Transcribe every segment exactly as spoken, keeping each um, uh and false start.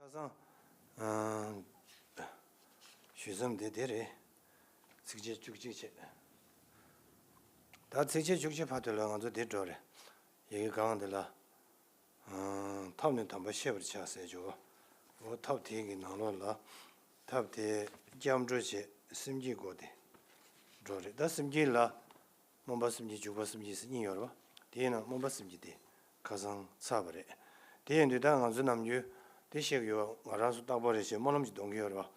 ཁ་སང་། ཨང་། ཞུས་མཚམས་དེ་དེ་རེད། ཚིགས་བཅད་བཅུ་གཅིག་བྱས། ད་ཚིགས་བཅད་བཅུ་གཅིག་ཕར་དེ་ལ་ང་ཚོ་དེ་འགྲོ་རེད། ཡི་གེ་གང་དེ་ལ། ཨང་། ཐབས་ནི་དམ་པ་ཤེས་པར་བྱ་ཟེར་བྱུང་། འོ་ཐབས་དེ་གི་ནང་ལོགས་ལ། ཐབས་དེ་སྐྱབས་འགྲོ་བྱེད་སེམས་བསྐྱེད་སྒོ་དེ་འགྲོ་རེད། ད་སེམས་བསྐྱེད་ལ། སྨོན་པ་སེམས་བསྐྱེད། འཇུག་པ་སེམས་བསྐྱེད་ཟེར་གཉིས་ཡོད་རེད་བ། དེའི་ནང་སྨོན་པ་སེམས་བསྐྱེད་དེ་ཁ་སང་ཚར་བ་རེད། དེ་ཡིན་དུས་ད་ང་ཚོ་ནམ་རྒྱུན་དེ་བཤད་ཀྱི་ཡོད། ང་རང་ཚོ་རྟག་པར་རེ་བྱས་སྨོན་ལམ་ཅིག་གཏོང་གི་ཡོད་རེད་བ།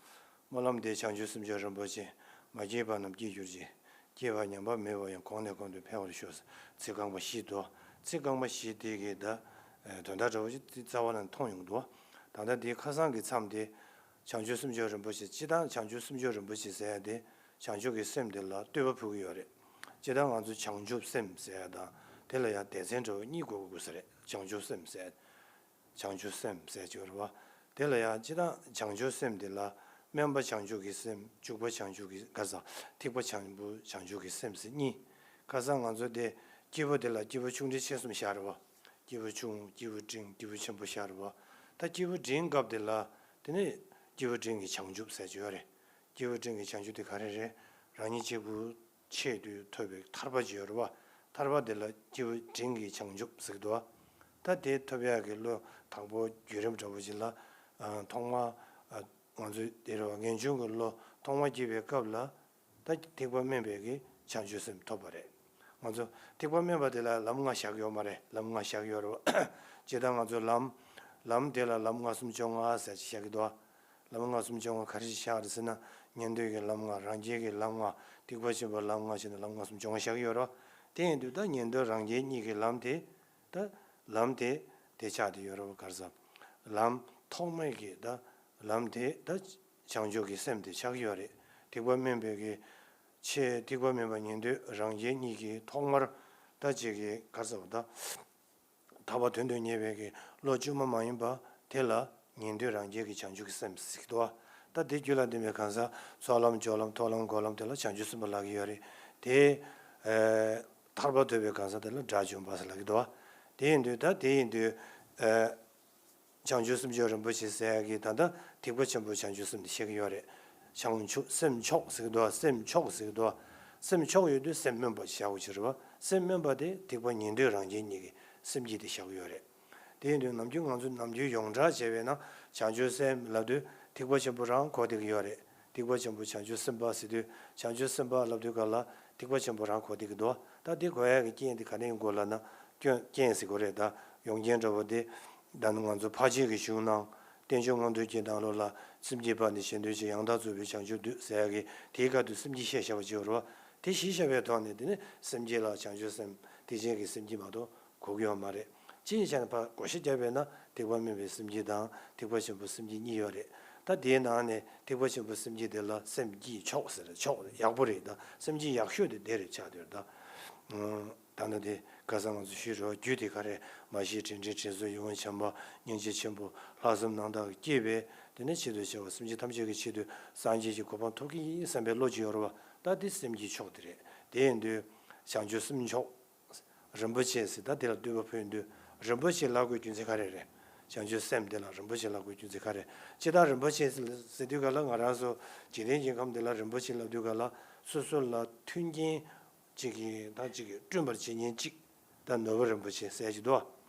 སྨོན་ལམ་དེ་བྱང་ཆུབ་སེམས་མཆོག་རིན་པོ་ཆེ། མ་སྐྱེས་པ་རྣམས་སྐྱེ་གྱུར་ཅིག། སྐྱེས་པ་ཉམས་པ་མེད་པ་ཡང་། གོང་ནས་གོང་དུ་འཕེལ་བར་ཤོག། ཚིག་རྐང་པ་བཞི་འདུག། ཚིག་རྐང་པ་བཞི་དེ་གི་ད་དོན་དག་འདྲ་བོ་ཞིག་དེ་རྩ་བ་ནས་མཐོང་ཡོང་གི་འདུག། ད་ལྟ་དེ་ཁ་སང་གི་མཚམས་དེ། བྱང་ཆུབ་སེམས་མཆོག་རིན་པོ་ཆེ། སྤྱིར་བཏང་བྱང་ཆུབ་སེམས་མཆོག་རིན་པོ་ཆེ་ཟེར་ཡ་དེ་བྱང་ཆུབ་ཀྱི་སེམས་དེ་ལ་བསྟོད་པ་ཕུལ་གྱི་ཡོད་རེད། སྤྱིར་བཏང་ང་ཚོ་བྱང་ཆུབ་སེམས་ཟེར་ཡ་དང་དེ་ལ་ཡང་སྡེ་ཚན་འདྲ་བོ་གཉིས་དགོས་དགོས་ས་རེད། བྱང་ཆུབ་སེམས་ཟེར། བྱང་ཆུབ་སེམས་ཟེར་གྱི་ཡོད་རེད་བ། དེ་ལ་ཡང་སྤྱིར་བཏང་བྱང་ཆུབ་སེམས་དེ་ལ་དམན་པ་བྱང་ཆུབ་ཀྱི་སེམས། ལྕུག་པ་བྱང་ཆུབ་ཀྱི། ག་ས། ཐིགས་པ་བྱང་བུ་བྱང་ཆུབ་ཀྱི་སེམས་ཟེར་གཉིས། ཁ་སང་ང་ཚོ་དེ་སྐྱེས་བུ་དེ་ལ་སྐྱེས་བུ་ཆུང་འབྲིང་ཆེ་གསུམ་བཞག་རེད་བ། སྐྱེས་བུ་ཆུང་། སྐྱེས་བུ་འབྲིང་། སྐྱེས་བུ་ཆེན་པོ་བཞག་རེད་བ། ད་སྐྱེས་བུ་འབྲིང་སྐབས་དེ་ལ་དེ་ནས་སྐྱེས་བུ་འབྲིང་གི་བྱང་ཆུབ་ཟེར་གྱི་ཡོད་རེད། སྐྱེས་བུ་འབྲིང་གི་བྱང་ཆུབ་དེ་ག་རེ་རེད། རང་ཉིད་གཅིག་པུ་ཆེད་དུ་ཐོབ་པའི་ཐར་པ་ཅིག་ཡོད་རེད་བ། ཐར་པ་དེ་ལ་སྐྱེས་བུ་འབྲིང་གི་བྱང་ཆུབ་ཟེར་གྱི་འདུག་བ། ད་དེ་ཐོབ་ཡག་གི་བློ་དང་པོ་བརྒྱུད་རིམ་འདྲ་བོ་ཅིག་ལ། ཨ། ཐོག་མ། ཨ། ང་ཚོའི་དེ་རེད་བ། ངེས་འབྱུང་གི་བློ་ཐོག་མ་སྐྱེས་པའི་སྐབས་ལ། ད་ཐེག་པ་དམན་པའི་གི་བྱང་ཆུབ་སེམས་ཐོབ་པ་རེད། ང་ཚོ་ཐེག་པ་དམན་པ་དེ་ལ་ལམ་ལྔ་བཞག་ཡོད་མ་རེད། ལམ་ལྔ་བཞག་ཡོད་རེད་བ། སྤྱིར་བཏང་ང་ཚོ་ལམ། ལམ་དེ་ལ་ལམ་ལྔ་གསུམ་བཅོ་ལྔ་ཟེར་ཅིག་བཞག་གི་འདུག་བ། ལམ་ལྔ་གསུམ་བཅོ་ལྔ་ག་རེ་ཞིག་བཞག་རེད་ཟེར་ན། ཉན་ཐོས་ཀྱི་ལམ་ལྔ། རང་རྒྱལ་གྱི་ལམ་ལྔ། ཐེག་པ་ཆེན་པོའི་ལམ་ལྔ་བྱས་ནས་ལམ་ལྔ་གསུམ་བཅོ་ལྔ་བཞག་གི་ཡོད་རེད་བ། དེ་ཡིན་དུས་ད་ཉན་ཐོས་རང་རྒྱལ་གཉིས་ཀྱི་ལམ་དེ། ད་ལམ་དེ་དེ་ཆགས་བསྡད་ཡོད་རེད་བ། ག་རེ་ཟེར། ལམ་ཐོག་མའི་གི་ད་ལམ་དེ་ད་བྱང་ཆུབ་ཀྱི་སེམས་དེ་ཆགས་ཀྱི་ཡོད་རེད། ཐེག་པ་དམན་པའི་གི་ཆེ། ཐེག་པ་དམན་པ་ཉན་ཐོས་རང་རྒྱལ་གཉིས་ཀྱི་ཐོག་མར་ད་ཅིག་གི་ག་རེ་ཟེར་བ། ད་ཐར་པ་དོན་དུ་གཉེར་བའི་གི་བློ་བཅོས་མ་མ་ཡིན་པ་དེ་ལ་ཉན་ཐོས་རང་རྒྱལ་གྱི་བྱང་ཆུབ་ཀྱི་སེམས་ཟེར་གྱི་འདུག་བ། ད་དེ་རྒྱུད་ལ་ལྡན་པའི་གང་ཟག་ཚོགས་ལམ་སྦྱོར་ལམ་ཐོབ་ལམ་འགོག་ལམ་དེ་ལ་བྱང་ཆུབ་སེམས་དཔའ་ལབ་ཀྱི་ཡོད་རེད། དེ། ཨ། ཐར་པ་ཐོབ་པའི་གང་ཟག་དེ་ལ་དགྲ་བཅོམ་པ་ཟེར་ལབ་ཀྱི་འདུག་བ། དེ་ཡིན་དུས་ད་དེ་ཡིན་དུས། ཨ། བྱང་ཆུབ་སེམས་མཆོག་རིན་པོ་ཆེ་ཟེར་ཡག་གི་ད་ལྟ་ཐེག་པ་ཆེན་པོའི་བྱང་ཆུབ་སེམས་དེ་བཤད་ཀྱི་ཡོད་རེད། བྱང་ཆུབ་སེམས་མཆོག་ཟེར་གྱི་འདུག་བ། སེམས་མཆོག་ཟེར་གྱི་འདུག་བ། སེམས་མཆོག་ཡོད་དུས་སེམས་དམན་པ་བཞག་དགོས་ཀྱི་རེད་བ། སེམས་དམན་པ་དེ་ཐེག་པ་ཉན་ཐོས་རང་རྒྱལ་གཉིས་ཀྱི་སེམས་བསྐྱེད་དེ་བཞག་གི་ཡོད་རེད། དེ་ཡིན་དུས་ནམ་རྒྱུན་ང་ཚོ་ནམ་རྒྱུན་ཡོངས་གྲགས་བྱས་པས་ན་བྱང་ཆུབ་སེམས་ལབ་དུས་ཐེག་པ་ཆེན་པོ་རང་གོ་བསྡད་ཀྱི་ཡོད་རེད། ཐེག་པ་ཆེན་པོ་བྱང་ཆུབ་སེམས་དཔའ་ཟེར་དུས་བྱང་ཆུབ་སེམས་དཔའ་ལབ་དུས་ག་ལ་ཐེག་པ་ཆེན་པོ་རང་གོ་བསྡད་ཀྱི་འདུག་ད་འདི་གོ་ཡག་གི་རྐྱེན་དེ་ག་ནས་ཡིན་དགོས་ལབ་ན། སྐྱོན། རྐྱེན་ཟེར་དགོས་རེད། ད་ཡོན་ཏན་འདྲ་བོ་དེ། ད་ནི་ང་ཚོ་ཕར་ཕྱིན་གྱི་གཞུང་ནང་། བསྟན་བཅོས་མངོན་མཐོའི་རྒྱན་དང་ལོ་ལ། སེམས་བསྐྱེད་པ་ནི་གཞན་དོན་ཆེ། ཡང་དག་རྫོགས་པའི་བྱང་ཆུབ་འདོད། ཟེར་ཡག་གི་དེའི་སྐབས་དུ་སེམས་བསྐྱེད་བཤད་བཞག་པ་ཅིག་ཡོད་རེད་བ། དེ་གཞི་བཞག་པའི་ཐོག་ནས་དེ་ནི་སེམས་བསྐྱེད་ལ་བྱང་ཆུབ་སེམས་ཐེག་ཆེན་གྱི་སེམས་བསྐྱེད་མ་གཏོགས་གོ་གི་ཡོད་མ་རེད། ཅི་ཡིན་ཟེར་ན་ཕར་བགོ་བཤའ་བརྒྱབ་པས་ན་ཐེག་པ་དམན་པའི་སེམས་བསྐྱེད་དང་ཐེག་པ་ཆེན་པོའི་སེམས་བསྐྱེད་གཉིས་ཡོད་རེད། ད་དེའི་ནང་ནས་ཐེག་པ་ཆེན་པོའི་སེམས་བསྐྱེད་དེ་ལ་སེམས་བསྐྱེད་མཆོག་ཟེར། མཆོག་ཡག་པོ་རེད། ད་སེམས་བསྐྱེད་ཡག་ཤོས་དེ་དེ་རེད་ཆགས་བསྡད་ཡོད་རེད་ད། ད་ནི་དེ་ཁ་སང་ང་ཚོ་ཞུས་རེད་བ། རྒྱུ་དེ་ག་རེ། མ་ཤེས་དྲན་དྲན་དྲན་གསོ་ཡིད་འོང་བྱམས་པ་སྙིང་རྗེ་ཆེན་པོ་ལྷག་བསམ་རྣམ་དག་གིས་བསྐྱེད་པའི་དེ་ནི་ཆེད་དུ་བྱ་བ་སེམས་ཅན་ཐམས་ཅད་ཀྱི་ཆེད་དུ་སངས་རྒྱས་ཀྱི་གོ་འཕང་ཐོབ་ཀྱི་ཡིན་བསམ་པའི་བློ་ཅིག་ཡོད་རེད་བ། ད་དེ་སེམས་བསྐྱེད་མཆོག་དེ་རེད། དེ་ཡིན་དུས་བྱང་ཆུབ་སེམས་མཆོག་རིན་པོ་ཆེ་ཟེར། ད་དེ་ལ་བསྟོད་པ་ཕུལ་དུས་རིན་པོ་ཆེ་ལབ་དགོས་རྒྱུ་མཚན་ག་རེ་རེད། བྱང་ཆུབ་སེམས་དེ་ལ་རིན་པོ་ཆེ་ལབ་དགོས་རྒྱུ་མཚན་ག་རེ། སྤྱིར་བཏང་རིན་པོ་ཆེ་ཟེར་དུས་ག་ལ་ང་རང་ཚོ་འཇིག་རྟེན་གྱི་ཁམས་འདི་ལ་རིན་པོ་ཆེ་ལབ་དུས་ག་ལ་སོ་སོ་ལ་མཐུན་རྐྱེན་གཅིག་གིས་ད་གཅིག་གིས་བསྐྲུན་པར་བྱེད་མཁན་གཅིག། ད་ནོར་བུ་རིན་པོ་ཆེ་ཟེར་ཡ་ཅིག་འདུག་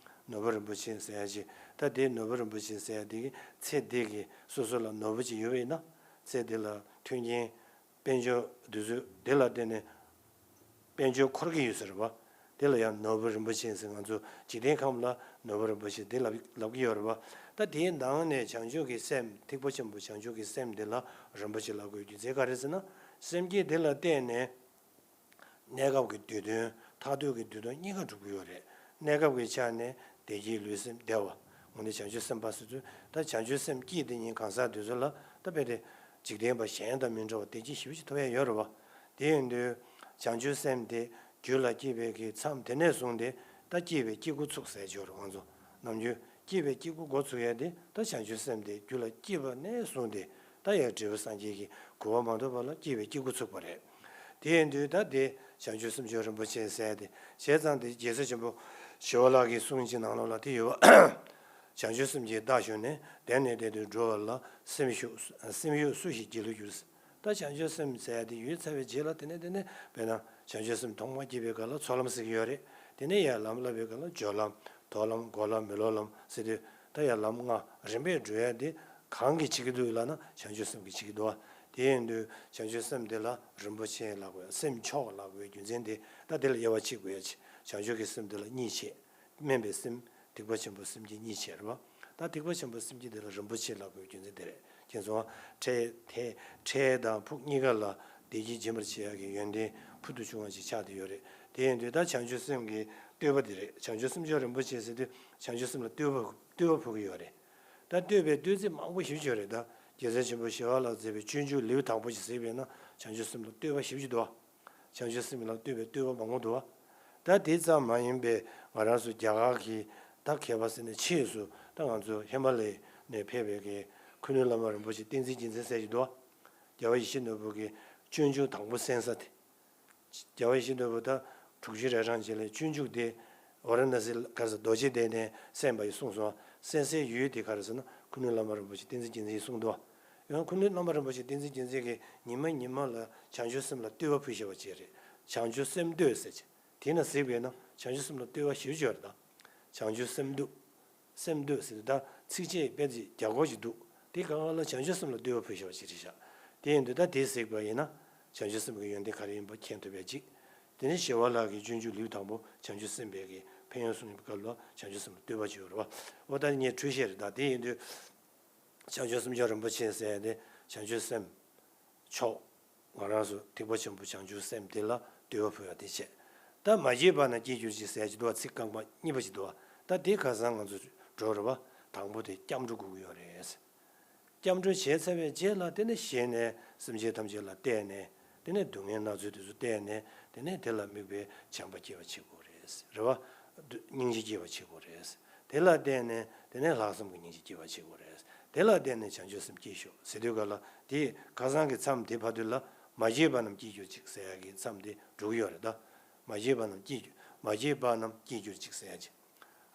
བ། ནོར་བུ་རིན་པོ་ཆེ་ཟེར་ཡ་ཅིག། ད་དེ་ནོར་བུ་རིན་པོ་ཆེ་ཟེར་ཡ་དེ་གི་ཚེ་འདི་གི་སོ་སོ་ལ་ནོར་བུ་ཅིག་ཡོད་པ་ཡིན་ན། ཚེ་འདི་ལ་མཐུན་རྐྱེན་དཔལ་འབྱོར་དེ་ཚོ་དེ་ལ་བརྟེན་ནས་དཔལ་འབྱོར་འཁོར་གྱི་ཡོད་ས་རེད་བ། དེ་ལ་ཡང་ནོར་བུ་རིན་པོ་ཆེ་ཟེར། ང་ཚོ་འཇིག་རྟེན་ཁམས་ལ་ནོར་བུ་རིན་པོ་ཆེ་དེ་ལབ་ལབ་ཀྱི་ཡོད་རེད་བ། ད་དེའི་ནང་ནས་བྱང་ཆུབ་ཀྱི་སེམས། ཐེག་པ་ཆེན་པོ་བྱང་ཆུབ་ཀྱི་སེམས་དེ་ལ་རིན་པོ་ཆེ་ལབ་དགོས་རྒྱུ་མཚན་ག་རེ་ཟེར་ན། སེམས་བསྐྱེད་དེ་ལ་བརྟེན་ནས། གནས་སྐབས་ཀྱི་འདོད་དོན། མཐར་ཐུག་གི་འདོད་དོན་གཉིས་ཀ་འགྲུབ་ཀྱི་ཡོད་རེད། གནས་སྐབས་ཀྱི་ཆ་ནས་བདེ་སྐྱིད་ལུས་སེམས་བདེ་བ། དངོས་གནས་བྱང་ཆུབ་སེམས་དཔའ་སོ་སོ། ད་བྱང་ཆུབ་སེམས་བསྐྱེད་དེ་ཉིན་གང་ཟག་དེ་ཚོ་ལ་ད་དཔེ་དེ་འཇིག་རྟེན་པ་གཞན་དང་མི་འདྲ་བ་བདེ་སྐྱིད་ཞེ་པོ་ཅིག་ཐོབ་ཡ་ཡོད་རེད་བ། དེ་ཡིན་དུས་བྱང་ཆུབ་སེམས་དེ་རྒྱུད་ལ་སྐྱེས་པའི་གི་མཚམས་དེ་ནས་བཟུང་སྟེ་ད་སྐྱེས་པའི་སྐྱེ་དགུ་ཚུགས་ཟེར་ཡ་ཅིག་ཡོད་རེད། ང་ཚོ་ནམ་རྒྱུན་སྐྱེས་པའི་སྐྱེ་དགུ་འགོ་ཚུགས་ཡ་དེ་ད་བྱང་ཆུབ་སེམས་དེ་རྒྱུད་ལ་སྐྱེས་པ་ནས་བཟུང་སྟེ། ད་ཡང་འབྲས་བུ་སངས་རྒྱས་ཀྱི་གོ་འཕང་མ་ཐོབ་བར་ལ་སྐྱེས་པའི་སྐྱེ་དགུ་ཚུགས་པ་རེད། དེ་ཡིན་དུས་ད་དེ་བྱང་ཆུབ་སེམས་མཆོག་རིན་པོ་ཆེ་ཟེར་ཏེ། བྱས་ཙང་དེ་རྗེ་བཙུན་ཆེན་པོ་ཞི་བ་ལྷ་གི་གསུང་གཅིག་ནང་ལོགས་ལ་དེ་ཡོད་པ། བྱང་ཆུབ་སེམས་ཀྱི་རྟ་ཞོན་ནས་བདེ་ནས་བདེ་དུ་འགྲོ་བ་ལ་སེམས་ཞུགས། སེམས་ཡོད་སུ་ཞིག་སྒྱིད་ལུག་འགྱུར། ད་བྱང་ཆུབ་སེམས་ཟེར་ཡ་དེ་ཡོད་ཚར་བའི་རྗེས་ལ་དེ་ནས་དེ་ནས་དཔེར་ན་བྱང་ཆུབ་སེམས་ཐོག་མ་སྐྱེས་པའི་སྐབས་ལ་ཚོགས་ལམ་ཟེར་གྱི་ཡོད་རེད། དེ་ནས་ཡར་ལམ་བསླབ་པའི་སྐབས་ལ་སྦྱོར་ལམ། དོར་ལམ། འགོག་ལམ། མི་སློབ་ལམ་ཟེར་དུས། ད་ཡར་ལམ་ལྔ་རིམ་པས་འགྲོ་ཡ་དེ་གང་གིས་བྱེད་ཀྱི་འདུག་ལབ་ན་བྱང་ཆུབ་སེམས་ཀྱིས་བྱེད་ཀྱི་འདུག་བ། དེ་ཡིན་དུས་བྱང་ཆུབ་སེམས་དེ་ལ་རིན་པོ་ཆེ་ལབ་དགོས། སེམས་མཆོག་ལབ་དགོས་རྒྱུ་མཚན་དེ། ད་དེ་ལ་དབྱེ་བ་ཕྱེ་དགོས་ཡ་ཆེ། བྱང་ཆུབ་ཀྱི་སེམས་དེ་ལ་གཉིས་ཕྱེ། དམན་པའི་སེམས། སྡིག་པ་ཆེན་པོའི་སེམས་བསྐྱེད་གཉིས་ཕྱེ་རེད་བ། ད་སྡིག་པ་ཆེན་པོའི་སེམས་བསྐྱེད་དེ་ལ་རིན་པོ་ཆེ་ལབ་དགོས་རྒྱུ་མཚན་དེ་རེད། ཁྱེད་ཚོ་འཕྲལ་དེ་འཕྲལ་དང་ཕུགས་གཉིས་ཀ་ལ་བདེ་སྐྱིད་སྦྱིན་པར་བྱེད་ཡག་གི་ཡོན་ཏན་ཕུལ་དུ་བྱུང་བ་ཞིག་ཆགས་བསྡད་ཡོད་རེད། དེ་ཡིན་དུས་ད་བྱང་ཆུབ་སེམས་ཀྱི་བསྟོད་པ་དེ་རེད། བྱང་ཆུབ་སེམས་མཆོག་རིན་པོ་ཆེ་ཟེར་དུས་བྱང་ཆུབ་སེམས་ལ་བསྟོད་པ་བསྟོད་པ་ཕུལ་གྱི་ཡོད་རེད། ད་བསྟོད་པའི་བསྟོད་ཚིག་མང་པོ་ཞེ་པོ་ཅིག་ཡོད་རེད། ད་རྒྱལ་སྲས་ཆེན་པོ་ཞི་བ་ལྷ་མཛད་པའི་སྤྱོད་འཇུག་ལེའུ་དང་པོ་ཞིག་གཟིགས་པས་ན་བྱང་ཆུབ་སེམས་ལ་བསྟོད་པ་ཞེ་པོ་ཅིག་འདུག་བ། བྱང་ཆུབ་སེམས་ལ་བསྟོད་པའི་བསྟོད་པ་མང་པོ་འདུག་བ། ད་དེ་ཙམ་མ་ཡིན་པའི་ང་རང་ཚོ་རྒྱ་གར་གྱི་ད་མཁས་པ་ཟེར་ནས་ཕྱིས་སུ་ད་ང་ཚོ་ཧི་མ་ལ་ཡ་ནས་ཕེབས་པའི་གི་ཁུ་ནུ་བླ་མ་རིན་པོ་ཆེ་བསྟན་འཛིན་རྒྱལ་མཚན་ཟེར་གྱི་འདུག་བ། རྒྱལ་བ་ཡིད་བཞིན་ནོར་བུ་གི་སྤྱོད་འཇུག་དང་པོ་གསན་ས་དེ། རྒྱལ་བ་ཡིད་བཞིན་ནོར་བུ་ད་དྲུག་ཅུ་རེ་གྲངས་ཅིག་ལ་སྤྱོད་འཇུག་དེ་ཨ་ཝ་ར་ཎ་སི་ག་རེ་ཟེར་རྡོ་རྗེ་གདན་ནས་གསན་པ་ཡིན་གསུངས་སོང་། གསན་སའི་ཡུལ་དེ་ག་རེ་ཟེར་ན་ཁུ་ནུ་བླ་མ་རིན་པོ་ཆེ་བསྟན་འཛིན་རྒྱལ་མཚན་ཡིན་གསུངས་འདུག་བ། ཡང་ཁུ་ནུ་བླ་མ་རིན་པོ་ཆེ་བསྟན་འཛིན་རྒྱལ་མཚན་གྱིས་ཉི་མ་ཉི་མ་ལ་བྱང་ཆུབ་སེམས་ལ་བསྟོད་པ་ཕུལ་བཞིན་པ་ཅིག་རེད། བྱང་ཆུབ་སེམས་བསྟོད་ཟེར་ཅིག་དེ་ན་གཟིགས་པས་ན་བྱང་ཆུབ་སེམས་ལ་བསྟོད་པ་ཞེ་པོ་ཅིག་ཡོད་རེད་ད། བྱང་ཆུབ་སེམས་བསྟོད། སེམས་བསྟོད་ཟེར་དུས་ད་ཚིགས་བཅད་དཔེ་ཆ་རྒྱག་སྐོར་ཅིག་འདུག་དེ་གང་ག་ལ་བྱང་ཆུབ་སེམས་ལ་བསྟོད་པ་ཕུལ་བཞིན་པ་ཅིག་རེད་ཤག་དེ་ཡིན་དུས་ད་དེ་གཟིགས་པ་ཡིན་ན་བྱང་ཆུབ་སེམས་ཀྱི་ཡོན་ཏན་ག་རེ་ཡིན་པ་མཁྱེན་ཐུབ་པ་ཅིག་དེ་ནས་ཞི་བ་ལྷ་གི་སྤྱོད་འཇུག་ལེའུ་དང་པོ་བྱང་ཆུབ་སེམས་དཔའི་གི་ཕན་ཡོན་གསུངས་པའི་སྐབས་ལ་བྱང་ཆུབ་སེམས་ལ་བསྟོད་པ་ཅིག་ཡོད་རེད་བ། འོ་ད་ངས་འཁྲུལ་བཤད་རེད་ད། དེ་ཡིན་དུས། བྱང་ཆུབ་སེམས་མཆོག་རིན་པོ་ཆེ་ཟེར་ཡ་དེ་བྱང་ཆུབ་སེམས་མཆོག་ང་རང་ཚོ་སྡིག་པ་ཆེན་པོ་བྱང་ཆུབ་སེམས་དེ་ལ་བསྟོད་པ་ཕུལ་བ་དེ་བྱས། ད་མ་སྐྱེས་པ་རྣམས་སྐྱེ་གྱུར་ཅིག་ཟེར་ཡ་ཅིག་འདུག་བ། ཚིག་རྐང་པ་གཉིས་པ་ཅིག་འདུག་བ། ད་དེ་ཁ་སང་ང་ཚོ་འགྲོ་རེད་བ། དང་པོ་དེ་སྐྱབས་འགྲོ་དགོས་ཀྱི་ཡོད་རེད། སྐྱབས་འགྲོ་བྱས་ཚར་བའི་རྗེས་ལ་དེ་ནས་ཞེད་ནས་སེམས་ཅན་ཐམས་ཅད་ལ་བལྟས་ནས། དེ་ནས་སྡུག་བསྔལ་སྣ་ཚོགས་དེ་ཚོ་བལྟས་ནས། དེ་ནས་དེ་ལ་དམིགས་པའི་བྱམས་པ་སྐྱེ་བ་བྱེད་དགོས་རེད། རེད་བ། སྙིང་རྗེ་སྐྱེ་བ་བྱེད་དགོས་རེད། དེ་ལ་བརྟེན་ནས་དེ་ནས་ལྷག་བསམ་གྱི་སྙིང་རྗེ་སྐྱེ་བ་བྱེད་དགོས་རེད། དེ་ལ་བརྟེན་ནས་བྱང་ཆུབ་སེམས་སྐྱེ་ཤོག་ཟེར་དུས་ག་ལ་དེ་ཁ་སང་གི་མཚམས་དེ་བར་དུ་ལ་མ་སྐྱེས་པ་རྣམས་སྐྱེ་གྱུར་ཅིག་ཟེར་ཡ་གི་མཚམས་དེ་འགྲོ་གི་ཡོད་རེད་ད། མ་སྐྱེས་པ་རྣམས་སྐྱེ་གྱུར་མ་སྐྱེས་པ་རྣམས་སྐྱེ་གྱུར་ཅིག་ཟེར་ཡ་ཅིག་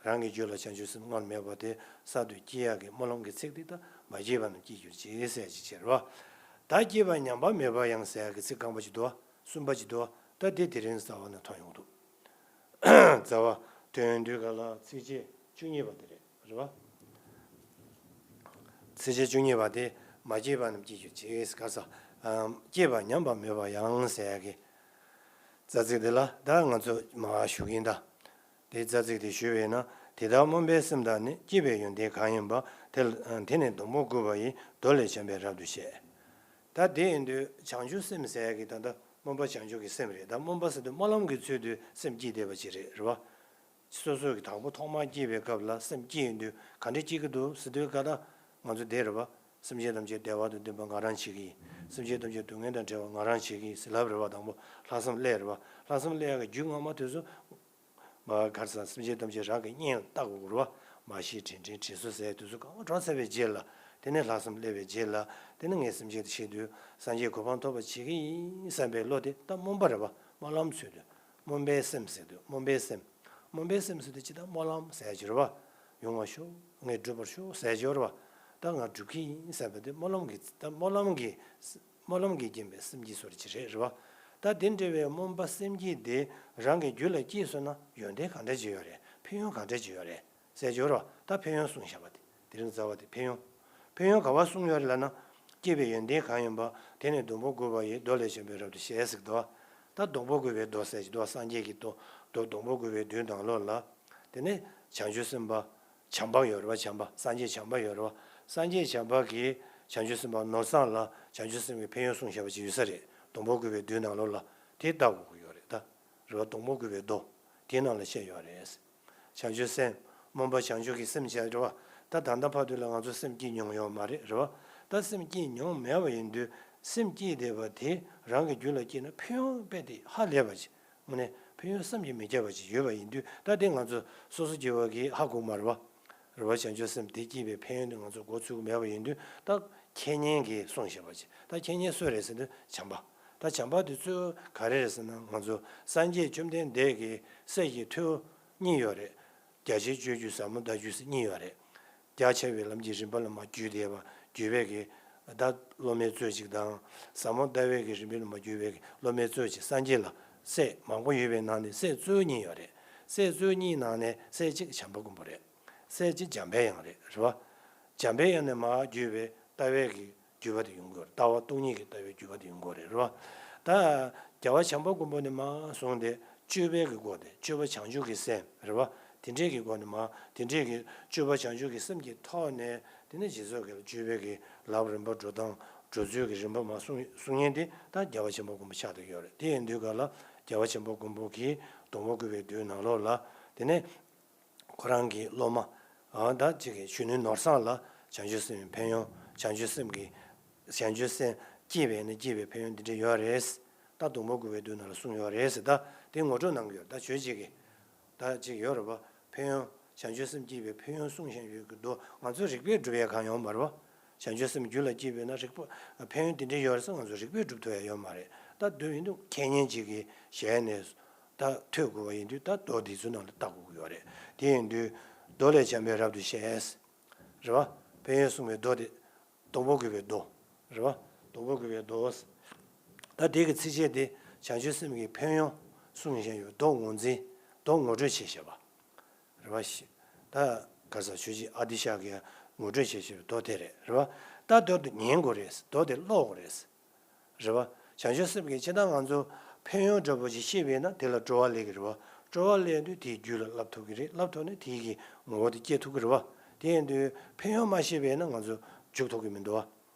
རང་གི་རྒྱུད་ལ་བྱང་ཆུབ་སེམས་སྔར་མེད་པ་དེ་གསར་དུ་སྐྱེ་ཡག་གི་སྨོན་ལམ་གྱི་ཚིག་དེ་ད་མ་སྐྱེས་པ་རྣམས་སྐྱེ་གྱུར་ཅིག་ཟེར་ཅིག་བྱེད་རོ། ད་སྐྱེས་པ་ཉམས་པ་མེད་པ་ཡང་ཟེར་ཡག་གི་ཚིག་རྐང་པ་ཅིག་འདུག་བ། གསུམ་པ་ཅིག་འདུག་བ། ད་དེ་དེ་རིང་རྩ་བ་ནས་མཐོང་ཡོང་འདུག་རྩ་བ་དོན་དུས་ག་ལ་ཚིགས་བཅད་བཅུ་གཉིས་པ་དེ་རེད། རེད་བ། ཚིགས་བཅད་བཅུ་གཉིས་པ་དེ་མ་སྐྱེས་པ་རྣམས་སྐྱེ་གྱུར་ཅིག་ཟེར་ག་ས། སྐྱེས་པ་ཉམས་པ་མེད་པ་ཡང་ཟེར་ཡག་གི་རྩ་ཚིག་དེ་ལ་ད་ང་ཚོ་མར་ཞུ་གི་ཡིན་ད། དེའི་རྩ་ཚིག་དེ་ཞུས་པས་ན། དེ་ལྟར་སྨོན་པའི་སེམས་དང་ནི། སྐྱེས་པའི་ཡོན་ཏན་གང་ཡིན་པ། དེ་དེ་ནི་སྡོང་པོ་བརྐོས་པ་ཡི། མདོ་ལས་བྱོན་པས་རབ་ཏུ་བཤད། ད་དེ་ཡིན་དུས་བྱང་ཆུབ་སེམས་ཟེར་ཡག་གི་ད་ལྟ་སྨོན་པ་བྱང་ཆུབ་ཀྱི་སེམས་རེད། ད་སྨོན་པ་ཟེར་དུས་སྨོན་ལམ་གྱི་ཚུལ་དུ་སེམས་བསྐྱེད་བསྡད་པ་ཅིག་རེད། རེད་བ། སོ་སོ་གི་དང་པོ་ཐོག་མར་སྐྱེས་པའི་སྐབས་ལ་སེམས་བསྐྱེད་ཡོང་དུས་ག་འདྲ་སྐྱེ་གི་འདུག་ཟེར་དུས་ག་ད་ང་ཚོ་བསྡད་རེད་བ། སེམས་ཅན་ཐམས་ཅད་བདེ་བ་དང་ལྡན་པ་ང་རང་བྱེད་ཀྱི་ཡིན། སེམས་ཅན་ཐམས་ཅད་སྡུག་བསྔལ་དང་བྲལ་བ་ང་རང་བྱེད་ཀྱི་ཡིན་ཟེར་ལབ་རེད་བ། དང་པོ་ལྷག་བསམ་སླེབས་རེད་བ། ལྷག་བསམ་སླེབས་ཡག་གི་རྒྱུ་སྔ་མ་དེ་ཚོ། མ་གར་ས་སེམས་ཅན་ཐམས་ཅད་རང་གི་གཉེན་ལ་བལྟ་དགོས་རེད་བ། མ་ཤེས་དྲིན་དྲན་དྲིན་གཟོ་ཟེར་དེ་ཚོ་གང་གྲོལ་ཚར་བའི་རྗེས་ལ། དེ་ནས་ལྷག་བསམ་སླེབས་པའི་རྗེས་ལ། དེ་ནས་ངས་སེམས་ཅན་དེ་ཆེད་དུ་སངས་རྒྱས་གོ་འཕང་ཐོབ་པ་བྱེད་ཀྱི་ཡིན་བསམ་པའི་བློ་དེ་ད་སྨོན་པ་རེད་བ། སྨོན་ལམ་ཚུལ་དུ། སྨོན་པའི་སེམས་ཟེར་དུས་སྨོན་པའི་སེམས། སྨོན་པའི་སེམས་ཟེར་དུས་ཅི་ལྟར་སྨོན་ལམ་ཟེར་གྱི་རེད་བ། ཡོང་བར་ཤོག་ངས་འགྲུབ་པར་ཤོག་ཟེར་གྱི་རེད་བ། ད་ང་འགྲུབ་ཀྱི་ཡིན་བསམ་པ་དེ་སྨོན་ལམ་གྱི་ད་སྨོན་ལམ་གྱི། སྨོན་ལམ་གྱིས་བརྒྱན་པའི་སེམས་བསྐྱེད་སོགས་ཅིག་རེད། རེད་བ། ད་དེ་འདྲ་བའི་སྨོན་པ་སེམས་བསྐྱེད་དེ་རང་གི་རྒྱུད་ལ་སྐྱེས་སོང་ན་ཡོན་ཏན་ག་འདྲ་ཅིག་ཡོད་རེད། ཕན་ཡོན་ག་འདྲ་ཅིག་ཡོད་རེད་ཟེར་གྱི་རེད་བ། ད་ཕན་ཡོན་གསུངས་བཞག་པ་དེ། དེ་རིང་རྩ་བ་དེ་ཕན་ཡོན། ཕན་ཡོན་ག་བ་གསུངས་ཡོད་རེད་ལབ་ན། སྐྱེས་པའི་ཡོན་ཏན་གང་ཡིན་པ། དེ་ནི་སྡོང་པོ་བརྐོས་པ་ཡི། མདོ་ལས་བྱོན་པས་རབ་ཏུ་བཤད་ཟེར་གི་འདུག་བ། ད་སྡོང་པོ་བརྐོས་པའི་མདོ་ཟེར་གྱི་འདུག་བ། སངས་རྒྱས་ཀྱི་མདོ་མདོ་སྡོང་པོ་བརྐོས་པའི་མདོའི་ནང་ལོགས་ལ། དེ་ནས་བྱང་ཆུབ་སེམས་དཔའ་བྱམས་པ་ཡོད་རེད་བ། བྱམས་པ། སངས་རྒྱས་བྱམས་པ་ཡོད་རེད་བ། སངས་རྒྱས་བྱམས་པ་གིས་བྱང་ཆུབ་སེམས་དཔའ་ནོར་བཟང་ལ་བྱང་ཆུབ་སེམས་ཀྱི་ཕན་ཡོན་གསུངས་བཞག་པ་ཅིག་ཡོད་ས་རེད། སྡོང་པོ་བརྐོས་པའི་མདོའི་ནང་ལོགས་ལ། དེ་ལྟ་དགོས་ཀྱི་ཡོད་རེད་ད། རེད་བ། སྡོང་པོ་བརྐོས་པའི་མདོ། དེའི་ནང་ལ་བཤད་ཡོད་རེད། བྱང་ཆུབ་སེམས། སྨོན་པ་བྱང་ཆུབ་ཀྱི་སེམས་བྱས་རེད་བ། ད་ད་ལྟ་བར་དུ་ལ་ང་ཚོ་སེམས་བསྐྱེད་མྱོང་ཡོད་མ་རེད། རེད་བ། ད་སེམས་བསྐྱེད་མྱོང་མེད་པ་ཡིན་དུས་སེམས་བསྐྱེད་བསྡད་པ་དེ་རང་གི་རྒྱུད་ལ་སྐྱེས་ན་ཕན་ཡོན་དཔེ་དེ་ཧ་ལས་པ་ཅིག་དངོས་གནས་ཕན་ཡོན་བསམ་གྱིས་མི་ཁྱབ་པ་ཅིག་ཡོད་པ་ཡིན་དུས། ད་དེ་ང་ཚོ་སོ་སོ་སྐྱེ་བོ་གིས་ཧ་གོ་མ་རེད་བ། རེད་བ། བྱང་ཆུབ་སེམས་དེ་བསྐྱེད་པའི་ཕན་ཡོན་དེ་ང་ཚོ་མགོ་ཚོད་ཀྱི་མེད་པ་ཡིན་དུས། ད་མཁས་སྙན་གྱིས་གསུངས་བཞག་པ་ཅིག་ད་མཁས་སྙན་སུ་རེད་ཟེར་དུས་བྱམས་པ། ད་བྱམས་པ་དེ་ཚོ་ག་རེ་རེད་ཟེར་ན། ང་ཚོ་སངས་རྒྱས་བཅོམ་ལྡན་འདས་ཀྱི་སྲས་ཀྱི་ཐུ་བོ་གཉིས་ཡོད་རེད། རྒྱ་ཆེར་སྤྱོད་རྒྱུ་ཟབ་མོ་ལྟ་རྒྱུ་ཟེར་གཉིས་ཡོད་རེད། རྒྱ་ཆེ་བའི་ལམ་གྱི་རིམ་པ་ལ་མར་བརྒྱུད་དེ་བརྒྱུད་པའི་གི་ད་སློབ་མའི་གཙོ་གཅིག་དང་། ཟབ་མོ་ལྟ་བའི་གི་རིམ་པའི་ལམ་མར་བརྒྱུད་པའི་གི་སློབ་མའི་གཙོ་གཅིག་སངས་རྒྱས་ལ་སྲས་མང་པོ་ཡོད་པའི་ནང་ནས་སྲས་གཙོ་བོ་གཉིས་ཡོད་རེད། སྲས་གཙོ་བོ་གཉིས་ནང་ནས་སྲས་གཅིག་བྱམས་པ་མགོན་པོ་རེད། སྲས་གཅིག་འཇམ་པའི་དབྱངས་རེད། རེད་བ། འཇམ་པའི་དབྱངས་ནས་མར་བརྒྱུད་པའི་ལྟ་བའི་གི་བརྒྱུད་པ་དེ་ཡོང་གི་ཡོད་རེད། ལྟ་བ་སྟོང་ཉིད་ཀྱི་ལྟ་བའི་བརྒྱུད་པ་དེ་ཡོང་གི་ཡོད་རེད། རེད་བ། ད་རྒྱལ་བ་བྱམས་པ་མགོན་པོ་ནས་མར་བཟུང་སྟེ་སྤྱོད་པའི་གི་སྒོ་དེ་སྤྱོད་པ་བྱང་ཆུབ་ཀྱི་སེམས། རེད་བ། དེ་འདྲའི་གི་སྒོ་ནས་མར་དེ་འདྲའི་གི་སྤྱོད་པ་བྱང་ཆུབ་ཀྱི་སེམས་ཀྱི་ཐོག་ནས། དེ་ནས་རྗེས་སུ་སྐྱོབ་སྤྱོད་པའི་གི་ལམ་རིམ་པ་འགྲོ་སྟངས་འགྲོ་ཚུལ་གྱི་རིམ་པ་མར་གསུང་གསུང་མཁན་དེ་ད་རྒྱལ་བ་བྱམས་པ་མགོན་པོ་ཆགས་བསྡད་ཡོད་རེད། དེ་ཡིན་དུས་ག་ལ་རྒྱལ་བ་བྱམས་པ་མགོན་པོ་གིས་སྡོང་པོ་བརྐོས་པའི་མདོའི་ནང་ལོགས་ལ། དེ་ནས་ཁོ་རང་གི་སློབ་མ། ཨ་ད་ཅིག་གི་གཞོན་ནུ་ནོར་བཟང་ལ་བྱང་ཆུབ་སེམས་ཀྱི་ཕན་ཡོན། བྱང་ཆུབ་སེམས་ཀྱི་བྱང་ཆུབ་སེམས་བསྐྱེད་པས་ནི་བསྐྱེད་པའི་ཕན་ཡོན་འདི་འདྲ་ཡོད་རེད། ད་སྡོང་པོ་བརྐོས་པའི་མདོའི་ནང་ལ་གསུངས་ཡོད་རེད་ཟེར། ད་དེ་ངོ་སྤྲོད་གནང་གི་ཡོད། ད་ཆོས་ཅིག་གི་ད་ཅིག་ཡོད་རེད་པ། ཕན་ཡོན། བྱང་ཆུབ་སེམས་བསྐྱེད་པའི་ཕན་ཡོན་གསུངས་བཞིན་ཡོད་ཀྱི་མདོ་ང་ཚོ་རིགས་པས་སྒྲུབ་ཡས་གང་ཡོད་མ་རེད་པ། བྱང་ཆུབ་སེམས་རྒྱུད་ལ་སྐྱེས་པས་ན་རིགས་པ་ཕན་ཡོན་དེ་འདྲ་ཡོད་རེད་ཟེར་ང་ཚོ་རིགས་པས་སྒྲུབ་ཐུབ་ཡ་ཡོད་མ་རེད། ད་མདོ་ཡིན་དུས་མཁས་སྙན་ཅིག་གི་ཞལ་ནས་ད་ཐོས་དགོས་པ་ཡིན་དུས་ད་མདོ་འདི་ཚོའི་ནང་ལ་ལྟ་དགོས་ཀྱི་ཡོད་རེད། དེ་ཡིན་དུས་མདོ་ལས་བྱམས་པས་རབ་ཏུ་བཤད། རེད་བ། ཕན་ཡོན་གསུངས་པའི་མདོ་དེ། སྡོང་པོ་བརྐོས་པའི་མདོ། རེད་བ། སྡོང་པོ་བརྐོས་པའི་མདོ། ད་དེ་གི་ཚིགས་བཅད་དེ་བྱང་ཆུབ་སེམས་ཀྱི་ཕན་ཡོན་གསུངས་བཞིན་ཡོད། མདོ་ངོས་འཛིན། མདོ་ངོ་སྤྲོད་བྱས་བཞག་པ། རེད་བ། ད་ག་ས་ཆོས་ཀྱི་ཨ་ཏི་ཤ་གི་ངོ་སྤྲོད་བྱས་བཞག་པའི་མདོ་དེ་རེད། རེད་བ། ད་མདོ་དེ་ཉན་དགོས་རེད། མདོ་དེ་ཀློག་དགོས་རེད། རེད་བ། བྱང་ཆུབ་སེམས་ཀྱི་ཇི་ལྟར་ང་ཚོ་ཕན་ཡོན་འདྲ་པོ་ཞིག་ཤེས་པས་ན་དེ་ལ་སྤྲོ་བ་སླེབས་ཀྱི་རེད་བ། སྤྲོ་བ་སླེབས་དུས་དེའི་རྒྱུད་ལ་བསླབ་ཐུབ་ཀྱི་རེད། བསླབ་ཐུབ་ནས་དེའི་གི་ངོ་བོ་དེ་སྐྱེ་ཐུབ་ཀྱི་རེད་བ། དེ་ཡིན་དུས་ཕན་ཡོན་མ་ཤེས་པས་ན་ང་ཚོ་འཇུག་ཐུབ་ཀྱི་མི་འདུག་བ།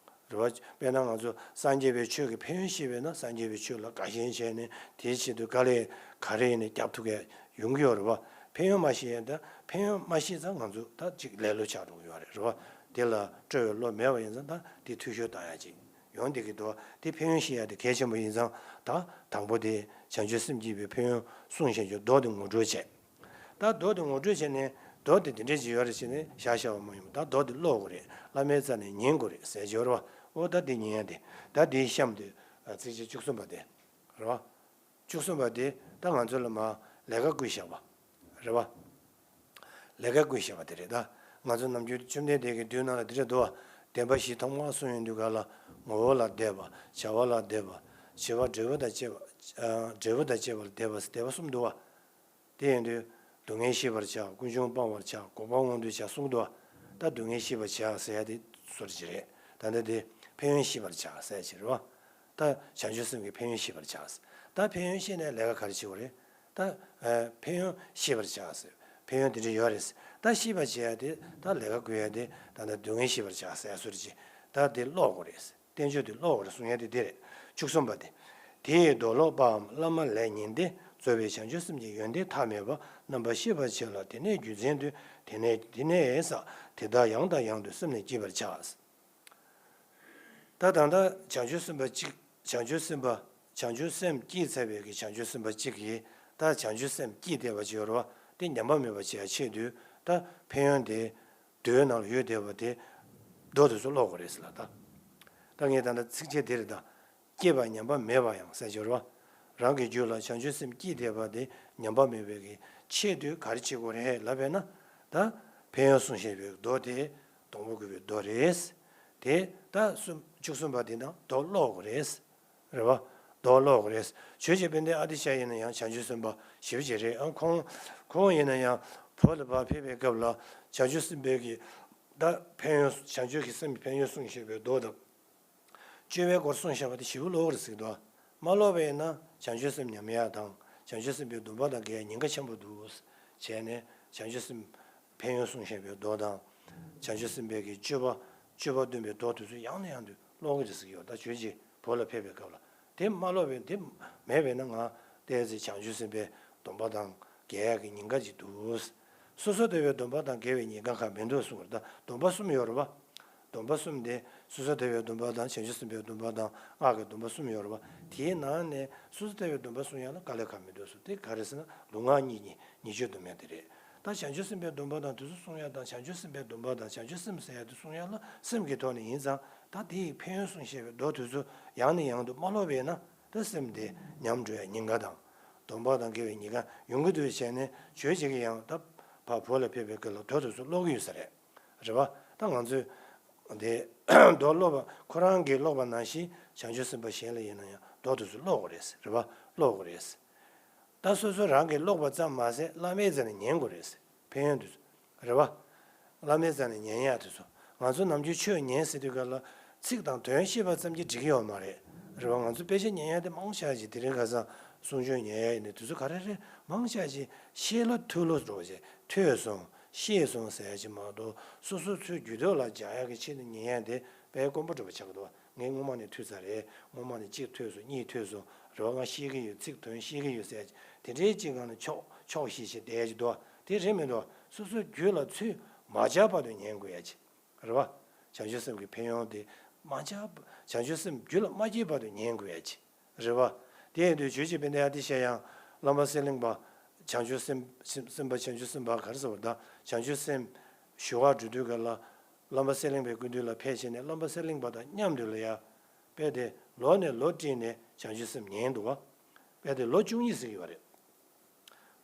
རེད་བ། དཔེར་ན་ང་ཚོ་སངས་རྒྱས་པའི་ཆོས་ཀྱི་ཕན་ཡོན་ཤེས་པས་ན་སངས་རྒྱས་པའི་ཆོས་ལ་དགའ་ཞེན་བྱས་ནས་དེའི་ཆེད་དུ་དཀའ་ལས་ག་རེ་ཡིན་ནས་བརྒྱབ་ཐུབ་ཀྱི་ཡོང་གི་ཡོད་རེད་བ། ཕན་ཡོན་མ་ཤེས་ཡ་ད་ཕན་ཡོན་མ་ཤེས་ཙང་ང་ཚོ་ད་ཅིག་ལེ་ལོ་ཆགས་འགྲོ་གི་ཡོད་རེད། རེད་བ། དེ་ལ་སྤྲོ་བའི་བློ་མེད་པ་ཡིན་ཙང་ད་དེ་འཐུས་ཤོར་བཏང་ཡ་ཅིག་ཡོང་བསྡད་ཀྱི་འདུག་དེ་ཕན་ཡོན་ཤེས་ཡ་དེ་གལ་ཆེན་པོ་ཡིན་ཙང་། ད་དང་པོ་དེ་བྱང་ཆུབ་སེམས་བསྐྱེད་པའི་ཕན་ཡོན་གསུངས་བཞིན་གྱི་མདོ་དེ་ངོ་སྤྲོད་བྱས། ད་མདོ་དེ་ངོ་སྤྲོད་བྱས་ནས་མདོ་དེ་དེ་འདྲས་ཅིག་ཡོད་རེད་ཟེར་ནས་བཞག་བཞག་པ་མ་ཡིན་པ། ད་མདོ་དེ་ཀློག་དགོས་རེད། བླ་མའི་རྩ་ནས་ཉན་དགོས་རེད་ཟེར་གྱི་ཡོད་རེད་བ། འོ་ད་དེ་ཉན་ཡ་དེ། ད་དེའི་གཤམ་དུ་ཚིགས་བཅད་བཅུ་གསུམ་པ་དེ་རེད་བ། བཅུ་གསུམ་པ་དེ་ད་ང་ཚོ་ལ་མར་ལས་ཀ་བསྐུལ་བཞག་པ་རེད་བ། ལས་ཀ་བསྐུལ་བཞག་པ་དེ་རེད། ད་ང་ཚོ་ནམ་རྒྱུན་བཅོམ་ལྡན་འདས་ཀྱི་མདོའི་ནང་ལ་དེ་འདྲ་འདུག་བ། བདེན་པ་བཞི་ཐོག་མར་གསུངས་ཡོང་དུས་ག་ལ་ངོ་བོ་ལ་བཟླས་པ། བྱ་བ་ལ་བཟླས་པ། བྱེད་པ་འབྲས་བུ་དང་བཅས་པ། ཨ་འབྲས་བུ་དང་བཅས་པ་ལ་བཟླས་པ་ཟེར་བཟླས་པ་གསུམ་འདུག་བ། དེ་ཡིན་དུས་སྡུག་བསྔལ་ཤེས་པར་བྱ། ཀུན་འབྱུང་སྤང་བར་བྱ། འགོག་པ་སྔོན་དུ་བྱ་གསུངས་འདུག་བ། ད་སྡུག་བསྔལ་ཤེས་པར་བྱ་ཟེར་ཡ་དེ་སོར་ཅིག་རེད། ད་ལྟ་དེ་ཕན་ཡོན་ཤེས་པར་བྱ་ཟེར་ཡ་ཅིག་རེད་བ། ད་བྱང་ཆུབ་སེམས་ཀྱི་ཕན་ཡོན་ཤེས་པར་བྱ་ཟེར། ད་ཕན་ཡོན་ཤེས་ནས་ལས་ཀ་ག་རེ་བྱེད་དགོས་རེད། ད་ཨ་ཕན་ཡོན་ཤེས་པར་བྱ་ཟེར། ཕན་ཡོན་དེ་འདྲ་ཡོད་རེད་ཟེར། ད་ཤེས་པར་བྱེད་ཡ་དེ་ད་ལས་ཀ་བསྐུལ་ཡ་དེ་ད་ལྟ་སྡུག་བསྔལ་ཤེས་པར་བྱ་ཟེར་ཡ་སོར་ཅིག་ད་དེ་ཀློག་དགོས་རེད་ཟེར། བསྟན་བཅོས་དེ་ཀློག་པར་གསུང་ཡ་དེ་འདི་རེད། བཅུ་གསུམ་པ་དེ། དེ་ཡི་མདོ་ཀློག་པའམ་བླ་མ་ལས་ཉན་ཏེ། རྫོགས་པའི་བྱང་ཆུབ་སེམས་ཀྱི་ཡོན་ཏན་ཐ་མལ་པ་རྣམ་པར་ཤེས་པར་བྱ་ལ། དེ་ནས་རྒྱུ་མཚན་དུ། དེ་ནས་དེ་ནས་ཟག་དེ་དག་ཡང་དང་ཡང་དུ་སེམས་ནས་བསྐྱེད་པར་བྱ། ད་ད་ལྟ་བྱང་ཆུབ་སེམས་དཔའ་གཅིག་བྱང་ཆུབ་སེམས་དཔའ། བྱང་ཆུབ་སེམས་བསྐྱེད་ཚར་བའི་གི་བྱང་ཆུབ་སེམས་དཔའ་གཅིག་གིས་ད་བྱང་ཆུབ་སེམས་བསྐྱེད་བསྡད་པ་ཅིག་ཡོད་རེད་བ། དེ་ཉམས་པ་མེད་པ་བྱེད་ཡ་ཆེད་དུ་ད་ཕན་ཡོན་དེ། མདོའི་ནང་ལ་ཡོད་བསྡད་པ་དེ་མདོ་དེ་ཚོ་ཀློག་དགོས་རེད་ཟེར་ལ་ད། ད་ངས་ད་ལྟ་ཚིགས་བཅད་འདི་རེད་ད། བསྐྱེད་པ་ཉམས་པ་མེད་པ་ཡང་ཟེར་གྱི་རེད་བ། རང་གི་རྒྱུད་ལ་བྱང་ཆུབ་སེམས་བསྐྱེད་བསྡད་པ་དེ་ཉམས་པ་མེད་པའི་གི་ཆེད་དུ་ག་རེ་བྱེད་དགོས་རེད་ལབ་པས་ན། ད་ཕན་ཡོན་གསུངས་བཞིན་པའི་མདོ་དེ་སྡོང་པོ་བརྐོས་པའི་མདོ་རེད། དེ་ད་གསུམ་བཅུ་གསུམ་པ་དེ་དང་མདོ་ཀློག་དགོས་རེད། རེད་བ། མདོ་ཀློག་དགོས་རེད། ཆོས་རྗེ་དཔལ་ལྡན་ཨ་ཏི་ཤ་ཡིན་ན་ཡང་བྱང་ཆུབ་སེམས་དཔའ་ཞེ་པོ་ཅིག་རེད། ཨང་ཁོང་ཁོང་ཡིན་ན་ཡང་བོད་ལ་ཕར་ཕེབས་པའི་སྐབས་ལ་བྱང་ཆུབ་སེམས་དཔའི་གི་ད་ཕན་ཡོན་བྱང་ཆུབ་ཀྱི་སེམས་ཀྱི་ཕན་ཡོན་གསུངས་བཞིན་པའི་མདོ་དང་། སྤྱོད་པའི་སྐོར་གསུངས་བཞག་པ་དེ་ཞེ་པོ་ཀློག་རེ་ཟེར་གྱི་འདུག་མ་ཀློག་པ་ཡིན་ན་བྱང་ཆུབ་སེམས་ཉམས་ཡག་དང་བྱང་ཆུབ་སེམས་དཔའི་སྡོམ་པ་དང་འགལ་ཉེན་ཁ་ཆེན་པོ་འདུག་བྱས་ནས་བྱང་ཆུབ་སེམས་ཕན་ཡོན་གསུངས་བཞག་པའི་མདོ་དང་། བྱང་ཆུབ་སེམས་དཔའི་གི་སྤྱོད་པ་སྤྱོད་པ་སྟོན་པའི་མདོ་དེ་ཚོ་ཡང་ནས་ཡང་དུ་ཀློག་གི་རེད་ཟེར་གྱི་ཡོད། ད་ཆོས་རྗེ་བོད་ལ་ཕེབས་པའི་སྐབས་ལ་དེ་མ་ཀློག་པའི་དེ་མེད་པས་ན་ང་ཏོག་ཙམ་བྱང་ཆུབ་སེམས་དཔའི་སྡོམ་པ་དང་འགལ་ཡག་གི་ཉེན་ཁ་ཅིག་འདུག་སོ་སོ་ལྟ་བའི་སྡོམ་པ་དང་འགལ་བའི་ཉེན་ཁ་གང་མི་འདུག་གསུངས་པ་རེད། ད་སྡོམ་པ་གསུམ་ཡོད་རེད་བ། སྡོམ་པ་གསུམ་དེ་སོ་སོ་ལྟ་བའི་སྡོམ་པ་དང་བྱང་ཆུབ་སེམས་དཔའི་སྡོམ་པ་དང་སྔགས་ཀྱི་སྡོམ་པ་གསུམ་ཡོད་རེད་བ། དེའི་ནང་ནས་སོ་སོ་ལྟ་བའི་སྡོམ་པ་སྲུང་ཡག་ལ་དཀའ་ལས་ཁག་མི་འདུག་གསུངས། དེ་ག་རེ་ཟེར་ན་ལུས་ངག་གཉིས་ཀྱི་ཉེས་སྤྱོད་སྡོམ་ཡག་དེ་རེད། ད་བྱང་ཆུབ་སེམས་དཔའི་སྡོམ་པ་དང་དེ་ཚོ་སྲུང་ཡག་དང་བྱང་ཆུབ་སེམས་དཔའི་སྡོམ་པ་དང་བྱང་ཆུབ་སེམས་ཟེར་ཡག་དེ་སྲུང་ཡག་ལ་སེམས་ཀྱི་ཐོག་ནས་ཡིན་ཙང་ད་དེ་ཡི་ཕན་ཡོན་གསུངས་བཞག་པའི་མདོ་དེ་ཚོ་ཡང་ནས་ཡང་དུ་མ་ཀློག་པས་ན་ད་སེམས་དེ་ཉམས་འགྲོ་ཡག་ཉེན་ཁ་དང་། སྡོམ་པ་དང་འགལ་བའི་ཉེན་ཁ་ཡོང་གི་འདུག་བྱས་ནས་ཆོས་རྗེ་གིས་ཡང་ད་ཕར་བོད་ལ་ཕེབས་པའི་སྐབས་ལ་མདོ་དེ་ཚོ་ཀློག་གི་ཡོད་ས་རེད། རེད་བ། ད་ང་ཚོས་དེ་མདོ་ཀློག་པ་ཁོ་རང་གིས་ཀློག་པ་ནང་བཞིན་བྱང་ཆུབ་སེམས་དཔའ་གཞན་ལ་ཡིན་ན་ཡང་མདོ་དེ་ཚོ་ཀློག་དགོས་རེད། རེད་བ། ཀློག་དགོས་རེད། ད་སོ་སོ་རང་གིས་ཀློག་པ་ཙམ་མ་ཟད་བླ་མའི་རྩ་ནས་ཉན་དགོས་རེད། ཕན་ཡོན་དེ་ཚོ། རེད་བ། བླ་མའི་རྩ་ནས་ཉན་ཡག་དེ་ཚོ། ང་ཚོ་ནམ་རྒྱུན་ཆོས་ཉན་ཟེར་དུས་སྐབས་ལ་ཚིག་དང་དོན་ཤེས་པ་ཙམ་གྱིས་འགྲིག་གི་ཡོད་མ་རེད། རེད་བ། ང་ཚོ་དཔེ་ཆ་ཉན་ཡག་དེ་མང་ཆེ་བ་ཅིག་དེ་རིང་ཁ་སང་གསུང་ཆོས་ཉན་ཡག་ཡིན་ནའི་དེ་ཚོ་ག་རེ་རེད། མང་ཆེ་བ་ཅིག་ཤེས་ལ་ཐོས་ལོ་འགྲོ་བ་ཅིག་ཐོས་སོང་ཤེས་སོང་ཟེར་ཡག་ཅིག་མ་གཏོགས་སོ་སོ་ཚོའི་རྒྱུད་ཐོག་ལ་འཇགས་ཡག་གི་ཆེད་དུ་ཉན་ཡག་དེ་དཔེ་དཀོན་པོ་འདྲ་པོ་ཆགས་ཀྱི་འདུག་བ། ངས་སྔོན་མ་ནས་ཐོས་ཚར་རེད། སྔོན་མ་ནས་གཅིག་ཐོས་སོང་གཉིས་ཐོས་སོང་། རེད་བ། ང་ཤེས་ཀྱི་ཡོད། ཚིག་དོན་ཤེས་ཀྱི་ཡོད་ཟེར་ཡག་ཅིག་དེ་འདྲའི་ཅིག་སྒང་ལ་ཆོག་ཆོག་ཤེས་ཤེས་བསྡད་ཡག་ཅིག་འདུག་བ། དེ་རེད་མི་འདུག་བ། སོ་སོའི་རྒྱུད་ལ་ཚུར་མ་འཇགས་བར་དུ་ཉན་དགོས་ཡག་ཅིག་རེད་བ། བྱང་ཆུབ་སེམས་ཀྱི་ཕན་ཡོན་དེ་མ་ཆགས། བྱང་ཆུབ་སེམས་རྒྱུད་ལ་མ་སྐྱེས་བར་དུ་ཉན་དགོས་ཡ་ཅིག་རེད་བ། དེ་ཡིན་དུས་ཇོ་བོ་རྗེ་དཔལ་ལྡན་ཨ་ཏི་ཤ་ཡང་བླ་མ་གསེར་གླིང་པ་བྱང་ཆུབ་སེམས་སེམས་སེམས་དཔའ་བྱང་ཆུབ་སེམས་དཔའ་ག་རེ་ཟེར་བ་དང་བྱང་ཆུབ་སེམས་ཞུ་བར་འགྲོ་དུས་ག་ལ་བླ་མ་གསེར་གླིང་པའི་སྐུ་མདུན་ལ་ཕེབས་བྱས་ནས་བླ་མ་གསེར་གླིང་པ་དང་མཉམ་དུ་ལ་ཡ་དཔེ་དེ་ལོ་ནས་ལོ་བསྲིངས་ནས་བྱང་ཆུབ་སེམས་ཉན་འདུག་བ། དཔེ་དེ་ལོ་བཅུ་གཉིས་ཟེར་གྱི་ཡོད་རེད།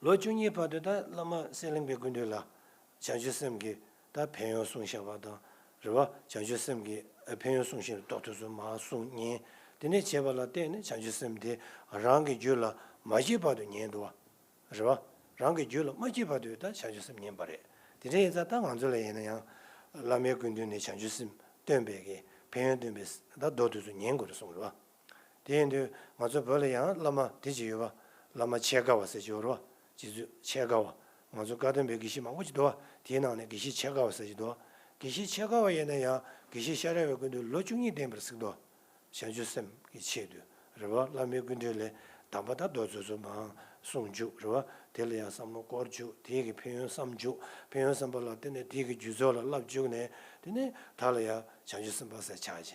ལོ་བཅུ་གཉིས་བར་དུ་ད་བླ་མ་གསེར་གླིང་པའི་སྐུ་མདུན་ལ་བྱང་ཆུབ་སེམས་ཀྱི་ད་ཕན་ཡོན་གསུངས་བཞག་པ་དང་། རེད་བ། བྱང་ཆུབ་སེམས་ཀྱི་ཕན་ཡོན་གསུངས་བཞིན་ཏོག་ཏོག་ཙམ་མར་གསུངས་ཉན། དེ་ནས་བྱས་པ་ལ་བརྟེན་ནས་བྱང་ཆུབ་སེམས་དེ་རང་གི་རྒྱུད་ལ་མ་སྐྱེས་བར་དུ་ཉན་འདུག་བ། རེད་བ། རང་གི་རྒྱུད་ལ་མ་སྐྱེས་བར་དུ་ད་བྱང་ཆུབ་སེམས་ཉན་པ་རེད། དེ་འདྲ་ཡིན་ཙང་ད་ང་ཚོ་ལ་ཡིན་ན་ཡང་བླ་མའི་སྐུ་མདུན་ནས་བྱང་ཆུབ་སེམས་སྟོན་པའི་གི་ཕན་ཡོན་སྟོན་པའི་ད་མདོ་དེ་ཚོ་ཉན་དགོས་རེད་གསུངས་རེད་བ། དེ་ཡིན་དུས་ང་ཚོ་བོད་ལ་ཡང་བླ་མ་དེ་ཅིག་ཡོད་པ། བླ་མ་ཆེ་དགའ་བ་ཟེར་གྱི་ཡོད་རེད་བ། རྗེ་བཙུན་ཆེ་དགའ་བ། ང་ཚོ་བཀའ་གདམས་པའི་དགེ་བཤེས་མང་པོ་ཅིག་འདུག་བ། དེའི་ནང་ནས་དགེ་བཤེས་ཆེ་དགའ་བ་ཟེར་གྱི་འདུག་བ། དགེ་བཤེས་ཆེ་དགའ་བ་ཡིན་ན་ཡང་དགེ་བཤེས་ཤ་ར་བའི་སྐུ་མདུན་ལོ་བཅུ་གཉིས་བསྟེན་པར་གཟིགས་འདུག་བྱང་ཆུབ་སེམས་ཀྱི་ཆེད་དུ་རེད་བ། བླ་མའི་སྐུ་མདུན་ལས་དམ་པ་ད་མདོ་ཚོ་ཚོ་མང་གསུང་བཅུག་རེད་བ། དེ་ལ་ཡང་བསམ་བློ་བསྐོར་བཅུག་དེའི་གི་ཕན་ཡོན་བསམ་བཅུག་ཕན་ཡོན་བསམ་པ་ལ་བརྟེན་ནས་དེའི་གི་རྒྱུ་ཚོགས་ལ་བསླབ་བཅུག་ནས་དེ་ནས་ད་ལ་ཡང་བྱང་ཆུབ་སེམས་དཔའ་ཟེར་ཆགས་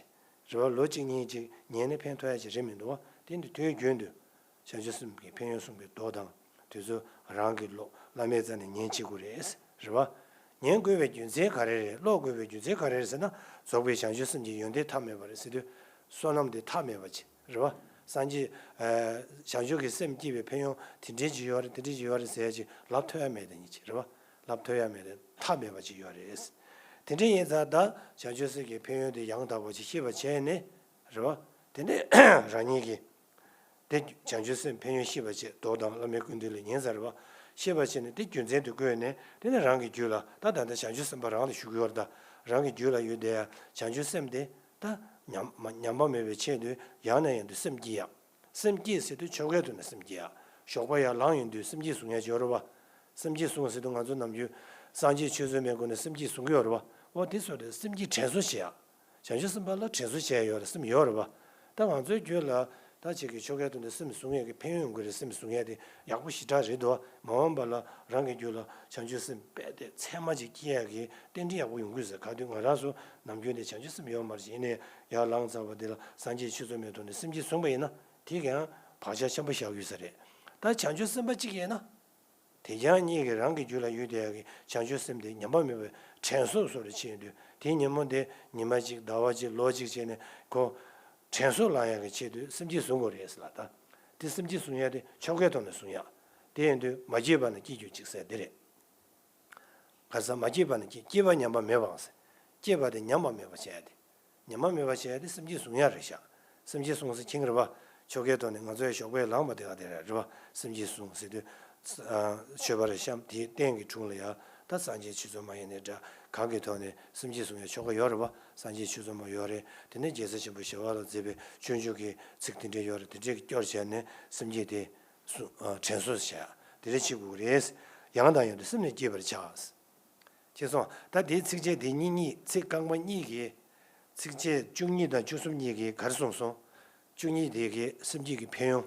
ཀྱི། རེ་བ་ལོ་གཅིག་གཉིས་ཅིག་ཉན་ནས་ཕན་ཐོགས་ཡ་ཅིག་རེད་མི་འདུག་བ། དེ་འདི་དུས་རྒྱུན་དུ་བྱང་ཆུབ་སེམས་ཀྱི་ཕན་ཡོན་གསུངས་པའི་མདོ་དང་དེ་ཚོ་རང་གི་ཀློག་བླ་མའི་རྩ་ནས་ཉན་བྱེད་དགོས་རེད། རེད་བ། ཉན་དགོས་པའི་རྒྱུ་མཚན་ག་རེ་རེད། ཀློག་དགོས་པའི་རྒྱུ་མཚན་ག་རེ་རེད་ཟེར་ན། རྫོགས་པའི་བྱང་ཆུབ་སེམས་ཀྱི་ཡོན་ཏན་ཐ་མལ་པ་རེད་ཟེར་དུས། བསོད་ནམས་དེ་ཐ་མལ་པ་ཅིག་རེད་བ། སངས་རྒྱས། བྱང་ཆུབ་ཀྱི་སེམས་སྐྱེས་པའི་ཕན་ཡོན་དེ་འདྲའི་ཅིག་ཡོད་རེད། དེ་འདྲའི་ཅིག་ཡོད་རེད་ཟེར་ཡ་ཅིག་ལབ་ཐུབ་ཡ་མེད་དེ་ཉིད་ཅིག་རེད་བ། ལབ་ཐུབ་ཡ་མེད་དེ་ཐ་མལ་པ་ཅིག་ཡོད་རེད། དེ་འདྲ་ཡིན་ཙང་ད་བྱང་ཆུབ་སེམས་ཀྱི་ཕན་ཡོན་དེ་ཡང་དག་པ་ཅིག་ཤེས་པ་བྱས་ནས་རེད་བ། དེ་ནས་རང་ཉིད་ཀྱིས་དེ་བྱང་ཆུབ་སེམས་ཕན་ཡོན་ཤེས་པ་བྱས་མདོ་དང་བླ་མའི་སྐུ་མདུན་ལ་ཉན་ཚར་བ། ཤེས་པ་བྱས་ནས་དེ་རྒྱུ་མཚན་དུ་བཀོད་ནས་དེ་ནས་རང་གི་རྒྱུད་ལ་ད་ད་ལྟ་བྱང་ཆུབ་སེམས་དཔའ་རང་ལ་ཞུ་གི་ཡོད་རེད་ད། རང་གི་རྒྱུད་ལ་ཡོད་བསྡད་ཡ་བྱང་ཆུབ་སེམས་དེ་ད་ཉམས་མ་ཉམས་པ་མེད་པའི་ཆེད་དུ་ཡང་ནས་ཡང་དུ་སེམས་བསྐྱེད་ཡ། སེམས་བསྐྱེད་ཟེར་དུས་ཆོ་གའི་ཐོག་ནས་སེམས་བསྐྱེད་ཡ། ཞོགས་པ་ཡར་ལངས་ཡོང་དུས་སེམས་བསྐྱེད་གསུང་ཡ་ཅིག་ཡོད་རེད་བ། སེམས་བསྐྱེད་གསུང་ཟེར་དུས་ང་ཚོ་ནམ་རྒྱུན་སངས་རྒྱས་ཆོས་ཚོལ་མའི་སྒོ་ནས་སེམས་བསྐྱེད་གསུང་གི་ཡོད་རེད་བ། འོ་དེ་ཚོ་རེད། སེམས་བསྐྱེད་དྲན་གསོ་བྱེད་ཡ། བྱང་ཆུབ་སེམས་དཔའ་ལ་དྲན་གསོ་བྱེད་ཡ་ཡོད་རེད། སེམས་ཡོད་རེད་བ། ད་ང་ཚོའི་རྒྱུད་ལ་ད་ཅིག་གི་ཆོ་གའི་ཐོག་ནས་སེམས་གསུང་ཡས་ཀྱི་ཕན་ཡོན་དགོས་རེད། སེམས་གསུང་ཡས་དེ་ཡག་པོ་ཞེ་དྲག་རེད་དོ། མ་འོངས་པ་ལ་རང་གི་རྒྱུད་ལ་བྱང་ཆུབ་སེམས་རྦད་དེ་ཚད་མ་ཅིག་སྐྱེ་ཡ་གི་རྟེན་འབྲེལ་ཡག་པོ་ཡོང་གི་ཟེར། ག་དུས་ང་རང་ཚོ་ནམ་རྒྱུན་དེ་བྱང་ཆུབ་སེམས་ཡོད་མ་རེད། ཡིན་ནའི་ཡར་ལངས་ཚར་བ་དེ་ལ་སངས་རྒྱས་ཆོས་ཚོལ་མའི་ཐོག་ནས་སེམས་བསྐྱེད་གསུངས་པ་ཡིན་ན་དེ་ཀྱང་བག་ཆགས་ཆེན་པོ་བཞག་ཡོད་ས་རེད། ད་བྱང་ཆུབ་སེམས་དཔའ་གཅིག་ཡིན་ན། དེ་རྐྱང་གཉིས་ཀྱིས་རང་གི་རྒྱུད་ལ་ཡོད་བསྡད་ཡག་གི་བྱང་ཆུབ་སེམས་དེ་ཉམས་པ་མེད་པའི་དྲན་གསོ་བཟོ་རེ་བྱེད་དུས་དེའི་ཉིན་མོ་དེ་ཉི་མ་གཅིག་ཟླ་བ་གཅིག་ལོ་གཅིག་བྱས་ནས་ཁོ་དྲན་གསོ་ལངས་ཡག་གི་ཆེད་དུ་སེམས་བསྐྱེད་གསུང་དགོས་རེད་ཟེར་ལ། ད་དེ་སེམས་བསྐྱེད་གསུང་ཡག་དེ་ཆོ་གའི་ཐོག་ནས་གསུང་ཡག་དེ་ཡིན་དུས་མ་སྐྱེས་པ་ནི་སྐྱེ་གྱུར་ཅིག་ཟེར་དེ་རེད། ག་ས་མ་སྐྱེས་པ་ནི་སྐྱེ། སྐྱེས་པ་ཉམས་པ་མེད་པའང་ཟེར། སྐྱེས་པ་དེ་ཉམས་པ་མེད་པ་བྱས་ཏེ། ཉམས་པ་མེད་པ་བྱས་ཏེ་སེམས་བསྐྱེད་གསུང་ཡག་རེད་ཤག་སེམས་བསྐྱེད་གསུང་ཟེར་མཁན་རེད་བ། ཆོ་གའི་ཐོག་ནས་ང་ཚོ་ཡང་ཞོགས་པའི་ལངས་པ་དེ་ག་དེ་རེད་བ། སེམས་བསྐྱེད་གསུང་ཟེར་དུས། མཆོད་པ་རེ་བཤམས་དེའི་རྟེན་གྱི་དྲུང་ལ་ཡ། ད་སངས་རྒྱས་ཆོས་ཚོལ་མ་ཡིན་ནའི་འདྲ་གང་གི་ཐོག་ནས་སེམས་བསྐྱེད་གསུང་ཡག་ཆོ་ག་ཡོད་རེད་བ། སངས་རྒྱས་ཆོས་ཚོལ་མ་ཡོད་རེད། དེ་ནས་རྒྱལ་སྲས་ཆེན་པོ་ཞི་བ་ལྷ་མཛད་པའི་སྤྱོད་འཇུག་གི་ཚིག་དེ་འདྲ་ཡོད་རེད། དེ་འདྲས་ཀྱི་སྐྱོར་བྱས་ནས་སེམས་བསྐྱེད་དེ། གསུང་། དྲན་གསོ་བྱས་དེ་རེ་བྱེད་དགོས་རེད། ཡང་དང་ཡང་དུ་སེམས་ནི་བསྐྱེད་པར་བྱ། ཅེས་གསུངས། ད་དེའི་ཚིགས་བཅད་དེ་གཉིས་གཉིས་ཚིག་རྐང་པ་གཉིས་ཀྱིས། ཚིགས་བཅད་བཅུ་གཉིས་དང་བཅུ་གསུམ་གཉིས་ཀྱིས་ག་རེ་གསུངས་སོང་། བཅུ་གཉིས་དེ་གའི་སེམས་བསྐྱེད་ཀྱི་ཕན་ཡོན་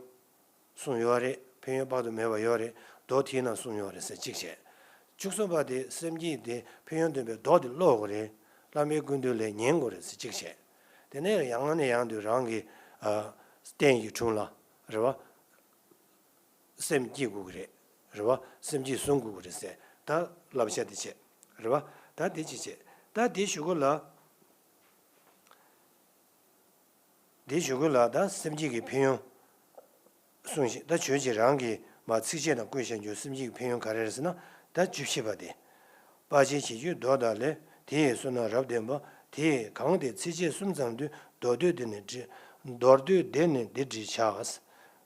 གསུངས་ཡོད་རེད། ཕན་ཡོན་དཔག་ཏུ་མེད་པ་ཡོད་རེད། མདོ་དེའི་ནང་གསུངས་ཡོད་རེད་ཟེར་གཅིག་བྱས། བཅུ་གསུམ་པ་དེ་སེམས་བསྐྱེད་དེ་ཕན་ཡོན་སྟོན་པའི་མདོ་དེ་ཀློག་དགོས་རེད། བླ་མའི་སྐུ་མདུན་ལས་ཉན་དགོས་རེད་ཟེར་གཅིག་བྱས། དེ་ནས་ཡང་ནས་ཡང་དུ་རང་གི་ཨ་རྟེན་གྱི་དྲུང་ལ་རེད་བ། སེམས་བསྐྱེད་དགོས་ཀྱི་རེད། རེད་བ། སེམས་བསྐྱེད་གསུང་དགོས་ཀྱི་རེད་ཟེར། ད་བསླབ་བྱ་དེ་བྱས། རེད་བ། ད་དེ་ཅི་བྱས། ད་དེ་གཞུག་གུ་ལ། དེ་གཞུག་གུ་ལ་ད་སེམས་བསྐྱེད་ཀྱི་ཕན་ཡོན་གསུངས་ཤིང་། ད་ཆོས་ཀྱི་རང་གིས་མ་ཚིགས་བཅད་དང་བཀོད་བཞག་རྒྱུ་སེམས་བསྐྱེད་ཀྱི་ཕན་ཡོན་ག་རེ་རེད་ཟེར་ན། ད་བཅུ་བཞི་པ་དེ། དཔའ་ཆེན་བྱེད་རྒྱུའི་མདོ་དག་ལས། དེ་ཡི་བསོད་ནམས་རབ་ལྡན་པ། དེ་ཡིས་གང་དེ་ཚིགས་བཅད་གསུམ་ཙམ་དུ། མདོར་བསྡུས་འདི་ནི་འདྲི། མདོར་བསྡུས་འདི་ནི་འདི་བྲི་བྱ།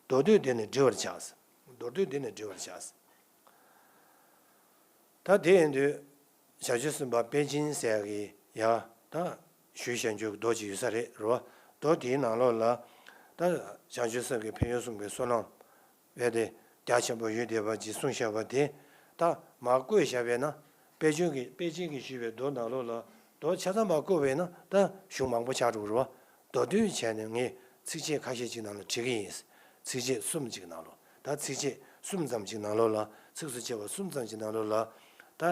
མདོར་བསྡུས་འདི་ནི་འབྲི་བར་བྱ། མདོར་བསྡུས་འདི་ནི་འབྲི་བར་བྱ། ད་དེ་ཡིན་དུས། བྱང་ཆུབ་སེམས་དཔའ་དཔལ་ཆེན་ཟེར་གི་ཡ། ད་ཞུ་བྱ་རྒྱུ་མདོ་ཅིག་ཡོད་ས་རེད་རོ། མདོ་དེའི་ནང་ལོགས་ལ། ད་བྱང་ཆུབ་སེམས་ཀྱི་ཕན་ཡོན་གསུམ་གྱི་བསོད་ནམས་དཔེ་དེ་རྒྱ་ཆེན་པོ་ཡོད་བསྡད་པ་ཅིག་གསུངས་བཞག་པ་དེ། ད་མར་བཀོད་བཞག་པས་ན། དཔལ་ཆེན་གྱི་དཔལ་ཆེན་གྱིས་ཞུས་པའི་མདོ་ནང་ལོགས་ལ། མདོ་ཆ་ཚང་མར་བཀོད་པས་ན་ད་གཞུང་མང་པོ་ཆགས་འགྲོ་གི་རེད་བ། མདོར་བསྡུས་བྱས་ནས་ངས་ཚིགས་བཅད་ཁ་ཤས་ཅིག་ནང་ལ་བྲིས་ཀྱི་ཡིན། ཚིགས་བཅད་གསུམ་ཅིག་ནང་ལོགས། ད་ཚིགས་བཅད་གསུམ་ཙམ་ཅིག་ནང་ལོགས་ལ། ཚིགས་སུ་བཅད་པ་གསུམ་ཙམ་ཅིག་ནང་ལོགས་ལ། ད་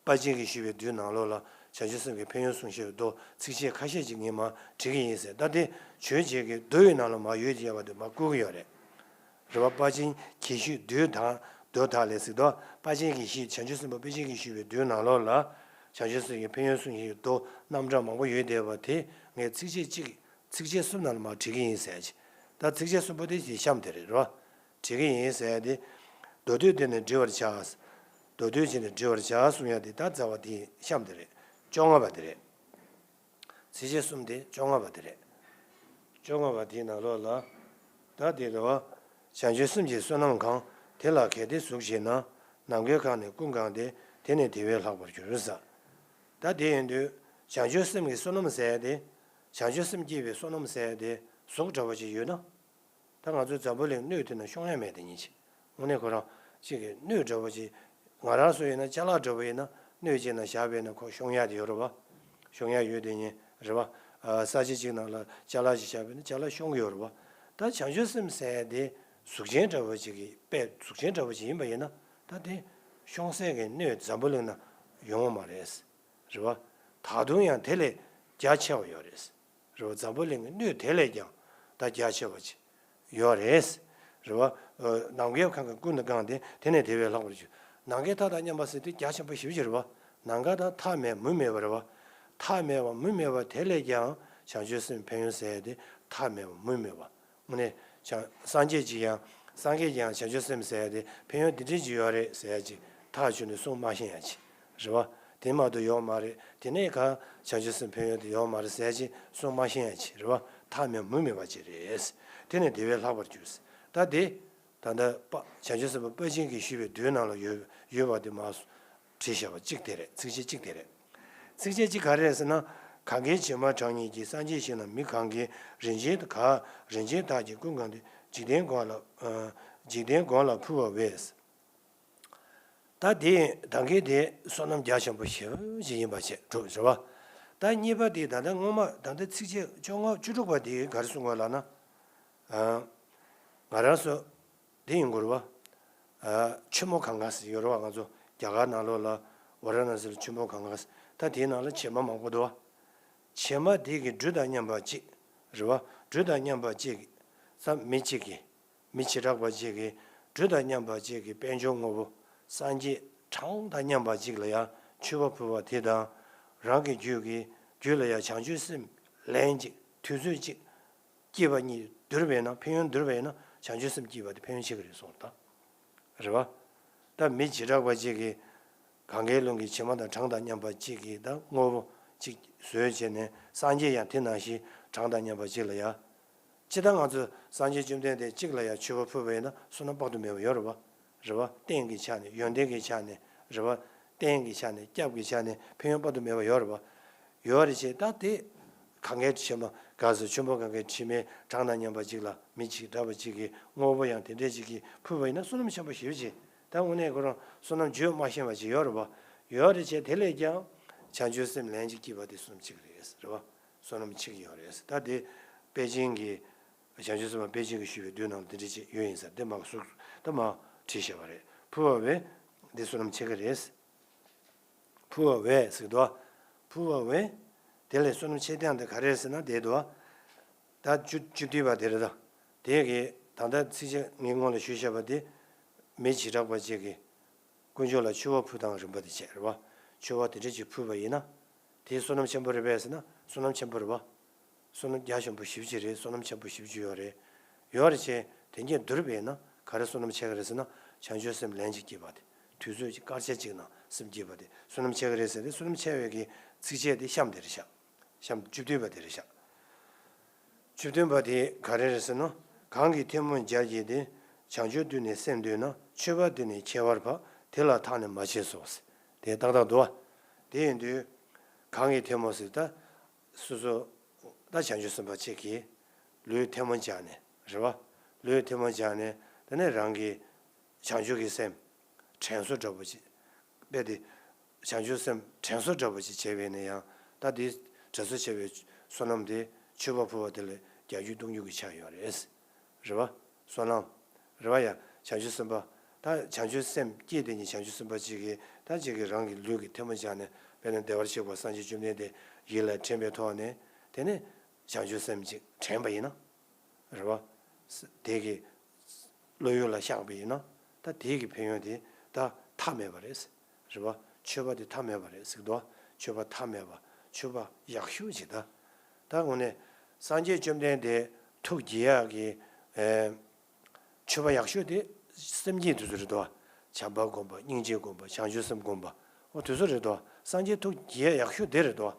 དཔལ་ཆེན་གྱིས་ཞུས་པའི་མདོའི་ནང་ལོགས་ལ་བྱང་ཆུབ་སེམས་ཀྱི་ཕན་ཡོན་གསུངས་བཞག་པའི་མདོ་ཚིགས་བཅད་ཁ་ཤས་ཅིག་ངས་མར་བྲིས་ཀྱི་ཡིན་ཟེར། ད་དེ་བརྗོད་བྱེད་ཀྱི་མདོ་ཡི་ནང་ལ་མར་ཡོད་ཀྱི་ཡོད་པ་དེ་མར་བཀོད་ཀྱི་ཡོད་རེད། རེད་བ། དཔལ་ཆེན་གྱིས་ཞུས་མདོའི་དག་མདོ་དག་ལས་ཟེར་དུས། དཔལ་ཆེན་གྱིས་ཞུས། བྱང་ཆུབ་སེམས་དཔའ་དཔལ་ཆེན་གྱིས་ཞུས་པའི་མདོའི་ནང་ལོགས་ལ། བྱང་ཆུབ་སེམས་ཀྱི་ཕན་ཡོན་གསུངས་བཞག་པའི་མདོ་རྣམ་གྲངས་མང་པོ་ཡོད་བསྡད་པ་དེ་ངས་ཚིགས་བཅད་གཅིག་ཚིགས་བཅད་གསུམ་ནང་ལ་མར་བྲིས་ཀྱི་ཡིན་ཟེར་གྱི། ད་ཚིགས་བཅད་གསུམ་པོ་དེ་ཞེས་གཤམ་དེ་རེད་རོ། བྲིས་ཀྱི་ཡིན་ཟེར་ཏེ། མདོར་བསྡུས་དེ་ནི་འབྲི་བར་བྱ། མདོར་བསྡུས་བྱས་ནས་འབྲི་བར་བྱ་གསུང་ཡ་དེ། ད་རྩ་བ་དེ་གཤམ་དེ་རེད། བཅོ་ལྔ་པ་དེ་རེད། ཚིགས་བཅད་གསུམ་དེ་བཅོ་ལྔ་པ་དེ་རེད། བཅོ་ལྔ་པ་དེའི་ནང་ལོགས་ལ། ད་དེ་རེད་བ། བྱང་ཆུབ་སེམས་ཀྱི་བསོད་ནམས་གང་། དེ་ལ་གལ་ཏེ་གཟུགས་བྱིན་ན། ནམ་མཁའི་ཁམས་ནི་ཀུན་གང་སྟེ། དེ་ནི་དེ་བས་ལྷག་པར་འགྱུར་ཟེར། ད་དེ་ཡིན་དུས། བྱང་ཆུབ་སེམས་ཀྱི་བསོད་ནམས་ཟེར་ཡ་དེ། བྱང་ཆུབ་སེམས་སྐྱེས་པའི་བསོད་ནམས་ཟེར་ཡ་དེ་གཟུགས་འདྲ་བོ་ཅིག་ཡོད་ན། ད་ང་ཚོ་འཛམ་བུ་གླིང་སྣོད་དེ་ན་ཤོང་ཡ་མེད་དེ་ཉིད་ཅིག་དངོས་གནས་ཁོ་རང་ཅིག་གི་སྣོད་འདྲ་བོ་ཅིག་ང་རང་ཚོ་ཡིན་ན་ཅ་ལག་འདྲ་བོ་ཡིན་ན། སྣོད་ཅིག་ན་བཞག་པས་ན་ཁོ་ཤོང་ཡ་དེ་ཡོད་རེད་བ། ཤོང་ཡ་ཡོད་དེ་ཉིད་རེད་བ། ཨ། ས་ཆ་ཅིག་ནང་ལ་ཅ་ལག་ཅིག་བཞག་པས་ན་ཅ་ལག་ཤོང་གི་ཡོད་རེད་བ། ད་བྱང་ཆུབ་སེམས་ཟེར་ཡ་དེ་གཟུགས་ཅན་འདྲ་བོ་ཅིག་གི་དཔེ་གཟུགས་ཅན་འདྲ་བོ་ཅིག་ཡིན་པ་ཡིན་ན། ད་དེ་ཤོང་སའི་གི་སྣོད་འཛམ་བུ་གླིང་ན་ཡོང་བ་མ་རེད། རེད་བ། ད་དུང་ཡང་དེ་ལས་རྒྱ་ཆེ་བ་ཡོད་རེད། རེད་བ། འཛམ་བུ་གླིང་གི་སྣོད་དེ་ལས་ཀྱང་ད་རྒྱ་ཆེ་བ་ཅིག་ཡོད་རེད། རེད་བ། ཨ། ནམ་མཁའི་ཁམས་ཀྱི་ཀུན་ཏུ་གང་སྟེ། དེ་ནི་དེ་བས་ལྷག་པར་འགྱུར། ནམ་མཁའི་མཐའ་དང་མཉམ་པ་ཟེར་དུས་རྒྱ་ཆེན་པོ་ཞེ་པོ་ཅིག་རེད་བ། ནམ་མཁའ་དང་མཐའ་མེད་མུ་མེད་པ་རེད་བ། མཐའ་མེད་པ་མུ་མེད་པ་དེ་ལས་ཀྱང་བྱང་ཆུབ་སེམས་ཕན་ཡོན་ཟེར་ཡ་དེ་མཐའ་མེད་པ་མུ་མེད་པ། དངོས་གནས་བྱང་སངས་རྒྱས་ཀྱིས་ཡང་། སངས་རྒྱས་ཀྱིས་ཡང་བྱང་ཆུབ་སེམས་ཟེར་ཡ་དེ་ཕན་ཡོན་འདི་འདྲ་ཅིག་ཡོད་རེད་ཟེར་ཡ་ཅིག་ཐག་ཆོད་ནས་གསུང་མ་ཤེས་ཡ་ཅིག་རེད་བ། དེ་མ་གཏོགས་ཡོད་མ་རེད། དེ་ནས་ག་བྱང་ཆུབ་སེམས་ཕན་ཡོན་དེ་ཡོད་མ་རེད་ཟེར་ཡ་ཅིག་གསུང་མ་ཤེས་ཡ་ཅིག་རེད་བ། མཐའ་མེད་མུ་མེད་པ་ཅིག་རེད། དེ་ནི་དེ་བས་ལྷག་པར་འགྱུར། ད་དེ་ད་ལྟ་དཔལ་བྱང་ཆུབ་སེམས་དཔའ་དཔལ་ཆེན་གྱིས་ཞུས་པའི་མདོའི་ནང་ལ་ཡོད་ཡོད་པ་དེ་མར་བྲིས་བཞག་པ་གཅིག་དེ་རེད། ཚིགས་བཅད་གཅིག་དེ་རེད། ཚིགས་བཅད་གཅིག་ག་རེ་རེད་ཟེར་ན། གང་གིས་བྱེ་མ་གྲངས་སྙེད་ཀྱི། སངས་རྒྱས་ཞིག་ན་མི་གང་གིས། རིན་ཆེན་ག་རིན་ཆེན་དག་གིས་ཀུན་གང་སྟེ། འཇིག་རྟེན་གང་ལ། ཨ། འཇིག་རྟེན་གང་ལ་ཕུལ་བ་བས། ད་དེ་ད་གིན་དེ་བསོད་ནམས་རྒྱ་ཆེན་པོ་ཞེ་པོ་ཅིག་ཡིན་པ་བྱས་གྲུབ་བྱས་པ། ད་གཉིས་པ་དེ་ད་ལྟ་སྔོན་མ་ད་ལྟ་ཚིགས་བཅད་བཅོ་ལྔ་བཅུ་དྲུག་པ་དེ་ག་རེ་གསུངས་པ་ལབ་ན། ཨ། ང་རང་ཚོ་འདི་ཡིན་དགོས་རེད་བ། ཨ། ཆུ་མོ་གངྒཱ་ཟེར་ཡོད་རེད་བ། ང་ཚོ་རྒྱ་གར་ནང་ལོགས་ལ་ཝཱ་ར་ཎ་སི་ལ་ཆུ་མོ་གངྒཱ་ཟེར། ད་དེའི་ནང་ལ་བྱེ་མ་མང་པོ་འདུག་བ། བྱེ་མ་དེ་གི་འབྲུ་དང་མཉམ་པ་གཅིག་རེད་བ། འབྲུ་དང་མཉམ་པ་གཅིག་གི་ཙམ་མི་གཅིག་གིས། མི་བྱེ་བྲག་པ་གཅིག་གིས་འབྲུ་དང་མཉམ་པ་གཅིག་གི་དཔལ་འབྱོར་དངོས་པོ། སངས་རྒྱས་གྲངས་དང་མཉམ་པ་གཅིག་ལ་ཡང་མཆོད་པ་ཕུལ་བ་དེ་དང་། རང་གི་རྒྱུད་ཀྱི་རྒྱུད་ལ་ཡང་བྱང་ཆུབ་སེམས་ལན་གཅིག་དུས་ཚོད་གཅིག་སྐྱེས་པ་གཉིས་བསྡུར་བས་ན། ཕན་ཡོན་བསྡུར་བས་ན་བྱང་ཆུབ་སེམས་སྐྱེས་པ་དེ་ཕན་ཡོན་ཆེ་གི་རེད་གསུངས་པ་དང་། རེད་བ། ད་མི་བྱེ་བྲག་པ་གཅིག་གིས་གང་གཱའི་ཀླུང་གི་བྱེ་མ་དང་གྲངས་དང་མཉམ་པ་གཅིག་གིས་ད་དངོས་པོ་གཅིག་བཟོས་བྱས་ནས། སངས་རྒྱས་ཡང་དེ་ནང་བཞིན་གྲངས་དང་མཉམ་པ་གཅིག་ལ་ཡ། ཅི་ལྟར་ང་ཚོས་སངས་རྒྱས་བཅོམ་ལྡན་འདས་གཅིག་ལ་ཡང་མཆོད་པ་ཕུལ་བ་ཡིན་ན་བསོད་ནམས་དཔག་ཏུ་མེད་པ་ཡོད་རེད་བ། རེད་བ། རྟེན་གྱི་ཆ་ནས། ཡོན་ཏན་གྱི་ཆ་ནས། རེད་བ། རྟེན་གྱི་ཆ་ནས། སྐྱབས་ཀྱི་ཆ་ནས་ཕན་ཡོན་དཔག་ཏུ་མེད་པ་ཡོད་རེད་བ། ཡོད་རེད་བྱས། ད་དེ་གངྒཱའི་བྱེ་མ་ག་ཟེར། ཆུ་མོ་གངྒཱའི་བྱེ་མའི་གྲངས་དང་མཉམ་པ་གཅིག་ལ་མི་བྱེ་བྲག་པ་གཅིག་གིས་དངོས་པོ་ཡང་དེ་འདྲས་གཅིག་གིས་ཕུལ་བ་ཡིན་ན་བསོད་ནམས་ཆེན་པོ་ཞེ་པོ་ཅིག་ད་དངོས་གནས་ཁོ་རང་བསོད་ནམས་བརྗོད་མ་ཤེས་པ་ཅིག་ཡོད་རེད་བ། ཡོད་རེད་བྱས། དེ་ལས་ཀྱང་བྱང་ཆུབ་སེམས་ལན་གཅིག་སྐྱེས་པ་དེ་བསོད་ནམས་ཆེ་གི་རེད། རེད་བ། བསོད་ནམས་ཆེ་གི་ཡོད་རེད། ད་དེ་དཔལ་ཆེན་གྱི་བྱང་ཆུབ་སེམས་དཔའ་དཔལ་ཆེན་གྱིས་ཞུས་པའི་མདོའི་ནང་ལ་དེ་འདྲ་ཅིག་ཡོད་ཡིན་ཟེར། དེ་མར་གཟུགས་ད་མར་བྲིས་བཞག་པ་རེད། ཕུལ་བ་བས་འདི་བསོད་ནམས་ཆེ་གི་རེད། ཕུལ་བ་བས་ཟེར་དོ། ཕུལ་བ་བས་དེ་ལས་བསོད་ནམས་ཆེ་སྟངས་དེ་ག་རེ་རེད་ཟེར་ན། དེ་དོ། ད་བཅུ་བཅུ་བདུན་པ་དེ་རེད་ད། དེ་གི་ད་ལྟ་ཚིགས་བཅད་ངས་སྔོན་ལ་ཞུས་བཞག་པ་དེ། མི་བྱེ་བྲག་པ་གཅིག་གིས་དཀོན་མཆོག་ལ་མཆོད་པ་ཕུལ་སྟངས་རིམ་པ་དེ་བྱས་རེད་བ། མཆོད་པ་དེ་འདྲ་ཅིག་ཕུལ་བ་ཡིན་ན། དེ་བསོད་ནམས་ཆེན་པོ་རེད་པས་ཟེར་ན། བསོད་ནམས་ཆེན་པོ་རེད་བ། བསོད་ནམས་རྒྱ་ཆེན་པོ་ཞེ་པོ་ཅིག་རེད། བསོད་ནམས་ཆེན་པོ་ཞེ་པོ་ཅིག་ཡོད་རེད། ཡོད་རེད་བྱས། དེ་གཉིས་བསྡུར་བས་ན་ག་རེ་བསོད་ནམས་ཆེ་གི་རེད་ཟེར་ན། བྱང་ཆུབ་སེམས་ལན་གཅིག་སྐྱེས་པ་དེ། དུས་ཚོད་ཅིག་སྐར་ཆ་གཅིག་ནང་ སེམས་བསྐྱེད་པ་དེ་བསོད་ནམས་ཆེ་གི་རེད་ཟེར་ཏེ། བསོད་ནམས་ཆེ་བའི་གི་ཚིགས་བཅད་དེ་གཤམ་དེ་རེད་ཤག་གཤམ་བཅུ་བདུན་པ་དེ་རེད་ཤག་བཅུ་བདུན་པ་དེ་ག་རེ་རེད་ཟེར་ན། གང་གིས་ཐལ་མོ་སྦྱར་བགྱིས་ཏེ། བྱང་ཆུབ་ཏུ་ནི་སེམས་འདུན་ན། མཆོད་པ་འདི་ནི་ཁྱད་པར་འཕགས། དེ་ལ་ཐག་ནི་མ་ཆོད་སོ། དེ་ཏག་ཏག་འདུག་བ། དེ་ཡིན་དུས་གང་གིས་ཐལ་མོ་ཟེར་ད། སོ་སོ་ད་བྱང་ཆུབ་སེམས་དཔའ་གཅིག་གིས་ལུས་ཐལ་མོ་སྦྱར་ནས་རེད་བ། ལུས་ཐལ་མོ་སྦྱར་ནས་དེ་ནས་རང་གི་བྱང་ཆུབ་ཀྱི་སེམས་དྲན་གསོ་འདྲ་པོ་ཅིག་རྦད་དེ་བྱང་ཆུབ་སེམས་དྲན་གསོ་འདྲ་པོ་ཅིག་བྱས་པས་ན་ཡང་། ད་དེ་དྲན་གསོ་བྱས་པའི་བསོད་ནམས་དེ་མཆོད་པ་ཕུལ་བ་དེ་ལས་བརྒྱ་འགྱུར་སྟོང་འགྱུར་གྱི་ཆགས་ཡོད་རེད། རེད་བ། བསོད་ནམས། རེད་བ་ཡ། བྱང་ཆུབ་སེམས་དཔའ། ད་བྱང་ཆུབ་སེམས་བསྐྱེད་དེ་ཉིད་བྱང་ཆུབ་སེམས་དཔའ་གཅིག་གིས་ད་གཅིག་གིས་རང་གི་ལུས་ཀྱི་ཐལ་མོ་སྦྱར་ནས། དཔེར་ན་བདེ་བར་གཤེགས་པ་སངས་རྒྱས་བཅོམ་ལྡན་འདས་ཡིད་ལ་དྲན་པའི་ཐོག་ནས་དེ་ནས་བྱང་ཆུབ་སེམས་གཅིག་དྲན་པ་ཡིན་ན། རེད་བ། དེ་གི་བློ་ཡུལ་ལ་བཞག་པ་ཡིན་ན། ད་དེ་གི་ཕན་ཡོན་དེ་ད་མཐའ་མེད་པ་རེད། རེད་བ། མཆོད་པ་དེ་མཐའ་མེད་པ་རེད་ཟེར་གི་འདུག་མཆོད་པ་མཐའ་མེད་པ། མཆོད་པ་ཡག་ཤོས་ཅིག་ད། ད་དངོས་གནས་སངས་རྒྱས་བཅོམ་ལྡན་འདས་ཐུགས་དགྱེས་ཡག་གི་ཨེ། མཆོད་པ་ཡག་ཤོས་དེ་སེམས་བསྐྱེད་དེ་ཚོ་རེད་དོ། བྱམས་པ་སྒོམ་པ། སྙིང་རྗེ་སྒོམ་པ། བྱང་ཆུབ་སེམས་སྒོམ་པ། འོ་དེ་ཚོ་རེད་དོ། སངས་རྒྱས་ཐུགས་དགྱེས་ཡག་ཤོས་དེ་རེད་དོ།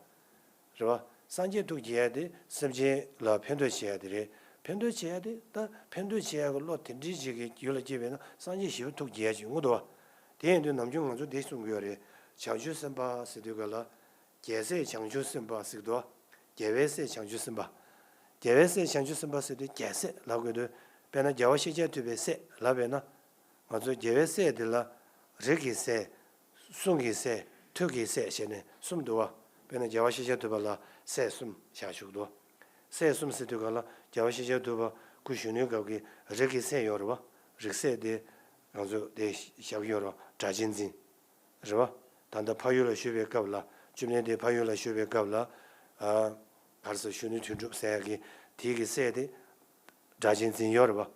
རེད་བ། སངས་རྒྱས་ཐུགས་དགྱེས་ཡག་དེ་སེམས་ཅན་ལ་ཕན་ཐོགས་བྱེད་ཡག་དེ་རེད། ཕན་ཐོགས་བྱེད་ཡག་དེ་ད་ཕན་ཐོགས་བྱེད་ཡག་གི་བློ་དེ་འདྲའི་ཅིག་གི་རྒྱུད་ལ་སྐྱེས་པས་ན་སངས་རྒྱས་ཞེ་པོ་ཐུགས་དགྱེས་ཡག་ཅིག་ཡོང་གི་འདུག་བ། དེ་ཡིན་དུས་ནམ་རྒྱུན་ང་ཚོ་དེ་གསུང་གི་ཡོད་རེད། བྱང་ཆུབ་སེམས་དཔའ་ཟེར་དུས་ག་ལ། རྒྱལ་སྲས་བྱང་ཆུབ་སེམས་དཔའ་ཟེར་གི་འདུག་བ། རྒྱལ་བའི་སྲས་བྱང་ཆུབ་སེམས་དཔའ། རྒྱལ་བའི་སྲས་བྱང་ཆུབ་སེམས་དཔའ་ཟེར་དུས་རྒྱལ་སྲས་ལབ་དགོས་དུས། དཔེར་ན་རྒྱལ་བ་ཤཱཀྱ་ཐུབ་པའི་སྲས་ལབ་པས་ན། ང་ཚོ་རྒྱལ་བའི་སྲས་འདི་ལ་རིགས་ཀྱི་སྲས། གསུང་གི་སྲས། ཐུགས་ཀྱི་སྲས་ཞེས་ནས་གསུམ་འདུག་བ། དཔེར་ན་རྒྱལ་བ་ཤཱཀྱ་ཐུབ་པ་ལ་སྲས་གསུམ་བཞག་བཞུགས་འདུག་སྲས་གསུམ་ཟེར་དུས་ག་ལ་རྒྱལ་བ་ཤཱཀྱ་ཐུབ་པ་སྐུ་གཞོན་ནུའི་སྐབས་ཀྱི་རིགས་ཀྱི་སྲས་ཡོད་རེད་བ། རིགས་སྲས་དེ་ང་ཚོ་དེ་བཞག་ཡོད་རེད་བ། སྒྲ་གཅན་འཛིན། རེད་བ། ད་ལྟ་འཕགས་ཡུལ་ལ་བཞུགས་པའི་སྐབས་ལ། བཅོམ་ལྡན་འདས་འཕགས་ཡུལ་ལ་བཞུགས་པའི་སྐབས་ལ། ཨ། ག་རེ་ཟེར། གཞོན་ནུ་དོན་གྲུབ་ཟེར་ཡག་གི་དེའི་གི་སྲས་དེ་སྒྲ་གཅན་འཛིན་ཡོད་རེད་བ།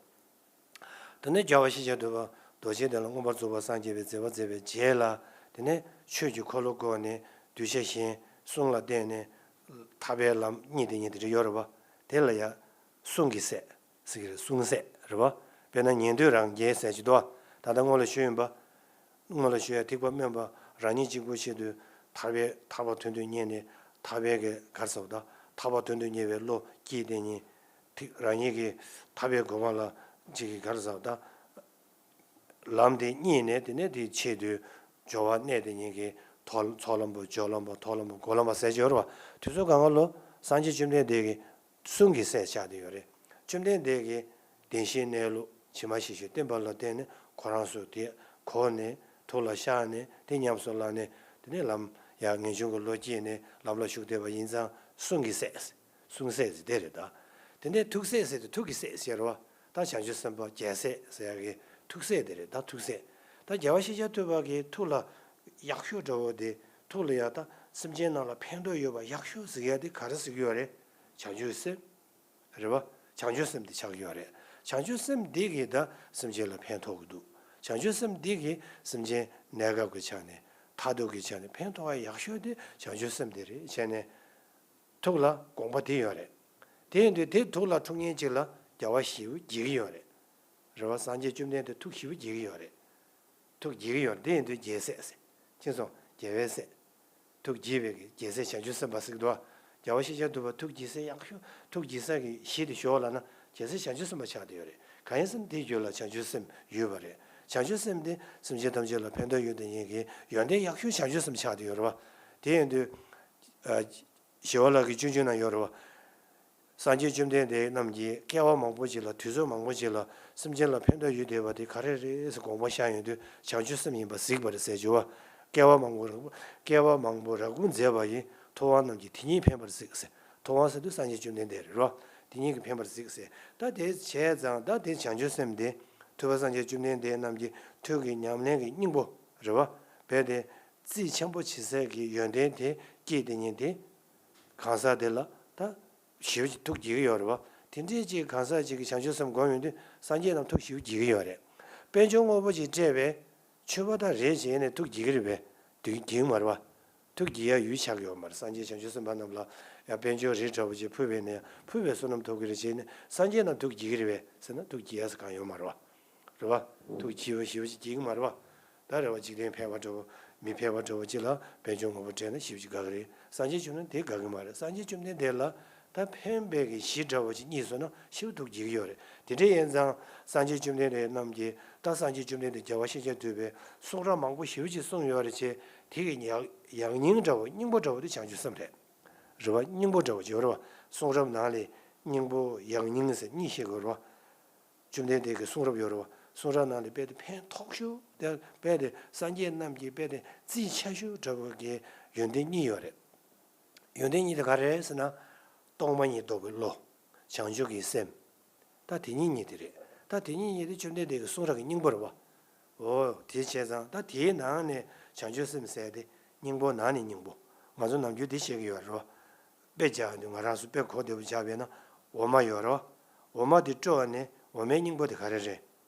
དེ་ནས་རྒྱལ་བ་ཤཱཀྱ་ཐུབ་པ་རྡོ་རྗེ་གདན་ལ་མངོན་པར་རྫོགས་པར་སངས་རྒྱས་པའི་མཛད་པ་མཛད་པའི་རྗེས་ལ། དེ་ནས་ཆོས་ཀྱི་འཁོར་ལོ་བསྐོར་ནས་གདུལ་བྱ་གཞན་གསུང་ལ་བརྟེན་ནས་ཐར་པའི་ལམ་གཉིས་དེ་གཉིས་དེ་འདྲ་ཡོད་རེད་བ། དེ་ལ་ཡང་གསུང་གི་སྲས་ཟེར་གི་རེད། གསུང་སྲས་རེད་བ། དཔེར་ན་ཉན་ཐོས་རང་རྒྱལ་ཟེར་གྱི་འདུག་བ། ད་ལྟ་སྔོན་ལ་ཞུས་ཡིན་པ། སྔོན་ལ་ཞུས་ཡ་ཐེག་པ་དམན་པ་རང་ཉིད་གཅིག་པུ་ཆེད་དུ་ཐར་པའི་ཐར་པ་དོན་དུ་གཉེར་ནས་ཐར་པའི་གི་ག་རེ་ཟེར་བ་དང་། ཐར་པ་དོན་དུ་གཉེར་བའི་བློ་བསྐྱེད་དེ་ཉིད། ཐིག་རང་ཉིད་ཀྱི་ཐར་པའི་གོ་འཕང་ལ་ཅིག་གི་ག་རེ་ཟེར་བ་དང་། ལམ་དེ་རྙེད་ནས་དེ་ནས་དེའི་ཆེད་དུ་སྦྱོར་བ་གནད་དེ་ཉིད་ཀྱི་ཐོག་ཚོགས་ལམ་པོ་སྦྱོར་ལམ་པོ་མཐོང་ལམ་པོ་སྒོམ་ལམ་པ་ཟེར་གྱི་ཡོད་རེད་བ། དེ་ཚོ་གང་ག་ལོ་སངས་རྒྱས་བཅོམ་ལྡན་འདས་ཀྱི་གསུང་གི་སྲས་ཆགས་བསྡད་ཡོད་རེད། བཅོམ་ལྡན་འདས་ཀྱིས་བདེན་བཞིའི་གནས་ལུགས་ཇི་མ་ཞིག་ཤེས་བསྟན་པ་ལ་བརྟེན་ནས་ཁོ་རང་ཚོ་དེ་གོ་ནས་ཐུགས་ལ་བཞག་ནས་དེ་ཉམས་སུ་བླངས་ནས་དེ་ནས་ལམ་ཡང་ངེས་འབྱུང་གི་བློ་སྐྱེས་ནས་ལམ་ལ་ཞུགས་བསྡད་པ་ཡིན་ཙང་གསུང་གི་སྲས། གསུང་སྲས་ཟེར་དེ་རེད་ད། དེ་ནས་ཐུགས་སྲས་ཟེར་དེ་ཐུགས་ཀྱི་སྲས་ཟེར་བ། ད་བྱང་ཆུབ་སེམས་དཔའ་རྒྱལ་སྲས་ཟེར་ཡག་གི་ཐུགས་སྲས་དེ་རེད་ད། ཐུགས་སྲས། ད་རྒྱལ་བ་ཤཱཀྱ་ཐུབ་པ་གི་ཐུགས་ལ་ཡག་ཤོས་འདྲ་བོ་དེ། ཐུགས་ལ་ཡག་ད་སེམས་ཅན་རྣམས་ལ་ཕན་ཐོགས་ཡོད་པ་ཡག་ཤོས་ཟེར་ཡག་དེ་ག་རེ་ཟེར་གྱི་ཡོད་རེད། བྱང་ཆུབ་སེམས། རེད་བ། བྱང་ཆུབ་སེམས་དེ་ཆགས་ཀྱི་ཡོད་རེད། བྱང་ཆུབ་སེམས་འདི་གིས་ད་སེམས་ཅན་ལ་ཕན་ཐོགས་ཀྱི་འདུག་བྱང་ཆུབ་སེམས་འདི་གིས་སེམས་ཅན་གནས་སྐབས་ཀྱི་ཆ་ནས་མཐར་ཐུག་གི་ཆ་ནས་ཕན་ཐོགས་པ་ཡག་ཤོས་དེ་བྱང་ཆུབ་སེམས་དེ་རེད་བྱས་ནས། ཐུགས་ལ་དགོངས་པ་དེ་ཡོད་རེད། དེ་ཡིན་དུས་དེ་ཐུགས་ལ་འཁྲུངས་མཁན་ཅིག་ལ་རྒྱལ་བ་ཞེ་པོ་དགྱེས་ཀྱི་ཡོད་རེད། རེད་བ། སངས་རྒྱས་བཅོམ་ལྡན་འདས་ཐུགས་ཞེ་པོ་དགྱེས་ཀྱི་ཡོད་རེད། ཐུགས་དགྱེས་ཀྱི་ཡོད་རེད། དེ་ཡིན་དུས་རྒྱལ་སྲས་ཟེར། ཅི་སོང་རྒྱལ་བའི་སྲས། ཐུགས་དགྱེས་པའི་གི་རྒྱལ་སྲས་བྱང་ཆུབ་སེམས་དཔའ་ཟེར་གྱི་འདུག་བ། རྒྱལ་བ་ཤཱཀྱ་ཐུབ་པ་ཐུགས་དགྱེས་སའི་ཡག་ཤོས། ཐུགས་དགྱེས་ས་གི་གཞི་དེ་ཞོག་ལབ་ན་རྒྱལ་སྲས་བྱང་ཆུབ་སེམས་དཔའ་ཆགས་བསྡད་ཡོད་རེད། གང་ཡིན་ཟེར་ན་དེའི་རྒྱུད་ལ་བྱང་ཆུབ་སེམས་ཡོད་པ་རེད། བྱང་ཆུབ་སེམས་དེ་སེམས་ཅན་ཐམས་ཅད་ལ་ཕན་ཐོགས་ཡོད་དེ་ཉིད་ཀྱི་ཡོན་ཏན་ཡག་ཤོས་བྱང་ཆུབ་སེམས་ཆགས་བསྡད་ཡོད་རེད་བ། དེ་ཡིན་དུས། ཨ། ཞི་བ་ལྷ་གི་སྤྱོད་འཇུག་ན་ཡོད་རེད་བ། སངས་རྒྱས་བཅོམ་ལྡན་འདས་རྣམས་ཀྱིས་བསྐལ་པ་མང་པོ་ཅིག་ལ། དུས་ཚོད་མང་པོ་ཅིག་ལ་སེམས་ཅན་ལ་ཕན་ཐོགས་ཡོད་བསྡད་པ་དེ་ག་རེ་རེད་ཟེར་དགོངས་པ་བཞག་ཡོང་དུས་བྱང་ཆུབ་སེམས་ཡིན་པ་གཟིགས་པ་རེད་ཟེར་བརྗོད་བ། བསྐལ་པ་མང་པོ་རབ། བསྐལ་པ་མང་པོ་རབ་སྒོམ་མཛད་པ་ཡིས། ཐུབ་དབང་རྣམས་ཀྱིས་དེ་ཉིད་ཕན་པར་གཟིགས་ཟེར། ཐུབ་དབང་ཟེར་དུས་སངས་རྒྱས་བཅོམ་ལྡན་འདས་རེད་བ། དེ་ཉིད་ཀྱིས་ཕན་པར་གཟིགས་ཟེར། ད་དེ་བྱས་ཙང་ད་དེ་བྱང་ཆུབ་སེམས་དེ་ཐུབ་པ་སངས་རྒྱས་བཅོམ་ལྡན་འདས་རྣམས་ཀྱི་ཐུགས་ཀྱི་ཉམས་ལེན་གྱི་སྙིང་པོ་རེད་བ། རྦད་དེ་རྩིས་ཆེན་པོ་བྱེད་སའི་གི་ཡོན་ཏན་དེ་སྐྱེས་དེ་ཉིད་དེ། གང་ཟག་དེ་ལ་ད་ཞེ་པོ་ཅིག་ཐུགས་དགྱེས་ཀྱི་ཡོད་རེད་བ། དེ་འདྲའི་ཅིག་གང་ཟག་ཅིག་གིས་བྱང་ཆུབ་སེམས་སྒོམ་ཡོང་དུས་སངས་རྒྱས་རྣམས་ཐུགས་ཞེ་པོ་དགྱེས་ཀྱི་ཡོད་རེད། དཔལ་འབྱོར་དངོས་པོ་ཅིག་སྤྲད་པས་མཆོད་པ་དང་རེ་བྱས་ནས་ཐུགས་དགྱེས་ཀྱི་རེད་པས། དེ་དགྱེས་ཀྱི་མ་རེད་བ། ཐུགས་དགྱེས་ཡ་ཡུལ་ཆགས་ཀྱི་ཡོད་མ་རེད། སངས་རྒྱས་བྱང་ཆུབ་སེམས་དཔའ་རྣམས་ལ་ཡང་དཔལ་འབྱོར་རེ་འདྲ་བོ་ཅིག་ཕུལ་བས་ནས་ཕུལ་བའི་བསོད་ནམས་ཐོབ་ཀྱི་རེད་བྱས་ནས་སངས་རྒྱས་རྣམས་ཐུགས་དགྱེས་ཀྱི་རེད་པས་ཟེར་ན་ཐུགས་དགྱེས་ཡ་ཟེར་གང་ཡོད་མ་རེད་བ། རེད་བ། ཐུགས་དགྱེས་པ་ཞེ་པོ་ཅིག་དགྱེས་ཀྱི་མ་རེད་བ། ད་རེད་བ། འཇིག་རྟེན་ཕལ་པ་འདྲ་བོ། མི་ཕལ་པ་འདྲ་བོ་ཅིག་ལ་དཔལ་འབྱོར་དངོས་པོ་སྤྲད་ན་ཞེ་པོ་ཅིག་དགའ་གི་རེད། སངས་རྒྱས་བཅོམ་ལྡན་འདས་དགའ་གི་མ་རེད། སངས་རྒྱས་བཅོམ་ལྡན་འདས་ལ་ད་ཕན་པའི་གི་གཞི་འདྲ་བོ་ཅིག་རྙེད་སོང་ན་ཞེ་པོ་སྡུག་བགྱིད་ཀྱི་ཡོད་རེད། དེ་འདྲ་ཡིན་ཙང་སངས་རྒྱས་བཅོམ་ལྡན་འདས་རྣམས་ཀྱིས་ད་སངས་རྒྱས་བཅོམ་ལྡན་འདས་རྒྱལ་བ་ཤཱཀྱ་ཐུབ་པས་གསུང་རབ་མང་པོ་ཞེ་པོ་ཅིག་གསུངས་ཡོད་རེད་ཅེས། དེ་གི་ཡང་ཡང་སྙིང་འདྲ་བོ་སྙིང་པོ་འདྲ་བོ་དེ་བྱང་ཆུབ་སེམས་རེད། རེད་བ། སྙིང་པོ་འདྲ་བོ་ཅིག་ཡོད་རེད་བ། གསུང་རབ་ནང་ལས་སྙིང་པོ་ཡང་སྙིང་ཟེར་གཉིས་བཤད་དགོས་རེད་བ། བཅོམ་ལྡན་འདས་ཀྱི་གསུང་རབ་ཡོད་རེད་བ། གསུང་རབ་ནང་ལས་དཔེ་དེ་ཕན་ཐོགས་ཤོས་དེ་དཔེ་དེ་སངས་རྒྱས་རྣམས་ཀྱིས་དཔེ་དེ་རྩིས་ཆེ་ཤོས་འདྲ་བོ་གི་ཡོན་ཏན་གཉིས་ཡོད་རེད། ཡོན་ཏན་གཉིས་དེ་ག་རེ་རེད་ཟེར་ན། རྟོག་མ་ཉིད་རྟོགས་པའི་བློ། བྱང་ཆུབ་ཀྱི་སེམས། ད་དེ་གཉིས་གཉིས་དེ་རེད། ད་དེ་གཉིས་གཉིས་དེ་བཅོམ་ལྡན་འདས་ཀྱི་གསུང་རབ་ཀྱི་སྙིང་པོ་རེད་བ། འོ་དེ་བྱས་ཙང་ད་དེའི་ནང་ནས་བྱང་ཆུབ་སེམས་ཟེར་དེ་སྙིང་པོ་ནང་ནས་སྙིང་པོ། ང་ཚོ་ནམ་རྒྱུན་དེ་བཤད་ཀྱི་ཡོད་རེད་བ། དཔེ་བཞག་དུས་ང་རང་ཚོ་དཔེ་གོ་བདེ་པོ་བཞག་པས་ན། འོ་མ་ཡོད་རེད་བ། འོ་མ་དེ་བཀྲུ་བ་ནས་འོ་མའི་སྙིང་པོ་དེ་ག་རེ་རེད།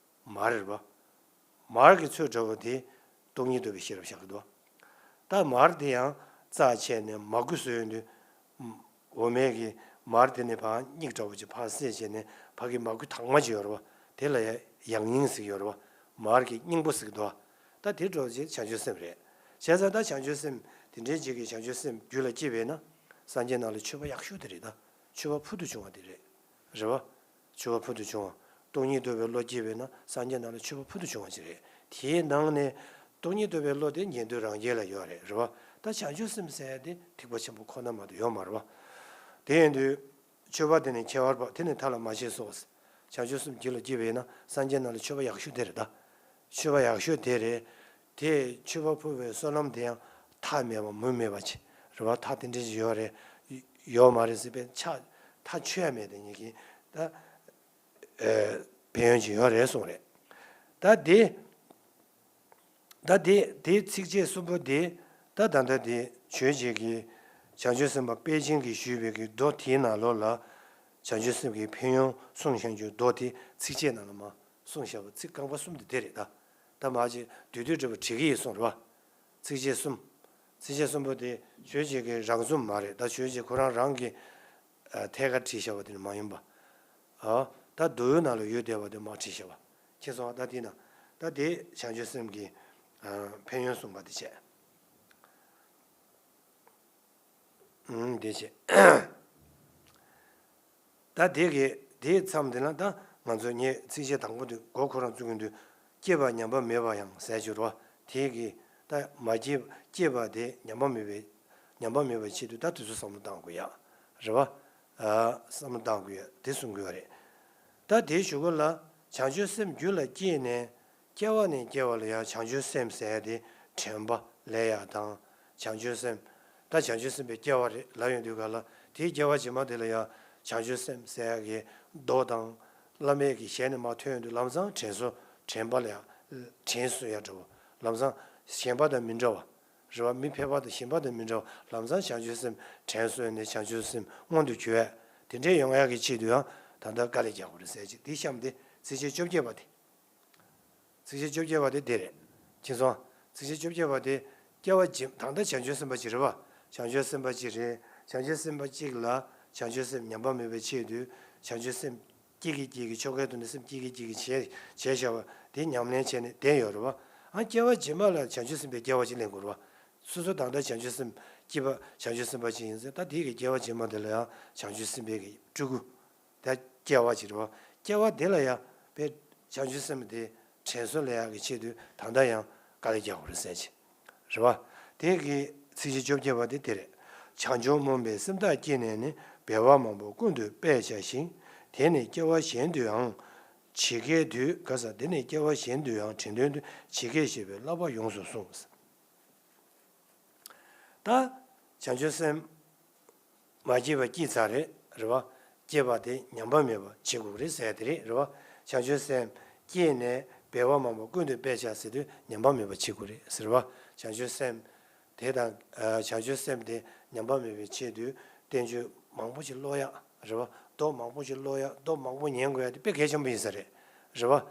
མར་རེད་བ། མར་གྱི་ཚོད་འདྲ་བོ་དེ་སྟོང་ཉིད་རྟོགས་པའི་ཤེས་རབ་བཞག་གི་འདུག་ད་མར་དེ་ཡང་རྩ་ཆད་ནས་མར་ཁུ་བཟོས་ཡོང་དུས། འོ་མའི་གི་མར་དེ་ནས་ཕར་སྙིགས་འདྲ་བོ་ཅིག་ཕར་བསྲེས་བྱས་ནས་ཕ་གི་མར་ཁུ་དྭངས་མ་ཅིག་ཡོད་རེད་བ། དེ་ལ་ཡང་ཡང་སྙིང་ཟེར་གྱི་ཡོད་རེད་བ། མར་གྱི་སྙིང་པོ་ཟེར་གྱི་འདུག་ད་དེ་འདྲ་བོ་ཅིག་བྱང་ཆུབ་སེམས་རེད། བྱས་ཙང་ད་བྱང་ཆུབ་སེམས་དེ་འདྲའི་ཅིག་གི་བྱང་ཆུབ་སེམས་རྒྱུད་ལ་སྐྱེས་པས་ན། སངས་རྒྱས་རྣམས་ལ་མཆོད་པ་ཡག་ཤོས་དེ་རེད་ད། མཆོད་པ་ཕུལ་དུ་བྱུང་བ་དེ་རེད། རེད་བ། མཆོད་པ་ཕུལ་དུ་བྱུང་བ། སྟོང་ཉིད་རྟོགས་པའི་བློ་སྐྱེས་པས་ན་སངས་རྒྱས་རྣམས་ལ་མཆོད་པ་ཕུལ་དུ་བྱུང་བ་ཅིག་རེད། དེའི་ནང་ནས་སྟོང་ཉིད་རྟོགས་པའི་བློ་དེ་ཉན་ཐོས་རང་རྒྱལ་ལ་ཡོད་རེད། རེད་བ། ད་བྱང་ཆུབ་སེམས་ཟེར་ཡ་དེ་ཐེག་པ་ཆེན་པོ་ཁོ་ན་མ་གཏོགས་ཡོད་མ་རེད་བ། དེ་ཡིན་དུས། མཆོད་པ་དེ་ནི་ཁྱད་པར་འཕགས་དེ་ནི་མཐའ་ལ་མ་སྐྱེས་སོ། བྱང་ཆུབ་སེམས་རྒྱུད་ལ་སྐྱེས་པས་ན་སངས་རྒྱས་རྣམས་ལ་མཆོད་པ་ཡག་ཤོས་དེ་རེད་ད། མཆོད་པ་ཡག་ཤོས་དེ་རེད། དེ་མཆོད་པ་ཕུལ་བའི་བསོད་ནམས་དེ་ཡང་མཐའ་མེད་པ་མུ་མེད་པ་ཅིག་རེད་བ། མཐའ་དེ་འདྲ་ཅིག་ཡོད་རེད། ཡོད་མ་རེད་ཟེར་བའི་ཆ་མཐའ་ཆོད་ཡ་མེད་དེ་ཉིད་ཀྱི་ད། ཨེ། ཕན་ཡོན་ཅིག་ཡོད་རེད་གསུངས་རེད། ད་དེ། ད་དེ་དེའི་ཚིགས་བཅད་གསུམ་པོ་དེ། ད་ད་ལྟ་དེ་ཆོས་རྗེ་གིས་བྱང་ཆུབ་སེམས་དཔའ་དཔལ་ཆེན་གྱིས་ཞུས་པའི་གི་མདོ་དེའི་ནང་ལོགས་ལ། བྱང་ཆུབ་སེམས་ཀྱི་ཕན་ཡོན་གསུངས་བཞག་རྒྱུ་མདོ་དེ་ཚིགས་བཅད་ནང་ལ་མར་གསུངས་བཞག་པ་ཚིག་རྐང་པ་གསུམ་དེ་དེ་རེད་ད། ད་མར་ཅིག་བསྡུས་བསྡུས་འདྲ་པོ་བྲིས་ཀྱི་ཡིན་གསུངས་རེད་བ། ཚིགས་བཅད་གསུམ། ཚིགས་བཅད་གསུམ་པོ་དེ་ཆོས་རྗེ་གི་རང་རྩོམ་མ་རེད་ད། ཆོས་རྗེ་ཁོ་རང་རང་གི་ཨ། ཐད་ཀར་བྲིས་བཞག་པ་དེ་ནི་མ་ཡིན་པ། ཨ། ད་མདོའི་ནང་ལ་ཡོད་བསྡད་པ་དེ་མར་བྲིས་བཞག་པ། མཁྱེན་སོང་ང་། ད་དེ་ན། ད་དེ་བྱང་ཆུབ་སེམས་ཀྱི། ཨ། ཕན་ཡོན་གསུངས་པ་དེ་བྱས། ཨུམ། དེ་བྱས། ད་དེ་གི་དེའི་མཚམས་དེ་ན་ད་ང་ཚོ་ངས་ཚིགས་བཅད་དང་པོ་དེ་མགོ་ཁོ་རང་བཙུགས་ཀྱི་འདུག་སྐྱེས་པ་ཉམས་པ་མེད་པ་ཡང་ཟེར་གྱི་རེད་བ། དེ་གི་ད་མ་སྐྱེས། སྐྱེས་པ་དེ་ཉམས་པ་མེད་པའི། ཉམས་པ་མེད་པའི་ཆེད་དུ་ད་དེ་ཚོ་བསམ་བློ་བཏང་དགོས་ཡ། རེད་བ། ཨ། བསམ་བློ་བཏང་དགོས་ཡ་དེ་གསུང་གི་ཡོད་རེད། ད་དེའི་གཞུག་གུ་ལ་བྱང་ཆུབ་སེམས་རྒྱུད་ལ་སྐྱེས་ནས། སྐྱེ་བ་ནས་སྐྱེ་བ་ལ་ཡང་བྱང་ཆུབ་སེམས་ཟེར་ཡ་དེ་དྲན་པ་ལས་ཡ་དང་། བྱང་ཆུབ་སེམས། ད་བྱང་ཆུབ་སེམས་དཔའི་སྐྱེ་བ་རེད་ལབ་ཡོང་དུས་ག་ལ་དེའི་སྐྱེ་བ་རྗེས་མ་དེ་ལ་ཡང་བྱང་ཆུབ་སེམས་ཟེར་ཡ་གི་མདོ་དང་། བླ་མའི་གི་ཞལ་ནས་མར་ཐོན་ཡོང་དུས་ལམ་སང་དྲན་གསོ། དྲན་པ་ལ་ཡང་དྲན་གསོ་ཡ་འདྲ་བོ། ལམ་སང་ཞེན་པ་དང་མི་འདྲ་བ། རེད་བ། མི་ཕལ་པ་དང་ཞེན་པ་དང་མི་འདྲ་བ། ལམ་སང་བྱང་ཆུབ་སེམས་དྲན་གསོ་ནས་བྱང་ཆུབ་སེམས་མངོན་དུ་གྱུར་ཡ། དེ་འདྲའི་ཡོང་ཡ་གི་ཆེད་དུ་ཡང་ད་ལྟ་དཀའ་ལས་རྒྱག་དགོས་རེད་ཟེར་ཅིག་དེ་གཤམ་དེ་ཚིགས་བཅད་བཅོ་བརྒྱད་པ་དེ། ཚིགས་བཅད་བཅོ་བརྒྱད་པ་དེ་དེ་རེད། མཁྱེན་སོང་། ཚིགས་བཅད་བཅོ་བརྒྱད་པ་དེ་སྐྱེ་བ་རྗེས། ད་ལྟ་བྱང་ཆུབ་སེམས་དཔའ་གཅིག་རེད་བ། བྱང་ཆུབ་སེམས་དཔའ་གཅིག་རེད། བྱང་ཆུབ་སེམས་དཔའ་གཅིག་ལ་བྱང་ཆུབ་སེམས་ཉམས་པ་མེད་པའི་ཆེད་དུ་བྱང་ཆུབ་སེམས་སྐྱེ་གི་སྐྱེ་གི་ཕྱོགས་འགལ་དུ་ནི་སེམས་སྐྱེ་གི་སྐྱེ་གི་བྱས་བྱས་བཞག་པ་དེ་ཉམས་ལེན་བྱས་ནས་བསྡད་ཡོད་རེད་བ། ཨ། སྐྱེ་བ་རྗེས་མ་ལ་བྱང་ཆུབ་སེམས་དཔའི་སྐྱེ་བ་ཅིག་ལེན་དགོས་རེད་བ། སོ་སོ་ད་ལྟ་བྱང་ཆུབ་སེམས་སྐྱེས་པ་བྱང་ཆུབ་སེམས་དཔའ་ཅིག་ཡིན་ཟེར། ད་དེའི་གི་སྐྱེ་བ་རྗེས་མ་དེ་ལ་ཡང་བྱང་ཆུབ་སེམས་དཔའི་གི་སྤྲུལ་སྐུ། ད་སྐྱེ་བ་ཅིག་རེད་བ། སྐྱེ་བ་དེ་ལ་ཡང་དཔེ་བྱང་ཆུབ་སེམས་དེ་དྲན་གསོ་ལེན་ཡག་གི་ཆེད་དུ་ད་ལྟ་ཡང་དཀའ་ལས་རྒྱག་དགོས་རེད་ཟེར་གྱི་རེད་བ། དེ་གི་ཚིགས་བཅད་བཅོ་བརྒྱད་པ་དེ་དེ་རེད། བྱང་ཆུབ་སྨོན་པའི་སེམས་ཐག་བཅད་ནས་ནི། འབད་པ་མང་པོ་ཀུན་ཏུ་སྤེལ་བྱ་ཞིང་། དེ་ནི་སྐྱེ་བ་གཞན་དུའང་ཇི་སྐད་དུ། ག་ས། དེ་ནི་སྐྱེ་བ་གཞན་དུའང་དྲན་དོན་དུ་ཇི་སྐད་བཤད་པའི་བསླབ་པ་ཡོངས་སུ་གསུངས། ད་བྱང་ཆུབ་སེམས་མ་སྐྱེས་པ་སྐྱེས་ཚར་རེད། རེད་བ། སྐྱེས་པ་དེ་ཉམས་པ་མེད་པ་བྱེད་དགོས་རེད་ཟེར་དེ་རེད། རེད་བ། བྱང་ཆུབ་སེམས་སྐྱེས་ནས་འབད་པ་མང་པོ་ཀུན་ཏུ་སྤེལ་བྱ་ཟེར་དུས་ཉམས་པ་མེད་པ་བྱེད་དགོས་རེད་ཟེར་བ། བྱང་ཆུབ་སེམས་དེ་དང་། ཨ། བྱང་ཆུབ་སེམས་དེ་ཉམས་པ་མེད་པའི་ཆེད་དུ་བསྟན་བཅོས་མང་པོ་ཞིག་ཀློག་ཡག་རེད་བ། མདོ་མང་པོ་ཞིག་ཀློག་ཡག་མདོ་མང་པོ་ཉན་དགོས་ཡག་དེ་དཔེ་གལ་ཆེན་པོ་ཡིན་ས་རེད། རེད་བ།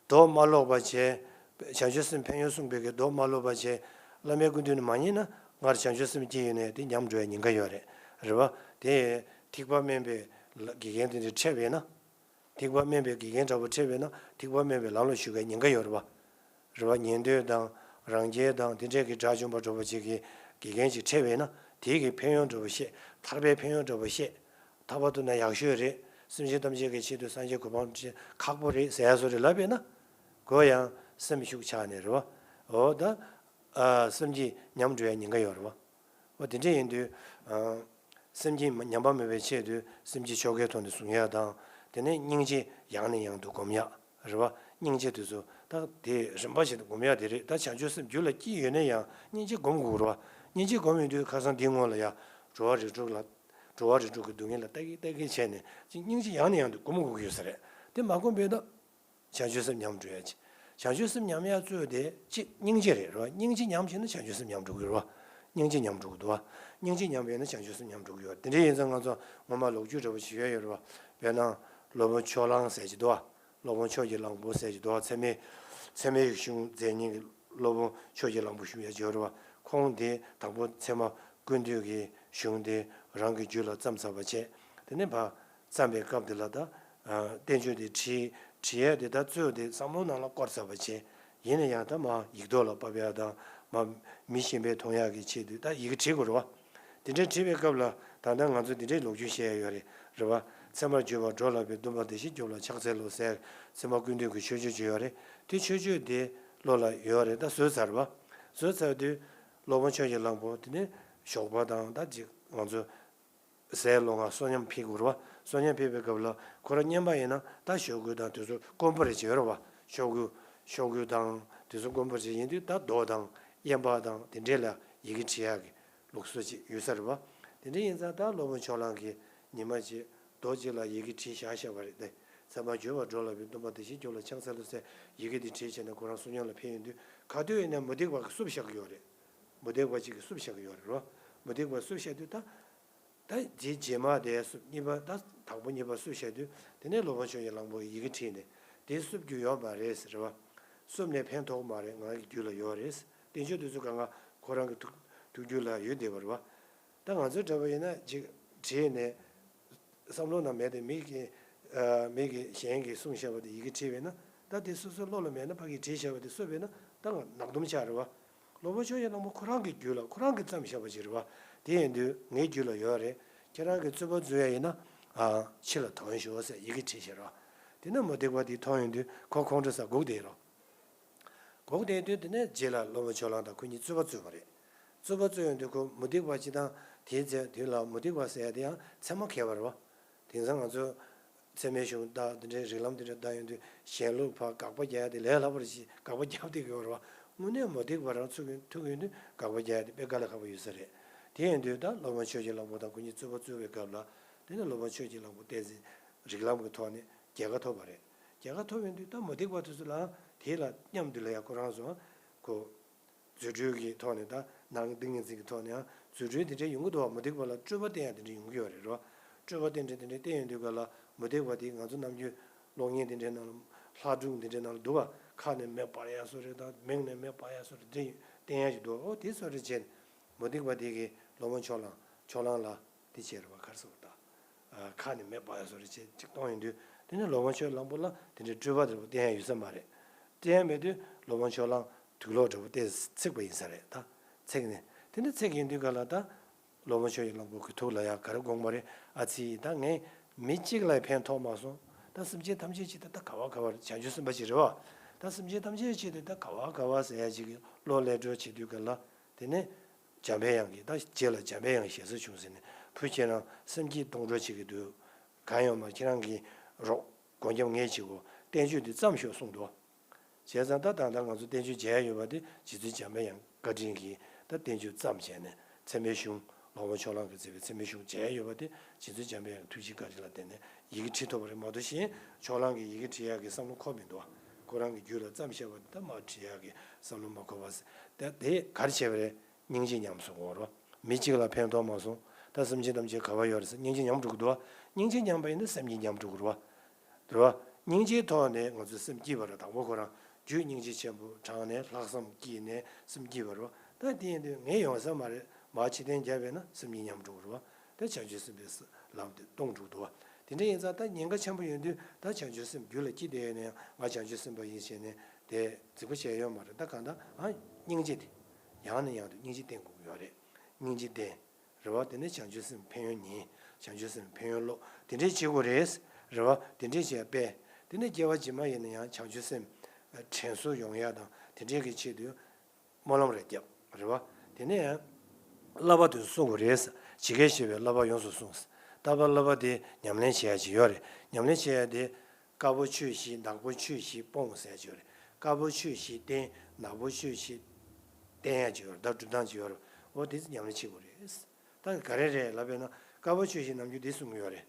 མདོ་མ་ཀློག་པ་བྱས། བྱང་ཆུབ་སེམས་ཕན་ཡོན་གསུངས་པའི་གི་མདོ་མ་ཀློག་པ་བྱས། བླ་མའི་སྐུ་མདུན་ནས་མ་ཉན་ན་སྔར་བྱང་ཆུབ་སེམས་སྐྱེས་ཡོད་ནའི་དེ་ཉམས་འགྲོ་ཡ་ཉེན་ཁ་ཡོད་རེད། རེད་བ། དེ་ཐེག་པ་དམན་པའི་དགེ་རྒན་དེ་འདྲ་འཕྲད་པས་ན། ཐེག་པ་དམན་པའི་དགེ་རྒན་འདྲ་པོ་འཕྲད་པས་ན་ཐེག་པ་དམན་པའི་ལམ་ལ་ཞུགས་པའི་ཉེན་ཁ་ཡོད་རེད་བ། རེད་བ། ཉན་ཐོས་དང་ རང་རྒྱལ་དང་དེ་འདྲས་ཀྱི་དགྲ་བཅོམ་པ་འདྲ་པོ་ཅིག་གི་དགེ་རྒན་ཅིག་འཕྲད་པས་ན་དེའི་གི་ཕན་ཡོན་འདྲ་པོ་བཤད། ཐར་པའི་ཕན་ཡོན་འདྲ་པོ་བཤད། ཐར་པ་ཐོབ་ན་ཡག་ཤོས་རེད། སེམས་ཅན་ཐམས་ཅད་ཀྱི་ཆེད་དུ་སངས་རྒྱས་གོ་འཕང་ཁག་པོ་རེད་ཟེར་ཡ་བཟོ་འདྲ་ལབ་པས་ན། ཁོ་ཡང་སེམས་ཤུགས་ཆག་ནས་རེད་བ། འོ་ད། ཨ། སེམས་ཀྱི་ཉམས་འགྲོ་ཡ་ཉེན་ཁ་ཡོད་རེད་བ། འོ་དེ་འདྲ་ཡིན་དུས། ཨ། སེམས་ཀྱི་ཉམས་པ་མེད་པའི་ཆེད་དུ་སེམས་ཀྱི་ཆོ་གའི་ཐོག་ནས་བཟུང་ཡ་དང་། དེ་ནས་སྙིང་རྗེ་ཡང་ནས་ཡང་དུ་སྒོམ་ཡ། རེད་བ། སྙིང་རྗེ་དེ་ཚོ་ད་དེ་རིམ་པ་བཞིན་དུ་སྒོམ་ཡ་དེ་རེད། ད་བྱང་ཆུབ་སེམས་རྒྱུད་ལ་སྐྱེས་ཡོད་ན་ཡང་སྙིང་རྗེ་སྒོམ་དགོས་རེད་བ། སྙིང་རྗེ་སྒོམ་ཡོང་དུས་ཁ་སང་འདིའི་སྔོན་ལ་ཡ། འགྲོ་བ་རིགས་དྲུག་ལ། འགྲོ་བ་རིགས་དྲུག་གི་སྡུག་བསྔལ་ལ་ལྟ་གིན་ལྟ་གིན་བྱས་ནས་ཅིག་སྙིང་རྗེ་ཡང་ནས་ཡང་དུ་སྒོམ་དགོས་ཀྱི་ཡོད་ས་རེད། དེ་མ་སྒོམ་པས་ན། བྱང་ཆུབ་སེམས་ཉམས་འགྲོ་ཡ་ཅིག་བྱང་ཆུབ་སེམས་ཉམས་ཡ་གཙོས་དེ་གཅིག་སྙིང་རྗེ་རེད་རོ། སྙིང་རྗེ་ཉམས་བྱས་ན་བྱང་ཆུབ་སེམས་ཉམས་འགྲོ་གི་རོ། སྙིང་རྗེ་ཉམས་འགྲོ་གི་འདུག་བ། སྙིང་རྗེ་ཉམས་པས་ན་བྱང་ཆུབ་སེམས་ཉམས་འགྲོ་གི་ཡོད། དེ་འདྲ་ཡིན་ཙང་ང་ཚོ་སྔོན་མ་ལོ་རྒྱུས་འདྲ་པོ་ཞིག་ཡོད་ཡོད་རེད་བ། དཔེར་ན། སློབ་དཔོན་ཕྱོགས་གླང་ཟེར་གྱི་འདུག་བ། སློབ་དཔོན་ཕྱོགས་ཀྱི་གླང་པོ་ཟེར་གྱི་འདུག་བ། ཚད་མའི། ཚད་མའི་གཞུང་མཛད་མཁན་གྱི་སློབ་དཔོན་ཕྱོགས་ཀྱི་གླང་པོ་ཞུ་ཡ་ཅིག་ཡོད་རེད་བ། ཁོང་དེ་དང་པོ་ཚད་མ་ཀུན་བཏུས་ཀྱི་གཞུང་དེ་རང་གི་རྒྱུད་ལ་བརྩམས་ཚར་བ་བྱས། དེ་ནས་ཕར། བརྩམས་པའི་སྐབས་དེ་ལ་ད། ཨ། བསྟན་བཅོས་དེ་བྲིས། བྲིས་ཡས་དེ་ད་གཙོས་དེ་བསམ་བློ་ནང་ལ་བསྐོར་ཚར་བ་བྱས། ཡིན་ན་ཡང་ད་མར་ཡིག་ཐོག་ལ་ཕབ་ཡ་དང་། མར་མི་གཞན་པས་མཐོང་ཡག་གི་ཆེད་དུ་ད་ཡི་གེ་བྲིས་དགོས་རེད་བ། དེ་འདྲའི་བྲིས་པའི་སྐབས་ལ་ད་ལྟ་ང་ཚོ་དེ་འདྲའི་ལོ་རྒྱུས་བཤད་ཡ་ཡོད་རེད། རེད་བ། ཚད་མར་གྱུར་པ་འགྲོ་ལ་ཕན། སྟོན་པ་དེ་བཞིན་སྐྱོབ་ལ་ཕྱག་འཚལ་ལོ་ཟེར། ཚད་མ་ཀུན་བཏུས་ཀྱི་མཆོད་བརྗོད་ཅིག་ཡོད་རེད། དེ་མཆོད་བརྗོད་དེ་བློ་ལ་ཡོད་རེད། ད་བཟོས་ཚར་བ། བཟོས་ཚར་དུས། སློབ་དཔོན་ཕྱོགས་ཀྱི་གླང་པོ་དེ་ནས་ཞོགས་པ་དང་ད་ཅིག་ང་ཚོ། ཟས་ལོ་ང་བསོད་སྙོམས་ཕུལ་དགོས་རེད་བ། བསོད་སྙོམས་ཕུལ་བའི་སྐབས་ལ་ཁོ་རང་བསྙེན་པ་ཡིན་ན་ད་ཤོག་གུ་དང་དེ་ཚོ་དཀོན་པོ་རེ་བྱེད་རེད་བ། ཤོག་གུ། ཤོག་གུ་དང་དེ་ཚོ་དཀོན་པོ་རེ་ཡིན་དུས་ད་མདོ་དང་། དབེན་པ་དང་དེ་འདྲས་ལ་ཡི་གེ་བྲིས་ཡག་གི་ལུགས་སྲོལ་ཅིག་ཡོད་ས་རེད་བ། དེ་འདྲ་ཡིན་ཙང་ད་སློབ་དཔོན་ཕྱོགས་གླང་གིས་ཉི་མ་གཅིག་མདོ་གཅིག་ལ་ཡི་གེ་བྲིས་བཞག་བཞག་པ་རེད་དེ། ཚད་མར་གྱུར་པ་འགྲོ་ལ་ཕན། སྟོན་པ་དེ་བཞིན་སྐྱོབ་ལ་ཕྱག་འཚལ་ལོ་ཟེར་ཡི་གེ་དེ་བྲིས་བྱས་ནས་ཁོ་རང་བསོད་སྙོམས་ལ་ཕུལ་ཡོང་དུས་ག་དུས་ཡིན་ན་མུ་སྟེགས་པ་གིས་བསུབས་བཞག་གི་ཡོད་རེད། མུ་སྟེགས་པ་གཅིག་གིས་བསུབས་བཞག་གི་ཡོད་རེད་རོ། མུ་སྟེགས་པ་བསུབས་བཞག་དུས་ད། ད་དེ་རྗེས་མ་དེ་བསུབས། གཉིས་པ་ད་དང་པོ་གཉིས་པ་བསུབས་བཞག་དུས་དེ་ནས་སློབ་དཔོན་ཕྱོགས་ཀྱི་གླང་པོ་ཡི་གེ་བྲིས་ནས་དེ་བསུབ་རྒྱུ་ཡོད་མ་རེད་ཟེར་བ། བསུབས་ནས་ཕན་ཐོགས་མ་རེད། ང་གི་རྒྱུད་ལ་ཡོད་རེད། བསྟན་བཅོས་དེ་ཚོ་གང་ག་ཁོ་རང་གི་ཐུགས་ཐུགས་རྒྱུད་ལ་ཡོད་བསྡད་པ་རེད་བ། ད་ང་ཚོའི་འདྲ་པོ་ཡིན་ན་ཅིག་བྲིས་ནས་བསམ་བློ་ནང་མེད་དེ་མི་གི་ཨ། མི་གི་གཞན་གྱིས་གསུངས་བཞག་པ་དེ་ཡི་གེ་བྲིས་པས་ན་ད་དེ་སོ་སོའི་བློ་ལ་མེད་ན་ཕ་གིར་བྲིས་བཞག་པ་དེ་བསུབས་པས་ན་ད་ང་ནག་དུམ་ཆགས་རེད་བ། སློབ་དཔོན་ཕྱོགས་ཀྱི་གླང་པོ་ཁོ་རང་གི་རྒྱུད་ལ་ཁོ་རང་གིས་བརྩམས་བཞག་པ་ཅིག་རེད་བ། དེ་ཡིན་དུས་ངའི་རྒྱུད་ལ་ཡོད་རེད། ཁྱེད་རང་གིས་རྩོད་པ་རྩོད་ཡ་ཡིན་ན། ཨ། ཕྱི་ལ་དོན་ཞུ་ཟེར་ཡི་གེ་བྲིས་བཞག་རེད་བ། དེ་ནས་མུ་སྟེགས་པ་དེ་མཐོང་ཡོང་དུས་ཁོ་ཁོང་ཁྲོ་ཟ་སྒུག་བསྡད་རོ། སྒུག་བསྡད་དུས་དེ་ནས་རྗེས་ལ་སློབ་དཔོན་ཕྱོགས་གླང་དང་ཁོ་གཉིས་རྩོད་པ་རྩོད་པ་རེད། རྩོད་པ་རྩོད་ཡོང་དུས་ཁོ་མུ་སྟེགས་པ་སྤྱིར་བཏང་དེའི་ཚེ་དུས་ལ་མུ་སྟེགས་པ་ཟེར་ཡ་དེ་ཡང་ཚད་མ་མཁས་པ་རེད་བ། དེང་སང་ང་ཚོ་ཚད་མའི་གཞུང་ལྟ། དེ་འདྲའི་རིགས་ལམ་དེ་འདྲ་ལྟ་ཡོང་དུས་གཞན་ལུགས་ཕར་དགག་པ་རྒྱག་ཡ་དེ་ལས་སླ་པོ་རེད་ཅེས་དགག་པ་རྒྱབ་བསྡད་ཀྱི་ཡོད་རེད་བ། དངོས་གནས་མུ་སྟེགས་པ་རང་ཚུགས་ཡོང་ཐུག་ཡོང་དུས་དགག་པ་རྒྱག་ཡ་དེ་དཔེ་དཀའ་ལས་ཁག་པོ་ཡོད་ས་རེད། དེ་ཡིན་དུས་ད་སློབ་དཔོན་ཆོས་ཀྱི་གླང་པོ་དང་ཁོ་གཉིས་རྩོད་པ་རྩོད་པའི་སྐབས་ལ་དེ་ནས་སློབ་དཔོན་ཆོས་ཀྱི་གླང་པོ་བསྟན་འཛིན་རིགས་ལམ་གྱི་ཐོག་ནས་རྒྱལ་ཁ་ཐོབ་པ་རེད། རྒྱལ་ཁ་ཐོབ་ཡོང་དུས་ད་མུ་སྟེགས་པ་དེ་ཚོ་ལའང་དེ་ལ་མཉམ་དུ་ལ་ཡང་ཁོ་རང་ཚོ་ཁོ། རྫུ་འཕྲུལ་གྱི་ཐོག་ནས་ད་ནང་ཏིང་ངེ་འཛིན་གྱི་ཐོག་ནས་ཡང་རྫུ་འཕྲུལ་དེ་འདྲ་ཡོང་གི་འདུག་བ། མུ་སྟེགས་པ་ལ་སྤྲོས་པ་བསྟན་ཡ་དེ་འདྲ་ཡོང་གི་ཡོད་རེད་རོ། སྤྲོས་པ་བསྟན་འདྲ་དེ་འདྲ་བསྟན་ཡོང་དུས་ག་ལ་མུ་སྟེགས་པ་དེ་ང་ཚོ་ནམ་རྒྱུན་གློག་བརྙན་དེ་འདྲའི་ནང་ལ་ལྷ་སྒྲུང་དེ་འདྲའི་ནང་ལ་འདུག་བ། ཁ་ནས་མེ་འབར་ཡ་བཟོ་འདྲ་དང་མིག་ནས་མེ་འབར་ཡ་བཟོ་འདྲ་དེ་བསྟན་ཡ་ཞིག་འདུག་ཨོ་དེ་བཟོ་འདྲ་བྱས་ནས་མུ་སྟེགས་པ་དེ་གིས་སློབ་དཔོན་ཕྱོགས་གླང་ཕྱོགས་གླང་ལ་དེ་བྱས་རེད་བ། ག་རེ་ཟེར་དགོས་རེད་ད། ཨ། ཁ་ནས་མེ་འབར་ཡ་བཟོ་འདྲ་བྱས་ཅིག་གཏོང་ཡོང་དུས་དེ་ནས་སློབ་དཔོན་ཆོས་གླང་པོ་ལ་དེ་འདྲའི་སྤྲོས་པ་འདྲ་པོ་བསྟན་ཡ་ཡོད་ས་མ་རེད། བསྟན་ཡ་མེད་དུས་སློབ་དཔོན་ཕྱོགས་གླང་དུག་ལོག་འདྲ་པོ་བསྟན་ཚིག་པ་ཡིན་ས་རེད་ད། ཚིག་ནས་དེ་འདྲ་ཚིག་ཡིན་དུས་ག་ལ་ད། སློབ་དཔོན་ཆོས་ཀྱི་གླང་པོ་གི་ཐུགས་ལ་ཡང་ག་རེ་དགོངས་པ་རེད། ཨ་ཙི། ད་ངས་མི་གཅིག་ལ་ཕན་ཐོགས་མ་སོང་། ད་སེམས་ཅན་ཐམས་ཅད་ཆེད་དུ་ད་ག་བ་ག་བ་རེད། བྱང་ཆུབ་སེམས་དཔའ་ཅིག་རེད་བ། ད་སེམས་ཅན་ཐམས་ཅད་ཆེད་དུ་ད་ག་བ་ག་བ་ཟེར་ཡ་ཅིག་གི་བློ་ལས་སྒྲོལ་བྱེད་དུས་ག་ལ། དེ་ནས་འཇམ་པའི་དབྱངས་ཀྱིས་ད་རྗེས་ལ་འཇམ་པའི་དབྱངས་ཞེ་ས་བྱུང་ཟེར་ནས་བུ་ཁྱེད་རང་སེམས་སྐྱིད་གཏོང་འགྲོ་བྱེད་ཀྱི་འདུག་གང་ཡོང་མ་ཁྱེད་རང་གིས་རོགས་སྒོ་རྒྱབ་ངས་བྱེད་དགོས། བསྟན་བཅོས་འདི་བརྩམས་ཤོག་གསུངས་འདུག་བྱས་ཙང་ད་ད་ལྟ་ང་ཚོ་བསྟན་བཅོས་མཇལ་ཡོད་པ་དེ་རྗེ་བཙུན་འཇམ་པའི་དབྱངས་བཀའ་དྲིན་གྱིས་ད་བསྟན་བཅོས་བརྩམས་བྱས་ནས་ཚད་མའི་གཞུང་། སློབ་དཔོན་ཕྱོགས་གླང་གིས་མཛད་པའི་ཚད་མའི་གཞུང་མཇལ་ཡོད་པ་དེ་རྗེ་བཙུན་འཇམ་པའི་དབྱངས་ཐུགས་རྗེ་བཀའ་དྲིན་ལ་བརྟེན་ནས་ཡི་གེ་བྲིས་ཐུབ་པ་རེད་མ་གཏོགས་གཞན་ཕྱོགས་གླང་གིས་ཡི་གེ་བྲིས་ཡག་གི་བསམ་བློ་འཁོར་མི་འདུག་ཁོ་རང་གི་རྒྱུད་ལ་བརྩམས་བཞག་པ་དེ་ད་མར་བྲིས་ཡག་གི་བསམ་བློ་མ་འཁོར་བ་ཟེར། ད་དེ་ག་རེ་བྱས་པ་རེད། སྙིང་རྗེ་ཉམས་སོང་གོ་རོ། མི་གཅིག་ལ་ཕན་ཐོགས་མ་སོང་། ད་སེམས་ཅན་ཐམས་ཅད་ག་བ་ཡོད་རེད་ཟེར་སྙིང་རྗེ་ཉམས་འགྲོ་གི་འདུག་བ། སྙིང་རྗེ་ཉམས་པ་ཡིན་ན་སེམས་ཉིད་ཉམས་འགྲོ་གི་རེད་བ། རེད་བ། སྙིང་རྗེའི་ཐོག་ནས་ང་ཚོ་སེམས་སྐྱིད་པ་རེད། དང་པོ་ཁོ་རང་རྒྱུད་སྙིང་རྗེ་ཆེན་པོ་དྲངས་ནས་ལྷག་བསམ་སྐྱེས་ནས་སེམས་སྐྱིད་པ་རེད་བ། ད་དེ་ཡིན་དུས་ངས་ཡོང་ས་མ་རེད། མར་ཕྱི་བསྟན་རྒྱབ་པས་ན་སེམས་ཉིད་ཉམས་འགྲོ་གི་རེད་བ། ད་བྱང་ཆུབ་སེམས་དཔའི་ལམ་དེ་སྟོང་འགྲོ་གི་འདུག་བ། དེ་འདྲ་ཡིན་ཙང་ད་ཉེན་ཁ་ཆེན་པོ་ཡོང་དུས་ད་བྱང་ཆུབ་སེམས་རྒྱུད་ལ་སྐྱེས་བསྡད་ཡོད་ན་ཡང་ང་བྱང་ཆུབ་སེམས་དཔའ་ཡིན་ཟེར་ནས་ དེ་རྫིག་པོ་བྱས་ཡོད་མ་རེད། ད་གང་ལྟར་ཨ་སྙིང་རྗེ་དེ་ཡང་ནས་ཡང་དུ་སྙིང་རྗེ་བསྟེན་དགོས་ཀྱི་ཡོད་རེད། སྙིང་རྗེ་བསྟེན། རེད་བ། དེ་ནས་བྱང་ཆུབ་སེམས་ཕན་ཡོན་ཉན། བྱང་ཆུབ་སེམས་ཕན་ཡོན་ཀློག་དེ་འདྲས་བྱེད་དགོས་རེད། རེད་བ། དེ་འདྲས་བྱས་པས་དེ་ནས་སྐྱེ་བ་རྗེས་མ་ཡིན་ན་ཡང་བྱང་ཆུབ་སེམས་དྲན་གསོ་ཡོང་ཡག་དང་དེ་འདྲས་ཀྱི་ཆེད་དུ་སྨོན་ལམ་རེ་བརྒྱབ། རེད་བ། དེ་ནས་བསླབ་པ་དེ་ཚོ་སྲུང་དགོས་རེད། ཇི་སྐད་བཤད་པའི་བསླབ་པ་ཡོངས་སུ་སྲུང་། ད་བར་བསླབ་པ་དེ་ཉམས་ལེན་བྱེད་ཡག་ཅིག་ཡོད་རེད། ཉམས་ལེན་བྱེད་ཡག་དེ། དཀར་པོ་ཆོས་བཞི། ནག་པོ་ཆོས་བཞི་སྤོང་ཟེར་གྱི་ཡོད་རེད། དཀར་པོ་ཆོས་བཞི་བསྟེན། ནག་པོ་ཆོས་བཞི་བསྟེན་ཡག་ཅིག་ཡོད་རེད། ད་སྒྲུབ་སྟངས་ཅིག་ཡོད་རེད། འོ་དེ་ཉམས་ལེན་བྱེད་དགོས་རེད། ད་ག་རེ་རེད་ལབ་པས་ན་དཀར་པོ་ཆོས་བཞི་ནམ་རྒྱུན་འདི་གསུང་གི་ཡོད་རེད།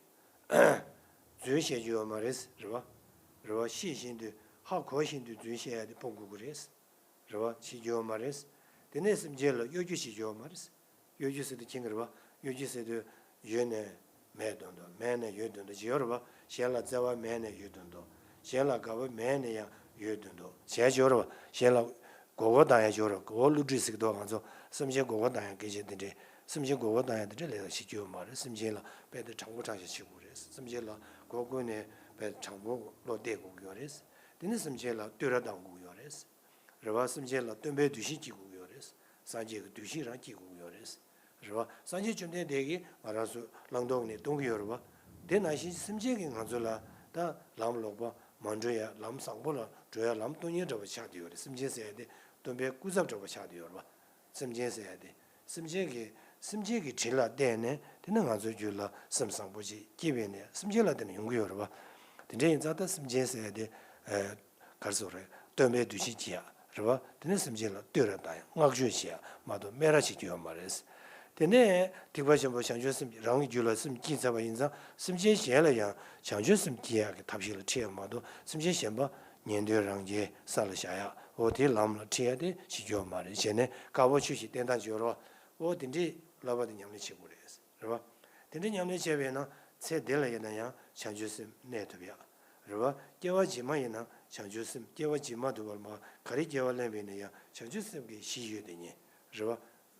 རྫུན་བཤད་རྒྱུ་ཡོད་མ་རེད། རེད་བ། རེད་བ། ཤེས་བཞིན་དུ་ཧ་གོ་བཞིན་དུ་རྫུན་བཤད་ཡག་དེ་སྤོང་དགོས་ཀྱི་རེད། རེད་བ། བྱེད་རྒྱུ་ཡོད་མ་རེད། དེ་ནས་སེམས་ཅན་ལ་གཡོ་སྒྱུ་བྱེད་རྒྱུ་ཡོད་མ་རེད། གཡོ་སྒྱུ་ཟེར་དུས་མཁྱེན་གྱི་རེད་བ། གཡོ་སྒྱུ་ཟེར་དུས་ཡོད་ནས་མེད་དོན་དུ། མེད་ནས་ཡོད་དོན་དུ་ཅིག་ཡོད་རེད་བ། གཞན་ལ་བརྩེ་བ་མེད་ནས་ཡོད་དོན་དུ། གཞན་ལ་དགའ་བ་མེད་ནས་ཡང་ཡོད་དོན་དུ་བྱས་ཅིག་ཡོད་རེད་བ། གཞན་ལ་མགོ་སྐོར་བཏང་ཡག་ཅིག་ཡོད་རེད། མགོ་སྐོར་བསླུ་བྲིད་ཟེར་གྱི་འདུག་ང་ཚོ་སེམས་ཅན་མགོ་སྐོར་བཏང་ཡག་སྐད་ཆ་འདི་འདྲས། སེམས་ཅན་མགོ་སྐོར་བཏང་ཡག་འདི་འདྲས་ལས་ཀ་བྱེད་རྒྱུ་ཡོད་མ་རེད། སེམས་ཅན་ལ་དཔེ་དེ་དྲང་པོ་དྲང་བཞག་བྱེད་དགོས་རེད། སེམས་ཅན་ལ་མགོ་སྐོར་ནས་དཔེ་དྲང་པོ་བློ་གཏད་དགོས་ཀྱི་ཡོད་རེད། དེ་ནས་སེམས་ཅན་ལ་བསྟོད་ར་གཏང་དགོས་ཀྱི་ཡོད་རེད། རེད་བ། སེམས་ཅན་ལ་སྟོན་པའི་འདུ་ཤེས་སྐྱེ་དགོས་ཀྱི་ཡོད་རེད། སངས་རྒྱས་ཀྱི་འདུ་ཤེས་རང་སྐྱེ་དགོས་ཀྱི་ཡོད་རེད། རེད་བ། སངས་རྒྱས་བཅོམ་ལྡན་འདས་ཀྱིས་ང་རང་ཚོ་བླང་དོར་ནས་སྟོན་གྱི་ཡོད་རེད་བ། དེ་ནང་བཞིན་སེམས་ཅན་གྱིས་ང་ཚོ་ལ་ད་ལམ་ལོག་པ་མ་འགྲོ་ཡ། ལམ་བཟང་པོ་ལ་འགྲོ་ཡ། ལམ་སྟོན་མཁན་འདྲ་པོ་ཆགས་བསྡད་ཡོད་རེད། སེམས་ཅན་ཟེར་ཡ་དེ་སྟོན་པའི་སྐུ་ཚབ་འདྲ་པོ་ཆགས་བསྡད་ཡོད་རེད་བ། སེམས་ཅན་ཟེར་ཡ་དེ། སེམས་ཅན་གྱི་སེམས་ཅན་གྱི་དྲིན་ལ་བརྟེན་ནས་དེ་ནས་ང་ཚོའི་རྒྱུད་ལ་སེམས་བཟང་པོ་ཅིག་སྐྱེས་པས་ནས་སེམས་ཅན་ལ་བརྟེན་ནས་ཡོང་གི་ཡོད་རེད་བ། དེ་འདྲ་ཡིན་ཙང་ད་སེམས་ཅན་ཟེར་ཡ་དེ། ག་རེ་ཟེར་དགོས་རེད། སྟོན་པའི་འདུ་ཤེས་སྐྱེ་ཡ་རེད་བ། དེ་ནས་སེམས་ཅན་ལ་བསྟོད་ར་བཏང་ཡ། བསྔགས་བརྗོད་བྱེད་ཡ་མ་གཏོགས་སྨད་ར་བྱེད་རྒྱུ་ཡོད་མ་རེད། དེ་ནས་ཐེག་པ་ཆེན་པོ་བྱང་ཆུབ་སེམས་རང་གི་རྒྱུད་ལ་སེམས་སྐྱེས་ཚར་བ་ཡིན་ཙང་སེམས་ཅན་གཞན་ལ་ཡང་བྱང་ཆུབ་སེམས་སྐྱེ་ཡག་གི་ཐབས་ཤེས་ལ་ཁྲིད་ཡ་མ་གཏོགས་སེམས་ཅན་གཞན་པ་ཉན་ཐོས་རང་རྒྱལ་ས་ལ་བཞག་ཡ། འོ་དེའི་ལམ་ལ་ཁྲིད་ཡ་དེ་བྱེད་རྒྱུ་ཡོད་མ་རེད། བྱས་ནས་དཀར་པོ་ཆོས་བཞི་བསྟེན་སྟངས་བྱེད་རོགས། འོ་དེ་འདྲའི་བསླབ་པ་དེ་ཉམས་ལེན་བྱེད་དགོས་རེད། རེད་བ། དེ་འདྲ་ཉམས་ལེན་བྱས་པས་ན་ཚེ་འདི་ལ་ཡིན་ན་ཡང་བྱང་ཆུབ་སེམས་གནས་ཐུབ་ཡ། རེད་བ། སྐྱེ་བ་རྗེས་མ་ཡིན་ན་བྱང་ཆུབ་སེམས། སྐྱེ་བ་རྗེས་མ་དུ་བར་མ་ག་རེ་སྐྱེ་བ་ལེན་པ་ཡིན་ན་ཡང་བྱང་ཆུབ་སེམས་ཀྱི་གཞི་ཡོད་དེ་ཉིད། རེད་བ།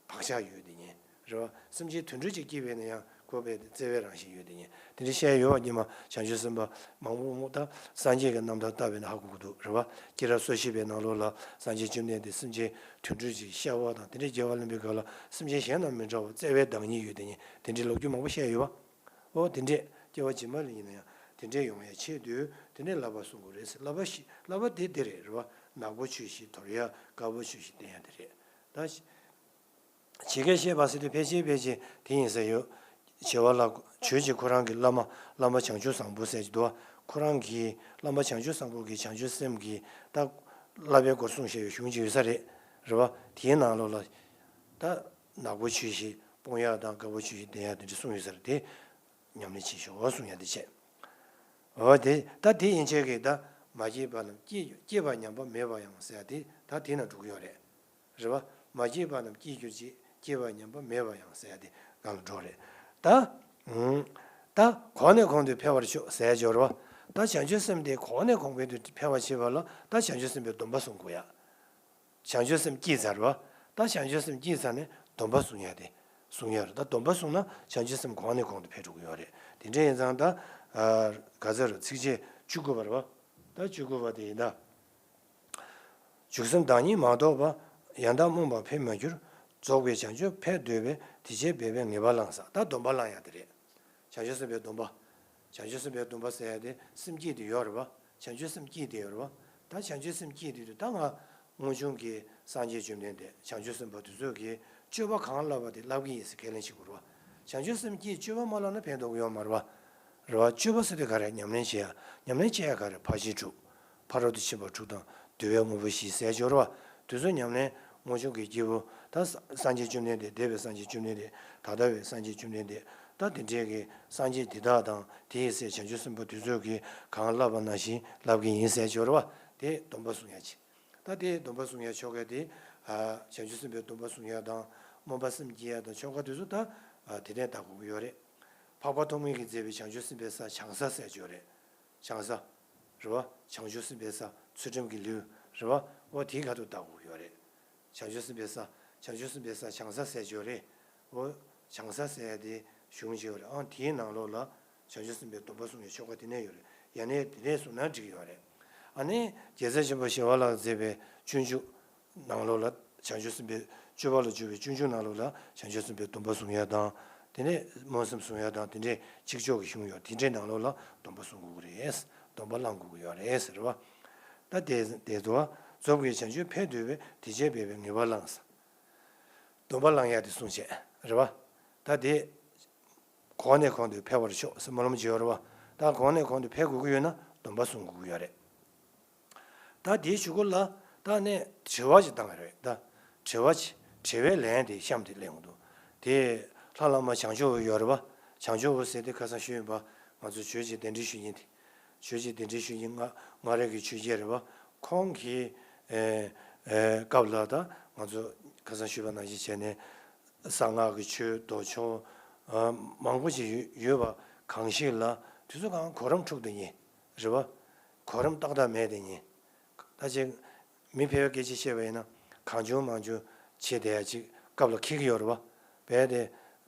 བག་ཆགས་ཡོད་དེ་ཉིད། རེད་བ། སེམས་ཅན་དུད་འགྲོ་ཅིག་སྐྱེས་པ་ཡིན་ན་ཡང་ཁོ་བས་བརྩེ་བའི་རང་བཞིན་ཡོད་དེ་ཉིད། དེ་འདྲ་བཤད་ཡོད་བ། སྔོན་མ་བྱང་ཆུབ་སེམས་དཔའ་མང་པོ་མང་པོ་ད་སངས་རྒྱས་ཀྱི་རྣམ་ཐར་ལྟ་བས་ན་ཧ་གོ་གི་འདུག་རེད་བ། སྐྱེས་རབས་སོ་བཞི་པའི་ནང་ལོགས་ལ་སངས་རྒྱས་བཅོམ་ལྡན་འདས་སེམས་ཅན་དུད་འགྲོ་ཅིག་ཤ་བ་དང་དེ་འདྲའི་སྐྱེ་བ་ལེན་པའི་སྐབས་ལ་སེམས་ཅན་གཞན་དང་མི་འདྲ་བར་བརྩེ་བའི་བདག་ཉིད་ཡོད་དེ་ཉིད། དེ་འདྲའི་ལོ་རྒྱུས་མང་པོ་བཤད་ཡོད་བ། ཨོ་དེ་འདྲས་སྐྱེ་བ་རྗེས་མ་ལ་ཡིན་ན་ཡང་དེ་འདྲས་ཡོང་ཡ་ཆེད་དུ་དེ་ནས་བསླབ་པ་སྲུང་དགོས་རེད་ཟེར། བསླབ་པ་ཞིག་བསླབ་པ་དེ་དེ་རེད། རེད་བ། ནག་པོ་ཆོས་བཞི་དོར་ཡ། དཀར་པོ་ཆོས་བཞི་བསྟེན་ཡ་དེ་རེད། ད་ཇི་སྐད་བཤད་པ་ཟེར་དུས་ཕལ་ཆེར་ཕལ་ཆེར་དེ་ཡིན་ས་ཡོད། བྱེ་བ་ལ་ཆོས་ཀྱི་ཁོ་རང་གི་བླ་མ་བླ་མ་བྱང་ཆུབ་བཟང་པོ་ཟེར་གྱི་འདུག་ཁོ་རང་གི་བླ་མ་བྱང་ཆུབ་བཟང་པོ་གི་བྱང་ཆུབ་སེམས་ཀྱི་ད་བསླབ་པའི་སྐོར་གསུངས་བཞག་ཡོད་གཞུང་ཅིག་ཡོད་ས་རེད། རེད་བ། དེའི་ནང་ལོགས་ལ་ད་ནག་པོ་ཆོས་བཞི་སྤོང་ཡ་དང་དཀར་པོ་ཆོས་བཞི་བསྟེན་ཡ་དེ་འདྲ་གསུངས་ཡོད་ས་རེད། དེ་ཉམས་ལེན་བྱེད་ཤོག་གསུང་ཡ་དེ་བྱས། འོ་དེ་ད་དེ་ཡན་ཆད་ཀྱིས་ད་མ་སྐྱེས་པ་རྣམས་སྐྱེས་སྐྱེས་པ་ཉམས་པ་མེད་པ་ཡང་ཟེར་ཡ་དེ་ད་དེ་ན་འགྲོ་གི་ཡོད་རེད། རེད་བ། མ་སྐྱེས་པ་རྣམས་སྐྱེས་གྱུར་ཅིག་སྐྱེས་པ་ཉམས་པ་མེད་པ་ཡང་ཟེར་ཡ་དེ་སྒང་ལ་འགྲོ་རེད། ད་ཨུམ། ད་གོང་ནས་གོང་དུ་འཕེལ་བར་ཤོག་ཟེར་ཡ་ཅིག་ཡོད་རེད་བ། ད་བྱང་ཆུབ་སེམས་དེ་གོང་ནས་གོང་འཕེལ་དུ་འཕེལ་བར་བྱེད་པ་ལ་ད་བྱང་ཆུབ་སེམས་དཔའི་སྡོམ་པ་སྲུང་དགོས་ཡ། བྱང་ཆུབ་སེམས་སྐྱེས་ཚར་བ། ད་བྱང་ཆུབ་སེམས་སྐྱེས་ཚར་ནས་སྡོམ་པ་བཟུང་ཡ་དེ། བཟུང་ཡ་རེད། ད་སྡོམ་པ་བཟུང་ན་བྱང་ཆུབ་སེམས་གོང་ནས་གོང་དུ་འཕེལ་འགྲོ་གི་ཡོད་རེད། དེ་འདྲ་ཡིན་ཙང་ད། ཨ། ག་ཚོད་རེད། ཚིགས་བཅད་བཅུ་དགུ་པ་རེད་བ། ད་བཅུ་དགུ་པ་དེ་ཡིན་ད། འཇུག་སེམས་བདག་ཉིད་མ་རྟོགས་པ། ཡང་དག་རྨོངས་པ་འཕེལ་མ་གྱུར། རྫོགས་པའི་བྱང་ཆུབ་འཕེལ་འདོད་པས། དེ་བྱས་འབད་པས་ངེས་པ་བླང་ཟེར། ད་སྡོམ་པ་བླང་ཡ་དེ་རེད། བྱང་ཆུབ་སེམས་དཔའི་སྡོམ་པ། བྱང་ཆུབ་སེམས་དཔའི་སྡོམ་པ་ཟེར་ཡ་དེ་སེམས་བསྐྱེད་དེ་ཡོད་རེད་བ། བྱང་ཆུབ་སེམས་བསྐྱེད་དེ་ཡོད་རེད་བ། ད་བྱང་ཆུབ་སེམས་བསྐྱེད་དེ་དུས་ད་ང་། སྔོན་བྱུང་གི་སངས་རྒྱས་བཅོམ་ལྡན་འདས་བྱང་ཆུབ་སེམས་དཔའ་དེ་ཚོ་གིས་སྤྱོད་པ་གང་བསླབ་པ་དེ་བསླབ་ཀྱི་ཡིན་ཟེར་ཁས་ལེན་བྱེད་དགོས་རེད་བ། བྱང་ཆུབ་སེམས་བསྐྱེད་སྤྱོད་པ་མ་བསླབ་ན་ཕན་ཐོགས་ཀྱི་ཡོད་མ་རེད་བ། རེད་བ། སྤྱོད་པ་ཟེར་དུས་ག་རེ། ཉམས་ལེན་བྱེད་ཡ། ཉམས་ལེན་བྱེད་ཡ་ག་རེ། ཕར་ཕྱིན་དྲུག་ཕ་རོལ་ཏུ་ཕྱིན་པ་དྲུག་དང་བསྡུ་བའི་དངོས་པོ་བཞི་ཟེར་ཡ་ཅིག་ཡོད་རེད་བ། དེ་ཚོ་ཉམས་ལེན་སྔོན་བྱུང་གི་སྐྱེས་བུ། ད་ས་སངས་རྒྱས་བཅོམ་ལྡན་འདས། འདས་པའི་སངས་རྒྱས་བཅོམ་ལྡན་འདས། ད་ལྟ་བའི་སངས་རྒྱས་བཅོམ་ལྡན་འདས། ད་དེ་འདྲའི་གི་སངས་རྒྱས་དེ་དག་དང་དེ་ཡི་སྲས་བྱང་ཆུབ་སེམས་དཔའ་དེ་ཚོ་གིས་གང་བསླབ་པ་ནང་བཞིན་བསླབ་ཀྱི་ཡིན་ཟེར་ཡ་ཅིག་ཡོད་རེད་བ། དེ་སྡོམ་པ་བཟུང་ཡ་ཅིག་ད་དེ་སྡོམ་པ་བཟུང་ཡ་ཆོ་ག་དེ། ཨ། བྱང་ཆུབ་སེམས་དཔའི་སྡོམ་པ་བཟུང་ཡ་དང་སྨོན་པ་སེམས་བསྐྱེད་ཡ་དང་ཆོ་ག་དེ་ཚོ་ད། ཨ། དེ་ནས་ད་གོ་གི་ཡོད་རེད། འཕགས་པ་ཐོགས་མེད་ཀྱིས་མཛད་པའི་བྱང་ཆུབ་སེམས་དཔའི་ས་བྱང་ས་ཟེར་ཡ་ཅིག་ཡོད་རེད། བྱང་ས། རེད་བ། བྱང་ཆུབ་སེམས་དཔའི་ས་ཚུལ་ཁྲིམས་ཀྱི་ལེའུ། རེད་བ། འོ་དེའི་ཁ་ཐུག་ལྟ་དགོས་ཀྱི་ཡོད་རེད། བྱང་ཆུབ་སེམས་དཔའི་ས། བྱང་ཆུབ་སེམས་དཔའི་ས་བྱང་ས་ཟེར་གྱི་ཡོད་རེད། འོ། བྱང་ས་ཟེར་ཡ་དེ་གཞུང་ཅིག་ཡོད་རེད། ཨང་དེའི་ནང་ལོགས་ལ་བྱང་ཆུབ་སེམས་དཔའི་སྡོམ་པ་བཟུང་བའི་ཆོ་ག་དེ་ནས་ཡོད་རེད། ཡང་ན་དེ་ནས་བཟུང་ན་འགྲིག་གི་ཡོད་རེད། ཨ་ནི་རྒྱལ་སྲས་ཆེན་པོ་ཞི་བ་ལྷ་མཛད་པའི་སྤྱོད་འཇུག་ནང་ལོགས་ལ་བྱང་ཆུབ་སེམས་དཔའི་སྤྱོད་པ་ལ་འཇུག་པའི་སྤྱོད་འཇུག་ནང་ལོགས་ལ་བྱང་ཆུབ་སེམས་དཔའི་སྡོམ་པ་བཟུང་ཡ་དང་། དེ་ནས་སྨོན་སེམས་བཟུང་ཡ་དང་། དེ་འདྲས་གཅིག་ལྕོགས་ཀྱི་གཞུང་ཡོད། དེ་འདྲས་ནང་ལོགས་ལ་སྡོམ་པ་བཟུང་དགོས་ཀྱི་རེད། སྡོམ་པ་བླང་དགོས་ཀྱི་ཡོད་རེད་ཟེར་བ། ད་དེ་དེ་ཚོ་རྫོགས་པའི་བྱང་ཆུབ་འཕེལ་འདོད་པས། དེ་བྱས་འབད་པས་ངེས་པར་བླང་ཟེར། སྡོམ་པ་བླང་ཡ་དེ་གསུངས་བྱས་རེད་བ། ད་དེ་གོང་ནས་གོང་དུ་འཕེལ་བར་ཤོག་ཟེར་སྨོན་ལམ་བྱེད་ཡོད་རེད་བ། ད་གོང་ནས་གོང་དུ་འཕེལ་དགོས་ཀྱི་ཡོད་ན་སྡོམ་པ་བཟུང་དགོས་ཀྱི་ཡོད་རེད། ད་དེའི་གཞུག་གུ་ལ་ད་ནས་དྲི་བ་ཅིག་བཏང་བ་རེད། ད་དྲི་བ་ཅིག་དྲི་བའི་ལན་དེ་གཤམ་དེ་གླེང་གི་འདུག་དེ་ལྷ་བླ་མ་བྱང་ཆུབ་འོད་ཡོད་རེད་བ། བྱང་ཆུབ་འོད་ཟེར་དེ་ཁ་སང་ཞུས་ཡིན་པ། ང་ཚོ་ཆོས་ཀྱི་གདན་འདྲེན་ཞུ་མཁན་དེ། ཆོས་ཀྱི་གདན་འདྲེན་ཞུ་མཁན་སྔ་སྔ་རོལ་གྱི་ཆོས་རྒྱལ་རེད་བ། ཁོང་གི་ཨེ་ཨེ་སྐབས་ལ་ད་ང་ཚོ་ཁ་སང་ཞུས་པ་ནང་བཞིན་བྱས་ནས། གསང་སྔགས་ཀྱི་ཆོས་མདོ་ཆོག་ཨ་མང་པོ་ཞིག་ཡོད་ཡོད་པ་གང་ཞིག་ལ་དུས་ཚོད་གང་གོ་རིམ་འཁྲུག་བསྡད་མཁན་རེད་བ། གོ་རིམ་ཏག་ཏག་མེད་བསྡད་མཁན། ད་ཅིག་མི་ཕལ་པའི་སྐད་ཆ་བཤད་པ་ཡིན་ན་གང་བྱུང་མང་བྱུང་བྱེད་བསྡད་ཡ་ཅིག་སྐབས་ལ་འཁེལ་གྱི་ཡོད་རེད་བ། རྦད་དེ་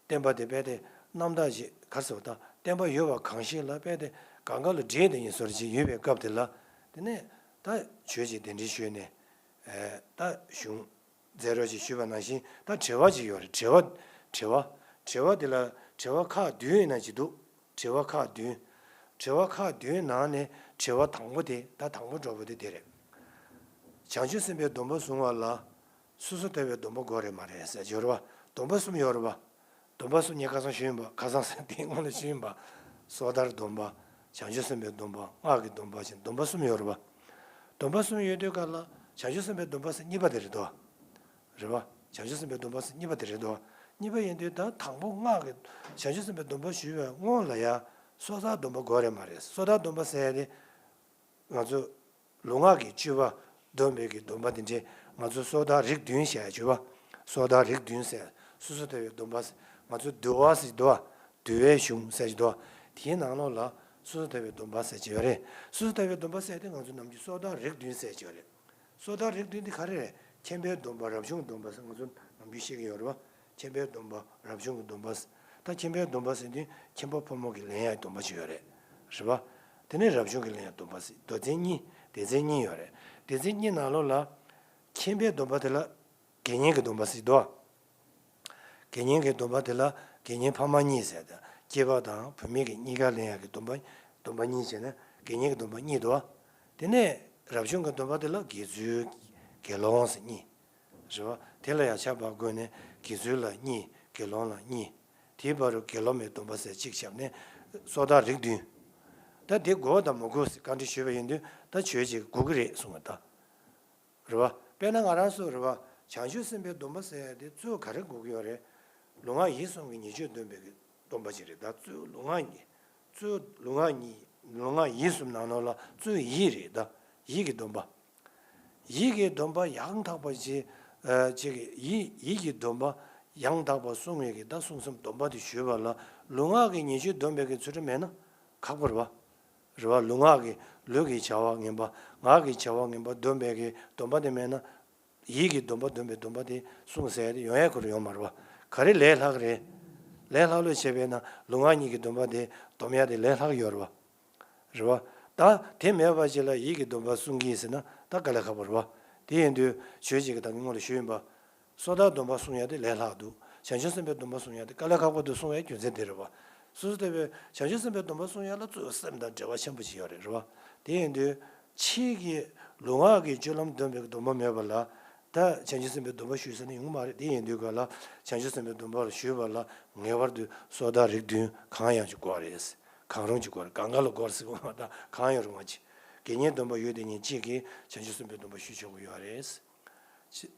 བསྟན་པ་དེ་རྦད་དེ་རྣམ་དག་ཅིག་ག་རེ་ཟེར་བ། ད་བསྟན་པ་ཡོད་པ་གང་ཞིག་ལ་རྦད་དེ་གང་ག་ལ་འདྲེས་བསྡད་མཁན་བཟོ་འདྲ་ཅིག་ཡོད་པའི་སྐབས་དེ་ལ། དེ་ནས་ད་ཆོས་ཀྱི་གདན་འདྲེན་ཞུས་ནས་ཨེ་ད་གཞུང་མཛད་རོགས་ཅིག་ཞུས་པ་ནང་བཞིན་ད་དྲི་བ་ཅིག་ཡོད་རེད། དྲི་བ་དྲི་བ་དྲི་བ་དེ་ལ་དྲི་བ་ཁག་བདུན་ཡིན་ན་ཅིག་འདུག་དྲི་བ་ཁག་བདུན། དྲི་བ་ཁག་བདུན་ནང་ནས་དྲི་བ་དང་པོ་དེ། ད་དང་པོ་འགྲོ་བ་དེ་དེ་རེད། བྱང་ཆུབ་སེམས་དཔའི་སྡོམ་པ་བཟུང་བ་ལ་སོ་སོ་ལྟ་བའི་སྡོམ་པ་དགོས་རེད་མ་རེད་ཟེར་གྱི་ཡོད་རེད་བ། སྡོམ་པ་གསུམ་ཡོད་རེད་བ། སྡོམ་པ་གསུམ་ངས་ཁ་སང་ཞུས་ཡིན་པ། ཁ་སང་ཟེར་དེའི་སྔོན་ལ་ཞུས་ཡིན་པ། སོ་ཐར་སྡོམ་པ། བྱང་ཆུབ་སེམས་དཔའི་སྡོམ་པ། སྔགས་ཀྱི་སྡོམ་པ་བཞིན་སྡོམ་པ་གསུམ་ཡོད་རེད་བ། སྡོམ་པ་གསུམ་ཡོད་དུས་སྐབས་ལ་བྱང་ཆུབ་སེམས་དཔའི་སྡོམ་པ་ཟེར་གཉིས་པ་དེ་རེད་དོ། རེད་བ། བྱང་ཆུབ་སེམས་དཔའི་སྡོམ་པ་ཟེར་གཉིས་པ་དེ་རེད་དོ། གཉིས་པ་ཡིན་དུས་ད་དང་པོ་སྔགས་ཀྱི་བྱང་ཆུབ་སེམས་དཔའི་སྡོམ་པ་ཞུས་པའི་སྔོན་ལ་ཡ་སོ་ཐར་སྡོམ་པ་དགོས་རེད་མ་རེད། སོ་ཐར་སྡོམ་པ་ཟེར་ཡ་དེ་ང་ཚོ་ལུས་ངག་གི་སྤྱོད་པ་སྡོམ་པའི་གི་སྡོམ་པ་དེ་འདྲས། ང་ཚོ་སོ་ཐར་རིགས་བདུན་ཞེས་བརྗོད་པ། སོ་ཐར་རིགས་བདུན་ཟེར། སོ་སོ་ལྟ་བའི་སྡོམ་པ་ཟེར། ང་ཚོ་འདུལ་བ་ཟེར་འདུལ་བ། འདུལ་བའི་གཞུང་ཟེར་གྱི་འདུག་དེའི་ནང་ལོགས་ལ་སོ་སོ་ལྟ་བའི་སྡོམ་པ་ཟེར་གྱི་ཡོད་རེད། སོ་སོ་ལྟ་བའི་སྡོམ་པ་ཟེར་དེ་ང་ཚོ་ནམ་རྒྱུན་སོ་ཐར་རིགས་བདུན་ཟེར་གྱི་ཡོད་རེད། སོ་ཐར་རིགས་བདུན་དེ་ག་རེ་རེད། མཁྱེན་པའི་སྡོམ་པ། རབ་བྱུང་གི་སྡོམ་པ་ཟེར་ང་ཚོ་ནམ་རྒྱུན་བཤད་ཀྱི་ཡོད་རེད་བ། མཁྱེན་པའི་སྡོམ་པ། རབ་བྱུང་གི་སྡོམ་པ་ཟེར། ད་མཁྱེན་པའི་སྡོམ་པ་ཟེར་དུས་མཁྱེན་པ་ཕོ་མོ་གི་ལེན་ཡག་སྡོམ་པ་ཅིག་ཡོད་རེད། རེད་བ། དེ་ནས་རབ་བྱུང་གི་ལེན་ཡག་སྡོམ་པ་ཟེར། མདོ་རྩིས་གཉིས། སྡེ་ཚན་གཉིས་ཡོད་རེད། སྡེ་ཚན་གཉིས་ནང་ལོགས་ལ་མཁྱེན་པའི་སྡོམ་པ་དེ་ལ་དགེ་བསྙེན་གྱི་སྡོམ་པ་ཟེར་འདུག་དགེ་བསྙེན་གྱི་སྡོམ་པ་དེ་ལ་དགེ་བསྙེན་ཕ་མ་གཉིས་ཟེར་ཏེ། སྐྱེས་པ་དང་བུད་མེད་ཀྱི་གཉིས་ཀ་ལེན་ཡག་གི་སྡོམ་པ། སྡོམ་པ་གཉིས་བྱས་ན་དགེ་བསྙེན་གྱི་སྡོམ་པ་གཉིས་འདུག་དེ་ནས་རབ་བྱུང་གི་སྡོམ་པ་དེ་ལ་དགེ་ཚུལ། དགེ་སློང་ཟེར་གཉིས། རེད་བ། དེ་ལ་ཡང་ཆ་བགོས་ནས་དགེ་ཚུལ་ལ་གཉིས། དགེ་སློང་ལ་གཉིས། དེའི་བར་དུ་དགེ་སློབ་མའི་སྡོམ་པ་ཟེར་གཅིག་བྱས་ནས་སོ་ཐར་རིགས་བདུན། ད་དེ་དགོས་དང་མི་དགོས་ཟེར་བཀའ་འདྲི་ཞུས་པ་ཡིན་དུས་ད་ཆོས་ཅིག་དགོས་ཀྱི་རེད་གསུངས་པ་ད། རེད་བ། དཔེར་ན་ང་རང་ཚོ་རེད་བ། བྱང་ཆུབ་སེམས་དཔའི་སྡོམ་པ་ཟེར་ཡ་དེ་གཙོ་བོ་ག་རེ་དགོས་ཀྱི་ཡོད་རེད། ལུས་ངག་ཡིད་གསུམ་གྱི་ཉེས་སྤྱོད་འདོན་པའི་གི་སྡོམ་པ་ཅིག་རེད། ད་གཙོ་བོ་ལུས་ངག་ཡིད། གཙོ་བོ་ལུས་ངག་ཡིད། ལུས་ངག་ཡིད་གསུམ་ནང་ནང་ལ་གཙོ་བོ་ཡིད་རེད། ད་ཡིད་ཀྱི་སྡོམ་པ། ཡིད་ཀྱི་སྡོམ་པ་ཡང་དག་པ་ཅིག་ཨ་ཅིག་ཡིད་ཡིད་ཀྱི་སྡོམ་པ་ཡང་དག་པ་བསྲུང་བའི་གི་ད་བསྲུང་སེམས་སྡོམ་པ་དེ་ཞུས་པ་ལ་ལུས་ངག་གི་ཉེས་སྤྱོད་འདོན་པའི་གི་ཚུལ་ཁྲིམས་མེད་ན་ཁག་པོ་རེད་བ། རེད་བ། ལུས་ངག་གི་ལུས་ཀྱི་བྱ་བ་ངན་པ། ངག་གི་བྱ་བ་ངན་པ་འདོན་པའི་གི་སྡོམ་པ་དེ་མེད་ན། ཡིད་ཀྱི་སྡོམ་པ་འདོན་པའི་སྡོམ་པ་དེ་བསྲུང་ཟེར་ཡ་དེ་ཡོང་ཡ་ཁོ་རང་ཡོང་མ་རེད་བ། ག་རེ་ལས་སླ་གི་རེད། ལས་སླ་ལོས་བྱས་པས་ན་ལུས་ངག་གཉིས་ཀྱི་སྡོམ་པ་དེ་སྡོམ་ཡ་དེ་ལས་སླ་གི་ཡོད་རེད་བ། རེད་བ། ད་དེ་མེད་པ་ཅིག་ལ་ཡིད་ཀྱི་སྡོམ་པ་བསྲུང་གི་ཡིན་ཟེར་ན་ད་དཀའ་ལས་ཁག་པོ་རེད་བ། དེ་ཡིན་དུས་ཆོས་ཅིག་གི་ད་གིན་སྔོན་ལ་ཞུས་ཡིན་པ། སོ་ཐར་སྡོམ་པ་བསྲུང་ཡ་དེ་ལས་སླ་འདུག་བྱང་ཆུབ་སེམས་དཔའི་སྡོམ་པ་བསྲུང་ཡ་དེ་དཀའ་ལས་ཁག་པོ་འདུག་གསུང་བའི་རྒྱུ་མཚན་དེ་རེད་བ། སོ་སོ་ལྟ་བུའི་བྱང་ཆུབ་སེམས་དཔའི་སྡོམ་པ་བསྲུང་ཡ་ལ་གཙོ་བོ་སེམས་དང་འབྲེལ་བ་ཆེན་པོ་ཅིག་ཡོད་རེད། རེད་བ། དེ་ཡིན་དུས་ཕྱིས་ཀྱི་ལུས་ངག་གི་སྤྱོད་ལམ་སྡོམ་པའི་སྡོམ་པ་མེད་པ་ལ་ད་བྱང་ཆུབ་སེམས་དཔའི་སྡོམ་པ་ཞུས་ཟེར་ན་ཡོང་གི་མ་རེད། དེ་ཡིན་དུས་ག་ལ་བྱང་ཆུབ་སེམས་དཔའི་སྡོམ་པ་ཞུས་པ་ལ་ངེས་པར་དུ་སོ་ཐར་རིགས་བདུན་གང་ཡང་ཅིག་དགོས་རེད། གང་རུང་ཅིག་དགོས་རེད། གང་ག་ལ་དགོས་རེད་ཟེར་གི་མ་གཏོགས་གང་ཡང་རུང་བ་ཅིག་དགེ་བསྙེན་སྡོམ་པ་ཡོད་དེ་ཉིད་གཅིག་གིས་བྱང་ཆུབ་སེམས་དཔའི་སྡོམ་པ་ཞུ་ཆོག་གི་ཡོད་རེད།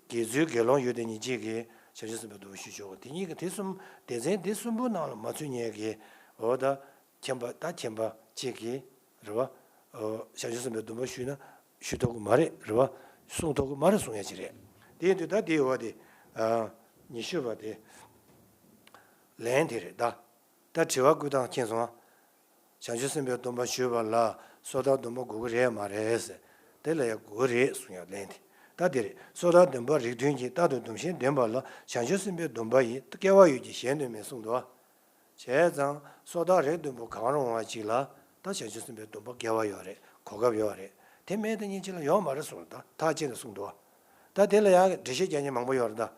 དགེ་ཚུལ་དགེ་སློང་ཡོད་དེ་ཉིད་གཅིག་གིས་བྱང་ཆུབ་སེམས་དཔའི་སྡོམ་པ་ཞུ་ཆོག་གི། དེ་གཉིས་ཀྱི་དེ་གསུམ་སྡེ་ཚན་དེ་གསུམ་པོ་ནང་ལ་མ་ཚུད་མཁན་གྱི་འོ་ད་མཁྱེན་པ་ད་མཁྱེན་པ་གཅིག་གིས་རེད་བ། འོ་བྱང་ཆུབ་སེམས་དཔའི་སྡོམ་པ་ཞུས་ན་ཞུ་ཐུབ་ཀྱི་མ་རེད། རེད་བ། གསུང་ཐུབ་ཀྱི་མ་རེད་གསུང་ཡ་ཅིག་རེད། དེ་ཡིན་དུས་ད་དེའི་འོ་དེ་ཉི་ཤུ་པ་དེ་ལན་དེ་རེད་ད། ད་དྲི་བ་བཀོད་སྟངས་མཁྱེན་སོང་ང་། བྱང་ཆུབ་སེམས་དཔའི་སྡོམ་པ་ཞུས་པ་ལ་སོ་ཐར་སྡོམ་པ་དགོས་ཀྱི་རེད་མ་རེད་ཟེར། དེ་ལ་ཡང་དགོས་ཀྱི་རེད་གསུང་ཡ་ལན་དེ། ད་དེ་རེད། སོ་ཐར་སྡོམ་པ་རིགས་བདུན་གྱིས་རྟག་ཏུ་སྡོམ་ཞིང་ལྡན་པ་ལ་བྱང་ཆུབ་སེམས་དཔའི་སྡོམ་པ་ཡི་སྐལ་བ་ཡོད་ཀྱི་གཞན་དོན་མེད་གསུངས་འདུག་བ། བྱས་ཙང་སོ་ཐར་རིགས་བདུན་པོ་གང་རུང་བ་ཅིག་ལ་ད་བྱང་ཆུབ་སེམས་དཔའི་སྡོམ་པ་སྐལ་བ་ཡོད་རེད། གོ་སྐབས་ཡོད་རེད། དེ་མེད་དེ་ཉིད་ཅིག་ལ་ཡོད་མ་རེད་གསུངས། ད་ཐག་བཅད་ནས་གསུངས་འདུག་བ། ད་དེ་ལ་ཡང་འགྲེལ་བཤད་རྒྱག་མཁན་མང་པོ་ཡོད་རེད་ད།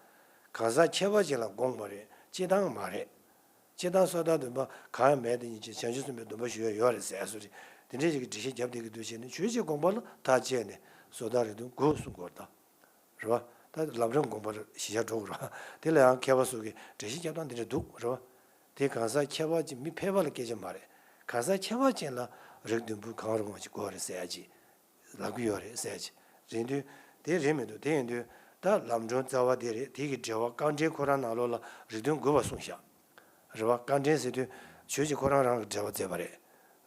གང་ཟག་ཁྱད་པར་ཅན་ལ་དགོངས་པ་རེད། སྤྱིར་བཏང་མ་རེད། སྤྱིར་བཏང་སོ་ཐར་སྡོམ་པ་གང་ཡང་མེད་དེ་ཉིད་ཅིག་བྱང་ཆུབ་སེམས་དཔའི་སྡོམ་པ་ཞུ་ཡ་ཡོད་རེད་ཟེར་བཟོ་རེད། དེ་འདྲའི་ཞིག་གི་འགྲེལ་བཤད་རྒྱབ་བསྡད་ཀྱི་འདུག་བྱས་ནས་ཆོས་ཀྱི་དགོངས་པ་ལ་ཐག་བཅད་ནས་སོ་ཐར་རིགས་མཐུན་དགུ་གསུངས་དགོས་རེད་ད། རེད་བ། ད་ལམ་རིམ་དགོངས་པར་གཞི་བཞག་འགྲོ་དགོས་རེད་བ། དེ་ལ་ཡང་མཁས་པ་ཚོ་གིས་འགྲེལ་བཤད་རྒྱབ་སྟངས་དེ་འདྲ་འདུག་རེད་བ། དེ་གང་ཟག་ཁྱད་པར་ཅན་མི་ཕལ་པ་ལ་སྐད་ཆ་མ་རེད། གང་ཟག་ཁྱད་པར་ཅན་ལ་རིགས་བདུན་པོ་གང་རུང་བ་ཅིག་དགོས་རེད་ཟེར་ཡ་ཅིག་ལབ་ཀྱི་ཡོད་རེད་ཟེར་ཡ་ཅིག་རེད་དུས། དེ་རེད་མི་འདུག་དེ་ཡིན་དུས་ད་ལམ་སྒྲོན་རྩ་བ་དེ་རེད། དེ་གི་འགྲེལ་པ་བཀའ་འགྲེལ་ཁོ་རང་ནང་ལོགས་ལ་རིགས་བདུན་དགོས་པ་གསུངས་བཞག་རེད་བ། བཀའ་འགྲེལ་ཟེར་དུས་ཆོས་ཀྱི་ཁོ་རང་རང་གི་འགྲེལ་པ་མཛད་པ་རེད།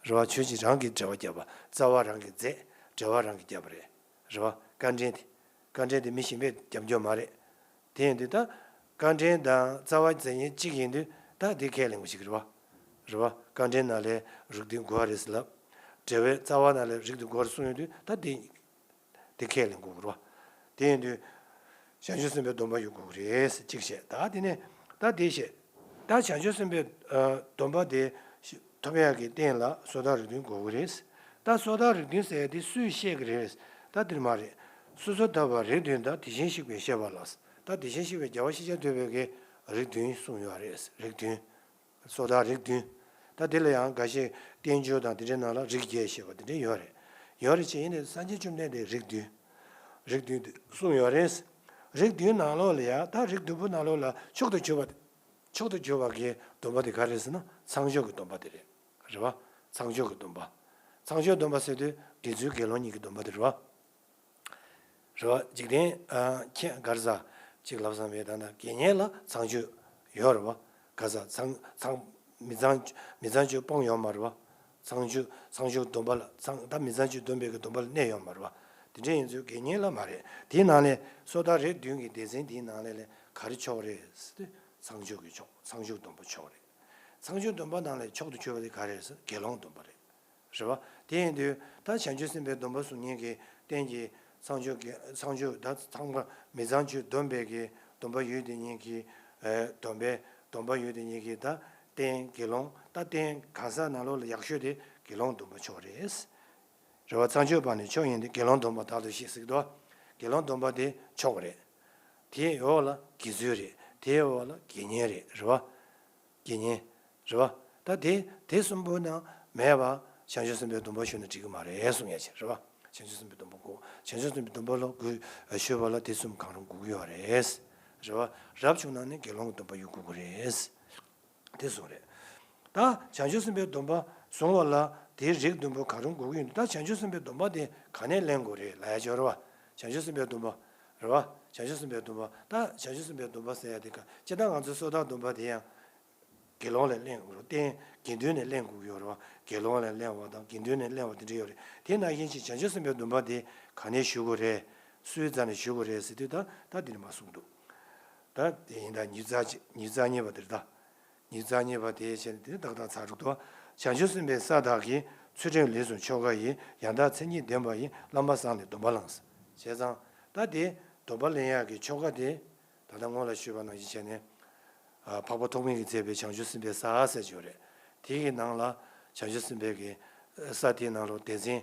རེད་བ། ཆོས་ཀྱི་རང་གི་འགྲེལ་པ་བརྒྱབ་པ། རྩ་བ་རང་གི་མཛད། འགྲེལ་པ་རང་གི་བརྒྱབ་པ་རེད། རེད་བ། བཀའ་འགྲེལ་དེ། བཀའ་འགྲེལ་དེ་མི་གཞན་པས་རྒྱབ་སྐྱོར་མ་རེད། དེ་ཡིན་དུས་ད་བཀའ་འགྲེལ་དང་རྩ་བ་མཛད་མཁན་གཅིག་ཡིན་དུས་ད་དེ་ཁས་ལེན་དགོས་ཤིག་རེད་བ། རེད་བ། བཀའ་འགྲེལ་ནང་ལས་རིགས་བདུན་དགོས་པ་རེད་ཟེར་ལབ། འགྲེལ་པའི་རྩ་བ་ནང་ལས་རིགས་བདུན་དགོས་རེད་གསུངས་ཡོད་དུས་ད་དེ་དེ་ཁས་ལེན་དགོས་རེད་བ། དེ་ཡིན་དུས་བྱང་ཆུབ་སེམས་དཔའི་སྡོམ་པ་ཡོད་དགོས་རེད་ཟེར་གཅིག་བཤད། ད་དེ་ནས་ད་དེ་བཤད། ད་བྱང་ཆུབ་སེམས་དཔའི་ཨ་སྡོམ་པ་དེ་ཐོབ་ཡག་གི་རྟེན་ལ་སོ་ཐར་རིགས་བདུན་དགོས་ཀྱི་རེད། ད་སོ་ཐར་རིགས་བདུན་ཟེར་ཡ་དེ་སུས་བཤད་ཀྱི་རེད། ད་དེར་མ་རེད། སོ་སོ་ཐར་པ་རིགས་བདུན་དང་དེ་བཞིན་གཤེགས་པའི་བཤད་པ་ལ། ད་དེ་བཞིན་གཤེགས་པའི་རྒྱལ་བ་ཤཱཀྱ་ཐུབ་པའི་གི་རིགས་བདུན་གསུངས་ཡོད་རེད། རིགས་བདུན། སོ་ཐར་རིགས་བདུན། ད་དེ་ལ་ཡང་འགའ་ཤས་བསྟན་བཅོས་དང་དེ་འདྲའི་ནང་ལ་རིགས་བརྒྱད་བཤད་པ་དེ་འདྲ་ཡོད་རེད། ཡོད་རེད་བྱས་ཡིན་ནའི་སངས་རྒྱས་བཅོམ་ལྡན་འདས་རིགས་བདུན། རིགས་བདུན་དེ་གསུངས་ཡོད་རེད། རིགས་བདུན་ནང་ལོགས་ལ་ཡང་ད་རིགས་བདུན་པོ་ནང་ལོགས་ལ་མཆོག་ཏུ་གྱུར་པ། མཆོག་ཏུ་གྱུར་པ་གི་སྡོམ་པ་དེ་ག་རེ་རེད་ཟེར་ན་ཚངས་མཆོག་གི་སྡོམ་པ་དེ་རེད། རེད་བ། ཚངས་མཆོག་གི་སྡོམ་པ། ཚངས་མཆོག་སྡོམ་པ་ཟེར་དུས་དགེ་ཚུལ་དགེ་སློང་གཉིས་ཀྱི་སྡོམ་པ་དེ་རེད་བ། རེད་བ། འཇིག་རྟེན་ཨ་ཁྱེད་ག་རེ་ཟ་ཅིག་ལབ་བསམ་པའི་ད་ལྟ་དགེ་བསྙེན་ལ་ཚངས་སྤྱོད་ཡོད་རེད་བ། ག་ས་ཚངས་ཚངས་མི་ཚངས་མི་ཚངས་སྤྱོད་སྤོང་ཡོད་མ་རེད་བ། ཚངས་སྤྱོད་ཚངས་སྤྱོད་སྡོམ་པ་ལ་ཚངས་ད་མི་ཚངས་སྤྱོད་སྡོམ་པའི་གི་སྡོམ་པ་ལ་གནས་ཡོད་མ་རེད་བ། དེ་འདྲ་ཡིན་ཚུལ་དགེ་བསྙེན་ལ་མ་རེད། དེའི་ནང་ལས་སོ་ཐར་རིགས་བདུན་གྱི་སྡེ་ཚན་དེའི་ནང་ལས་ལས་ག་རེ་མཆོག་རེད་ཟེར་དུས་ཚངས་སྤྱོད་ཀྱི་མཆོག་ཚངས་སྤྱོད་སྡོམ་པ་མཆོག་རེད། ཚངས་སྤྱོད་སྡོམ་པ་ནང་ལས་མཆོག་ཏུ་གྱུར་པ་དེ་ག་རེ་རེད་ཟེར་དགེ་སློང་སྡོམ་པ་རེད། རེད་བ། དེ་ཡིན་དུས་ད་བྱང་ཆུབ་སེམས་དཔའི་སྡོམ་པ་བཟུང་མཁན་གྱི་རྟེན་གྱི་ཚངས་སྤྱོད་ཀྱི་ཚངས་སྤྱོད་ད་ཚངས་པ་མི་ཚངས་སྤྱོད་སྡོམ་པའི་གི་སྡོམ་པ་ཡོད་དེ་ཉིད་ཀྱི་ཨེ་སྡོམ་པའི་སྡོམ་པ་ཡོད་དེ་ཉིད་ཀྱི་ད་རྟེན་དགེ་སློང་ད་རྟེན་གང་ཟག་ནང་ལོགས་ལ་ཡག་ཤོས་དེ་དགེ་སློང་སྡོམ་པ་མཆོག་རེད། རེད་བ། ཚངས་སྤྱོད་པ་ནི་མཆོག་ཡིན་ཏེ་དགེ་སློང་སྡོམ་པ་དག་ཏུ་བཤད་ཟེར་གི་འདུག་དགེ་སློང་སྡོམ་པ་དེ་མཆོག་རེད། དེའི་འོག་ལ་དགེ་ཚུལ་རེད། དེའི་འོག་ལ་དགེ་བསྙེན་རེད། རེད་བ། དགེ་བསྙེན། རེད་བ། ད་དེ་དེ་གསུམ་པོ་ནང་མེད་པ་བྱང་ཆུབ་སེམས་དཔའི་སྡོམ་པ་ཞུས་ན་འགྲིག་གི་མ་རེད་གསུང་ཡ་ཅིག་རེད་བ། བྱང་ཆུབ་སེམས་དཔའི་སྡོམ་པ་དགོས། བྱང་ཆུབ་སེམས་དཔའི་སྡོམ་པ་ལ་དགོས་ཞུས་པ་ལ་དེ་གསུམ་གང་རུང་དགོས་ཀྱི་ཡོད་རེད། རེད་བ། རབ་བྱུང་ན་ནི་དགེ་སློང་གི་སྡོམ་པ་ཡོད་དགོས་ཀྱི་རེད། དེ་གསུངས་རེད། ད་བྱང་ཆུབ་སེམས་དཔའི་སྡོམ་པ་བཟུང་བ་ལ་དེའི་རིགས་བདུན་པོ་གང་རུང་དགོས་ཀྱི་ཡོད་འདུག་ད་བྱང་ཆུབ་སེམས་དཔའི་སྡོམ་པ་དེ་ག་ནས་ལེན་དགོས་རེད་ལབ་ཡ་ཅིག་ཡོད་རེད་བ། བྱང་ཆུབ་སེམས་དཔའི་སྡོམ་པ། རེད་བ། བྱང་ཆུབ་སེམས་དཔའི་སྡོམ་པ། ད་བྱང་ཆུབ་སེམས་དཔའི་སྡོམ་པ་ཟེར་ཡ་དེ་ག་སྤྱིར་བཏང་ང་ཚོའི་སོ་ཐར་སྡོམ་པ་དེ་ཡང་དགེ་སློང་ལས་ལེན་དགོས་རེད། རྟེན་དགེ་འདུན་ནས་ལེན་དགོས་ཀྱི་ཡོད་རེད་བ། དགེ་སློང་ལས་ལེན་པ་དང་དགེ་འདུན་ནས་ལེན་པ་དེ་འདྲ་ཡོད་རེད། དེ་ནང་བཞིན་ཅིག་བྱང་ཆུབ་སེམས་དཔའི་སྡོམ་པ་དེ་ག་ནས་ཞུ་དགོས་རེད། སུའི་རྩ་ནས་ཞུ་དགོས་རེད་ཟེར་དུས་ད་ད་དེ་ནས་མ་གསུངས་འདུག་ད་དེ་ཡིན་ད་ཉི་ཤུ་རྩ་གཅིག་ཉི་ཤུ་རྩ་གཉིས་པ་དེ་རེད་ད། ཉི་ཤུ་རྩ་གཉིས་པ་དེའི་ཆེད་དུ་དེ་ཏག་ཏག་ཚར་འདུག་ཏོ། བྱང་ཆུབ་སེམས་དཔའི་ས་དག་གི། ཚུལ་ཁྲིམས་ལས་སུ་ཆོ་ག་ཡིས། ཡང་དག་མཚན་ཉིད་ལྡན་པ་ཡིས། བླ་མ་བཟང་ལས་སྡོམ་པ་བླངས། བྱས་ཙང་ད་དེ་སྡོམ་པ་ལེན་ཡག་གི་ཆོ་ག་དེ་ད་ལྟ་སྔོན་ལ་ཞུས་པ་ནང་བཞིན་བྱས་ནས། ཨ་འཕགས་པ་ཐོགས་མེད་ཀྱིས་མཛད་པའི་བྱང་ཆུབ་སེམས་དཔའི་ས་ཟེར་གྱི་ཡོད་རེད། དེ་གི་ནང་ལ་བྱང་ཆུབ་སེམས་དཔའི་གི་ས་དེའི་ནང་ལོགས་སྡེ་ཚན་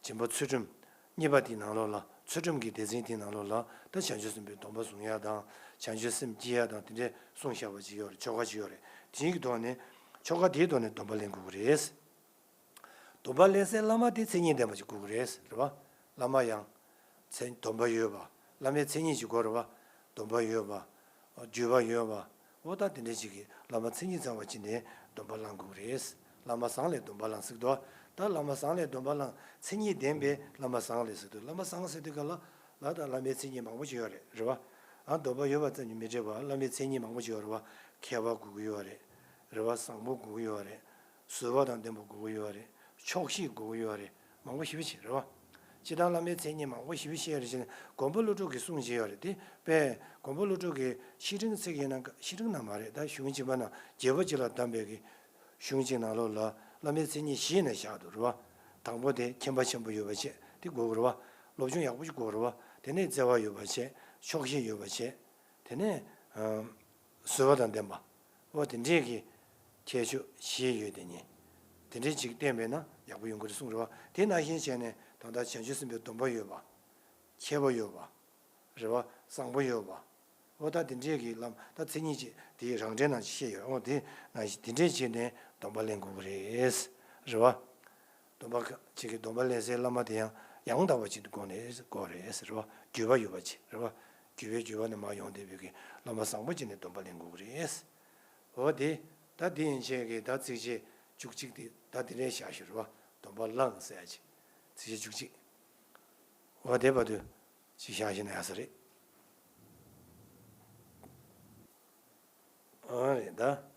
སྦྱིན་པ་ཚུལ་ཁྲིམས། གཉིས་པ་དེའི་ནང་ལོགས་ལ་ཚུལ་ཁྲིམས་ཀྱི་སྡེ་ཚན་དེའི་ནང་ལོགས་ལ་ད་བྱང་ཆུབ་སེམས་དཔའི་སྡོམ་པ་བཟུང་ཡ་དང་བྱང་ཆུབ་སེམས་བསྐྱེད་ཡ་དང་དེ་འདྲའི་གསུངས་བཞག་པ་ཅིག་ཡོད་རེད། ཆོ་ག་ཅིག་ཡོད་རེད། དེའི་གི་ཐོག་ནས་ཆོ་ག་དེའི་ཐོག་ནས་སྡོམ་པ་ལེན་དགོས་ཀྱི་རེད། སྡོམ་པ་ལེན་སའི་བླ་མ་དེ་མཚན་ཉིད་ལྡན་པ་ཅིག་དགོས་ཀྱི་རེད། རེད་བ། བླ་མ་ཡང་མཚན་སྡོམ་པ་ཡོད་པ། བླ་མའི་མཚན་ཉིད་ཅིག་དགོས་རེད་བ། སྡོམ་པ་ཡོད་པ། བརྒྱུད་པ་ཡོད་པ། འོ་ད་དེ་འདྲ་ཅིག་གིས་བླ་མ་མཚན་ཉིད་ཚང་བ་ཅིག་ནས་སྡོམ་པ་བླང་དགོས་རེད། བླ་མ་བཟང་ལས་སྡོམ་པ་བླང་ཟེར་གི་འདུག་ད་བླ་མ་བཟང་ལས་སྡོམ་པ་བླང་མཚན་ཉིད་ལྡན་པའི་བླ་མ་བཟང་ལས་ཟེར་གི་འདུག་བླ་མ་བཟང་ཟེར་དུས་ག་ལ་ལ་ད་བླ་མའི་མཚན་ཉིད་མང་པོ་ཅིག་ཡོད་རེད། རེད་བ། ཨ་སྡོམ་པ་ཡོད་པ་ཙམ་གྱིས་མི་འགྲིག་པ། བླ་མའི་མཚན་ཉིད་མང་པོ་ཅིག་ཡོད་རེད་བ། མཁས་པ་དགོས་ཀྱི་ཡོད་རེད། རེད་བ། བཟང་པོ་དགོས་ཀྱི་ཡོད་རེད། བཟོད་པ་དང་ལྡན་པ་དགོས་ཀྱི་ཡོད་རེད། ཆོག་ཤེས་དགོས་ཀྱི་ཡོད་རེད། མང་པོ་ཞེ་པོ་ཅིག་རེད་བ། སྤྱིར་བཏང་བླ་མའི་མཚན་ཉིད་མང་པོ་ཞེ་པོ་བཤད་རེད་ཅེ་ན་མགོན་པོ་ཀླུ་སྒྲུབ་ཀྱི་གསུང་ཅིག་ཡོད་རེད་དེ། དཔེ་མགོན་པོ་ཀླུ་སྒྲུབ་ཀྱི་བཤེས་སྤྲིང་ཚིག་ཡིན་ན་བཤེས་སྤྲིང་ན་མ་རེད་ད། གཞུང་གཅིག་པ་ན་རྒྱལ་པོ་གཅིག་ལ་གདམས་པའི་གི་གཞུང་གཅིག་ནང་ལོགས་ལ་བླ་མའི་མཚན་ཉིད་བཞི་ནས་བཞག་འདུག་རེད་བ། དང་པོ་དེ་མཁྱེན་པ་ཆེན་པོ་ཡོད་པ་བྱས་དེ་དགོས་ཀྱི་རེད་བ། སློབ་སྦྱོང་ཡག་པོ་ཞིག་དགོས་ཀྱི་རེད་བ། དེ་ནས་བརྩེ་བ་ཡོད་པ་བྱས། ཆོག་ཤེས་ཡོད་པ་བྱས། དེ་ནས་ཨ་བཟོད་པ་དང་ལྡན་པ། འོ་དེ་འདྲས་ཀྱི་ཁྱད་ཆོས་བཞི་ཡོད་དེ་ཉིད། དེ་འདྲས་ཅིག་བསྟན་པས་ན་ཡག་པོ་ཡོང་གི་རེད་གསུངས་རེད་བ། དེ་ནང་བཞིན་བྱས་ནས་ད་ ད་ལྟ་བྱང་ཆུབ་སེམས་དཔའི་སྡོམ་པ་ཡོད་པ། ཁྱད་པར་ཡོད་པ། རེད་བ། བཟང་པོ་ཡོད་པ། འོ་ད་དེ་འདྲས་ཀྱི་ལམ་ད་མཚན་ཉིད་ཅིག་དེའི་རང་འགྲེལ་ནང་བཤད་ཡོད། འོ་དེ་ནང་བཞིན་དེ་འདྲས་བྱས་ནས་སྡོམ་པ་ལེན་དགོས་ཀྱི་རེད། རེད་བ། སྡོམ་པ་ཅིག་གི་སྡོམ་པ་ལེན་སའི་བླ་མ་དེ་ཡང་ཡང་དག་པ་ཅིག་ཏུ་དགོངས་ནས་དགོས་རེད། རེད་བ། བརྒྱུད་པ་ཡོད་པ་ཅིག་རེད་བ། བརྒྱུད་པའི་བརྒྱུད་པ་ནས་མར་ཡོང་བསྡད་པའི་གི་བླ་མ་བཟང་པོ་ཅིག་ནས་སྡོམ་པ་ལེན་དགོས་ཀྱི་རེད། འོ་དེ་ད་དེ་ཡན་ཆད་ཀྱི་ད་ཚིགས་བཅད་བཅུ་གཅིག་དེ་ད་དེ་འདྲས་བཞག་ཞུ་རེད་བ། སྡོམ་པ་བླངས་ཟེར་ཡ་ཅིག་ཚིགས་བཅད་བཅུ་གཅིག་འོ་དེ་བར་དུ་ཅིག་བཞག་ཤེས་ན་ཡག་ས་རེད། ཨ་རེད་ད།